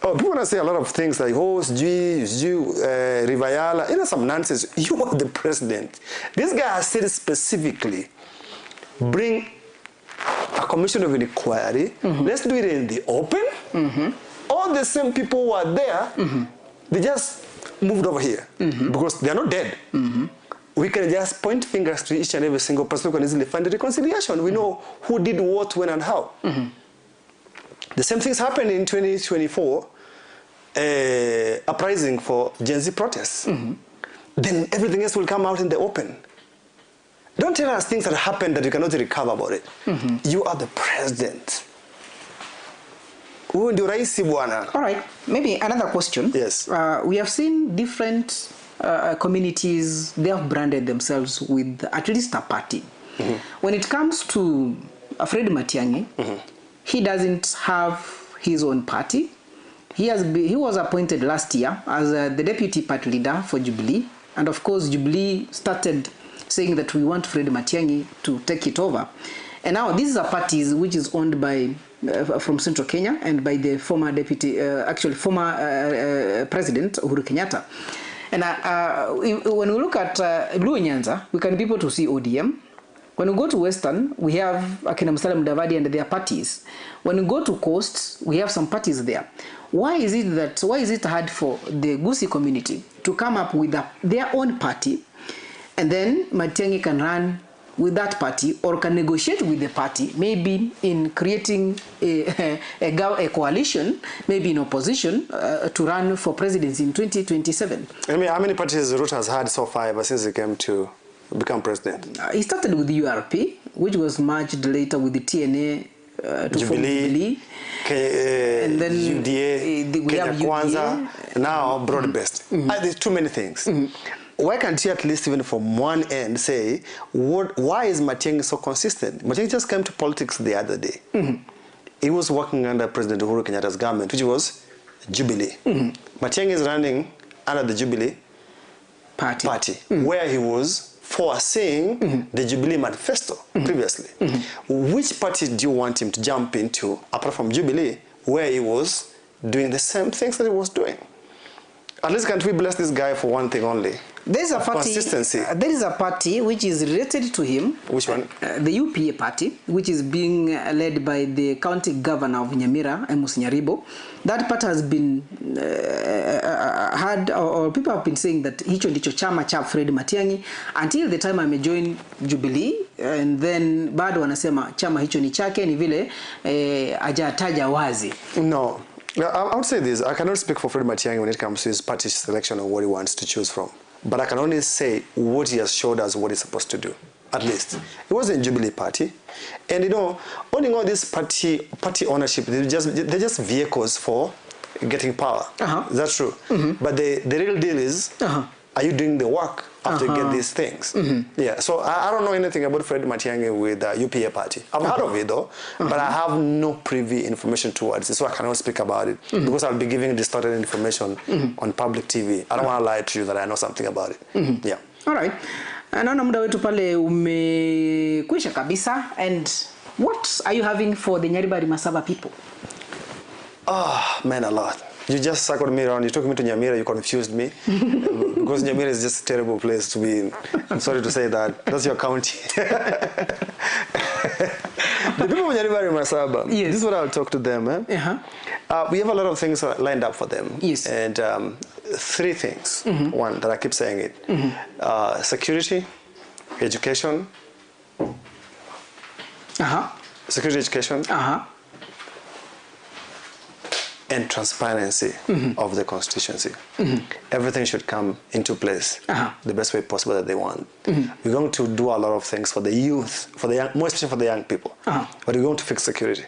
Oh, people want to say a lot of things like, oh, sijui, River Yala, you know, some nonsense. You are the president. This guy has said specifically, bring a commission of inquiry. Let's do it in the open. All the same people who are there, they just moved over here because they are not dead. We can just point fingers to each and every single person who can easily find the reconciliation. We know who did what, when, and how. The same things happened in 2024, uprising for Gen Z protests. Then everything else will come out in the open. Don't tell us things that happened that you cannot recover about it. You are the president. Huyu ndio rais bwana. All right. Maybe another question. Yes. We have seen different communities, they have branded themselves with at least a party. When it comes to Fred Matiang'i, he doesn't have his own party. He was appointed last year as the deputy party leader for Jubilee. And of course, Jubilee started saying that we want Fred Matiang'i to take it over. And now this is a party which is owned by from Central Kenya and by the former deputy, actually former president Uhuru Kenyatta. And when we look at Luo Nyanza, we can be able to see ODM. When we go to Western, we have Akina Musalia Mudavadi and their parties. When we go to Coast, we have some parties there. Why is it why is it hard for the Gusii community to come up with their own party, and then Matiang'i can run with that party or can negotiate with the party, maybe in creating a coalition, maybe in opposition, to run for presidency in 2027. I mean, how many parties Ruto has had so far ever since he came to become president? He started with the URP, which was merged later with the TNA to form Jubilee. And then UDA, we Kenya have Kwanza, UDA. Now broad-based. There's too many things. Why can't you at least even from one end say, why is Matiang'i so consistent? Matiang'i just came to politics the other day. He was working under President Uhuru Kenyatta's government, which was Jubilee. Matiang'i is running under the Jubilee party where he was foreseeing the Jubilee manifesto previously. Which party do you want him to jump into, apart from Jubilee, where he was doing the same things that he was doing? At least can't we bless this guy for one thing only? There's a party, Consistency. There is a party which is related to him. Which one? The UPA party, which is being led by the county governor of Nyamira, Amos Nyaribo. That party has been had, or people have been saying that hicho ndicho chama cha Fred Matiang'i until the time amejoin Jubilee, and then bado wanasema chama hicho ni chake, ni vile hajataja wazi. No. I would say this, I cannot speak for Fred Matiang'i when it comes to his party selection or what he wants to choose from. But I can only say what he has showed us what he's supposed to do, at least. It was in Jubilee Party. And you know, owning all this party ownership, they're just vehicles for getting power. That's true. But the real deal is, are you doing the work after you get these things? Yeah, so I don't know anything about Fred Matiang'i with the UPA party. I've heard of it though, but I have no privy information towards it, so I cannot speak about it because I'll be giving distorted information on public TV. I don't want to lie to you that I know something about it. Yeah. All right. Naona muda wetu pale umekwisha kabisa. And what are you having for the Nyaribari Masaba people? Oh, man, a lot. You just circled me around. You took me to Nyamira. You confused me. Because Nyamira is just a terrible place to be in. I'm sorry to say that. That's your county. The people of Nyaribari Masaba, yes. This is what I'll talk to them. Eh? We have a lot of things lined up for them. Yes. And three things. One, that I keep saying it. Security, education. Security, education. And transparency of the constituency. Everything should come into place the best way possible that they want. We're going to do a lot of things for the youth, for the young, more especially for the young people. But we're going to fix security.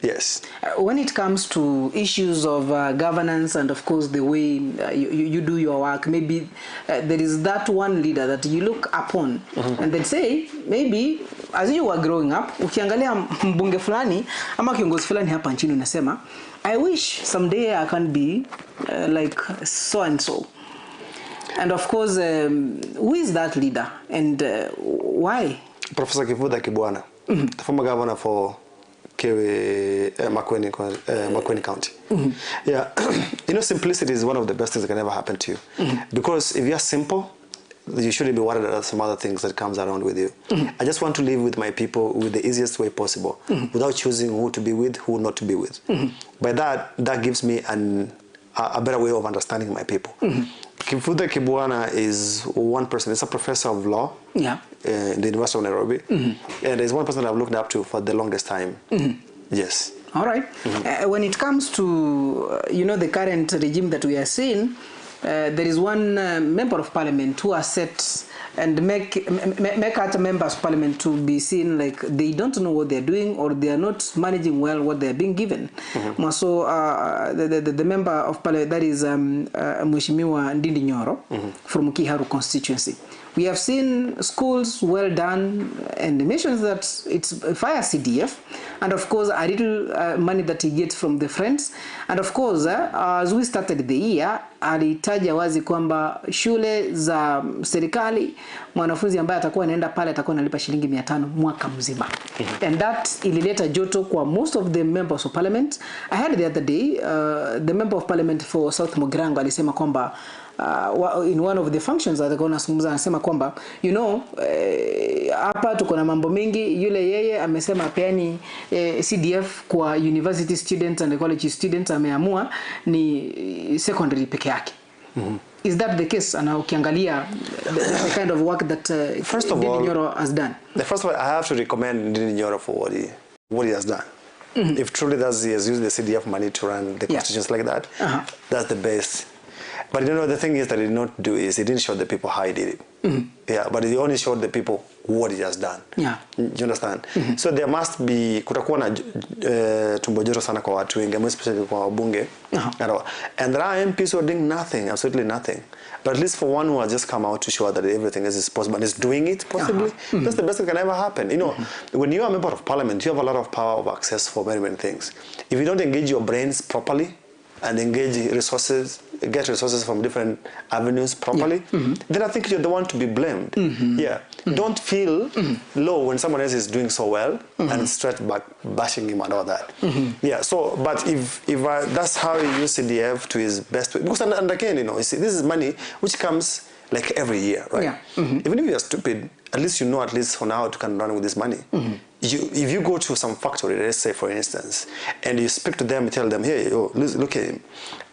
Yes. When it comes to issues of governance and of course the way you do your work, maybe there is that one leader that you look upon and then say, maybe as you were growing up, ukiangalia mbunge fulani ama kiongozi fulani hapa nchini unasema, I wish someday I can be like so and so. And of course, who is that leader and why? Professor Kivutha Kibwana, the former governor for Makueni County. Yeah, you know, simplicity is one of the best things that can ever happen to you. Because if you're simple, you shouldn't be worried about some other things that comes around with you. I just want to live with my people with the easiest way possible, without choosing who to be with, who not to be with. By that, that gives me a better way of understanding my people. Kivutha Kibwana is one person. He's a professor of law in the University of Nairobi. And he's one person that I've looked up to for the longest time. Yes. All right. When it comes to, you know, the current regime that we are seeing, there is one member of parliament who has set and make other members of parliament to be seen like they don't know what they're doing or they are not managing well what they're being given. So the member of parliament, that is Mheshimiwa Ndindi Nyoro from Kiharu constituency. We have seen schools well done and mentions that it's via CDF, and of course a little money that he gets from the friends. And of course, as we started the year, alitaja wazi kwamba shule za serikali mwanafunzi ambaye atakuwa anaenda pale atakuwa analipa shilingi 500 mwaka mzima. And that ilileta joto kwa most of the members of parliament. I heard the other day the member of parliament for South Mugirango alisema kwamba in one of the functions alikuwa anazungumza, anasema kwamba you know, hapa tuko na mambo mengi. Yule yeye amesema peani CDF kwa university students and college students, ameamua ni secondary peke yake. Is that the case? Na ukiangalia the kind of work that first of Ndindi all, Nyoro has done. The first of all, I have to recommend Ndindi Nyoro for what he has done. If truly that's he has used the CDF money to run the constituents like that, that's the best. But you know, the thing is that he did not do is he didn't show the people how he did it. Yeah, but he only showed the people what he has done. Yeah. You understand? So there must be kutakuwa na tumbo joto sana kwa watu wengi, especially kwa wabunge. And there are MPs who are doing nothing, absolutely nothing. But at least for one who has just come out to show that everything is possible and is doing it possibly, that's the best that can ever happen. You know, when you are a member of parliament, you have a lot of power of access for many, many things. If you don't engage your brains properly and engage resources, get resources from different avenues properly, then I think you're the one to be blamed. Yeah. Don't feel low when someone else is doing so well and start back bashing him and all that. Yeah, so, but if that's how he used CDF to his best way, because, and again, you know, you see, this is money which comes like every year, right? Yeah. Even if you're stupid, at least you know at least for now to can run with this money. If you go to some factory, let's say for instance, and you speak to them, tell them, hey, yo, look at him,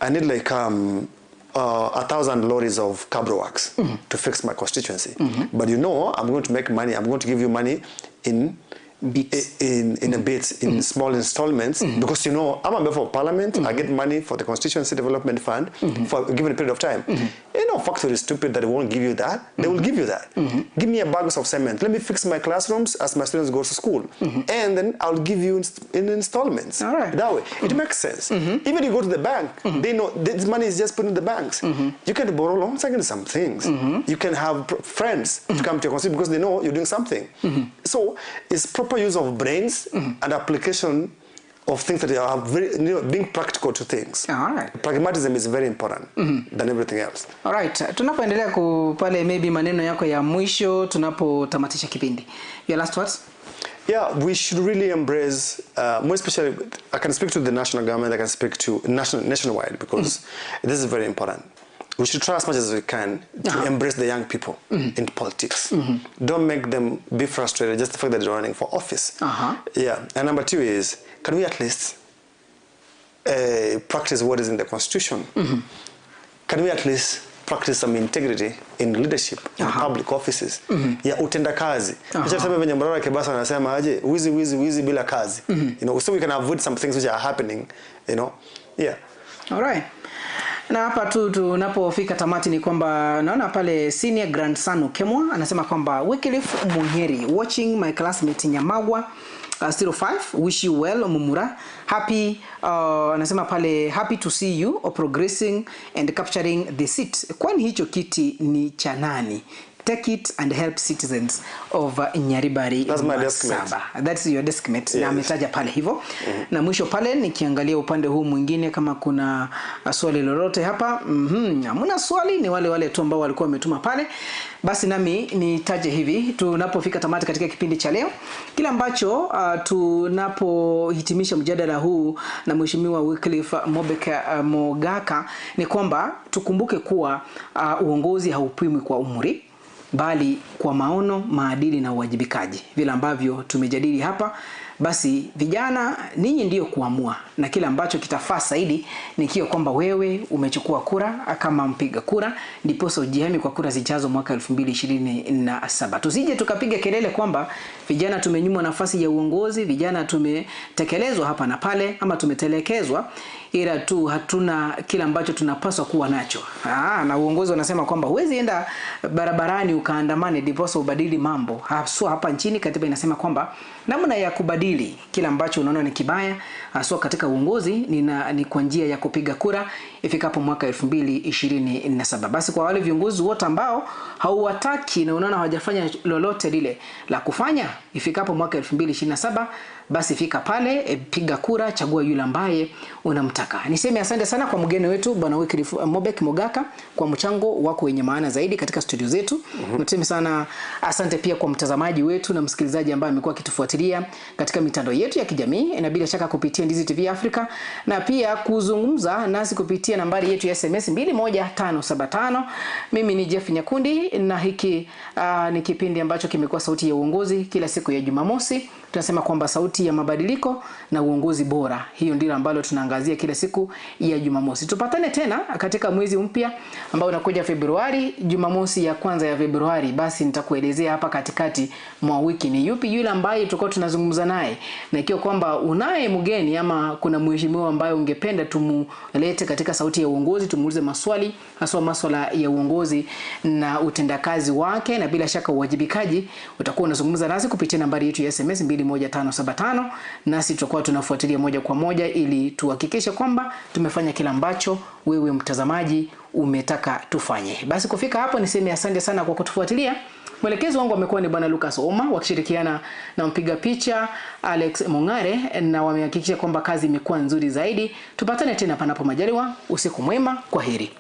I need like 1,000 lorries of cabro wax to fix my constituency. But you know, I'm going to make money. I'm going to give you money in bits, in a bit, in small installments, because you know, I'm a member of parliament, I get money for the constituency development fund for a given period of time. You know, factory is stupid that they won't give you that. They will give you that. Give me a bag of cement. Let me fix my classrooms as my students go to school. And then I'll give you in installments. All right. That way, it makes sense. Even if you go to the bank, they know this money is just put in the banks. You can borrow loans against some things. You can have friends to come to your constituency because they know you're doing something. So it's proper use of brains and application of things that are very, you know, being practical to things. All right. Pragmatism is very important than everything else. All right. Tunapoendelea kupale maybe maneno yako ya mwisho tunapotamatisha kipindi. Your last words? Yeah, we should really embrace, more especially, I can speak to the national government, I can speak to nationwide, because this is very important. We should try as much as we can to embrace the young people in politics. Don't make them be frustrated just the fact that they're running for office. Yeah. And number two is, can we at least practice what is in the constitution? Can we at least practice some integrity in leadership, in public offices? Yeah, utenda kazi. Acha tuseme venye Mbarara Kibasa anasema aje, wizi wizi wizi bila kazi. You know, so we can avoid some things which are happening, you know. Yeah. Alright. Na hapa tu tunapofika tamati ni kwamba naona pale senior grandson Okemwa anasema kwamba Wycliffe Munyeri, watching my classmate Nyamagwa 05, wish you well Mumura, happy anasema pale happy to see you progressing and capturing the seat. Kwani hicho kiti ni cha nani? Take it and help citizens of Nyaribari. That's my deskmate. That's your deskmate. Yes. Na ametaja pale hivyo. Na mwisho pale nikiangalia upande huu mwingine kama kuna swali lolote hapa. Hamna swali, ni wale wale tu ambao walikuwa wametuma pale. Basi nami nitaje hivi tunapofika tamati katika kipindi cha leo. Kila ambacho tunapohitimisha mjadala huu na Mheshimiwa Wycliffe Mobek Mogaka ni kwamba tukumbuke kuwa uongozi haupimwi kwa umri, bali kwa maono, maadili na uwajibikaji. Vile ambavyo tumejadili hapa, basi vijana ninyi ndiyo kuamua, na kile ambacho kitafaa zaidi ni kio kwamba wewe umechukua kura kama mpiga kura, ndiposa ujihami kwa kura zijazo mwaka 2027. Tusije tukapiga kelele kwamba vijana tumenyimwa nafasi ya uongozi, vijana tumetekelezwa hapa na pale ama tumetelekezwa, ila tu hatuna kile ambacho tunapaswa kuwa nacho. Na uongozi wanasema kwamba huwezi enda barabarani ukaandamane ndiposa ubadili mambo. Haswa hapa nchini katiba inasema kwamba namna ya kubadili kile ambacho unaona ni kibaya haswa katika uongozi ni kwa njia ya kupiga kura ifikapo mwaka 2027. Basi kwa wale viongozi wote ambao hauwataki na unaona hawajafanya lolote lile la kufanya ifikapo mwaka 2027, basi fika pale, piga kura, chagua yule ambaye unamtaka. Niseme asante sana kwa mgeni wetu Bwana Wycliffe Mobek Mogaka kwa mchango wako wenye maana zaidi katika studio zetu. Niseme sana asante pia kwa mtazamaji wetu na msikilizaji ambaye amekuwa akitufuatilia katika mitandao yetu ya kijamii na bila shaka kupitia Ndizi TV Africa, na pia kuzungumza nasi kupitia nambari yetu ya SMS 21575. Mimi ni Jeff Nyakundi na hiki ni kipindi ambacho kimekuwa Sauti ya Uongozi kila siku ya Jumamosi. Tunasema kwamba sauti ya mabadiliko na uongozi bora. Hiyo ndilo ambalo tunaangazia kila siku ya Jumamosi. Tupatane tena katika mwezi mpya ambao unakuja Februari, Jumamosi ya kwanza ya Februari. Basi nitakuelezea hapa katikati mwa wiki ni yupi yule ambaye tutakuwa tunazungumza naye. Na ikiwa kwamba unaye mgeni ama kuna mheshimiwa ambaye ungependa tumulete katika Sauti ya Uongozi, tumuulize maswali haswa masuala ya uongozi na utendakazi wake na bila shaka uwajibikaji, utakuwa unazungumza nasi kupitia nambari yetu ya SMS 21575, nasi tutakuwa tunafuatilia moja kwa moja ili tuhakikishe kwamba tumefanya kila ambacho wewe mtazamaji umetaka tufanye. Basi kufika hapo niseme asante sana kwa kutufuatilia. Mwelekezi wangu amekuwa ni Bwana Lucas Oma wakishirikiana na mpiga picha Alex Mongare, na wamehakikisha kwamba kazi imekuwa nzuri zaidi. Tupatane tena panapo majaliwa. Usiku mwema, kwaheri.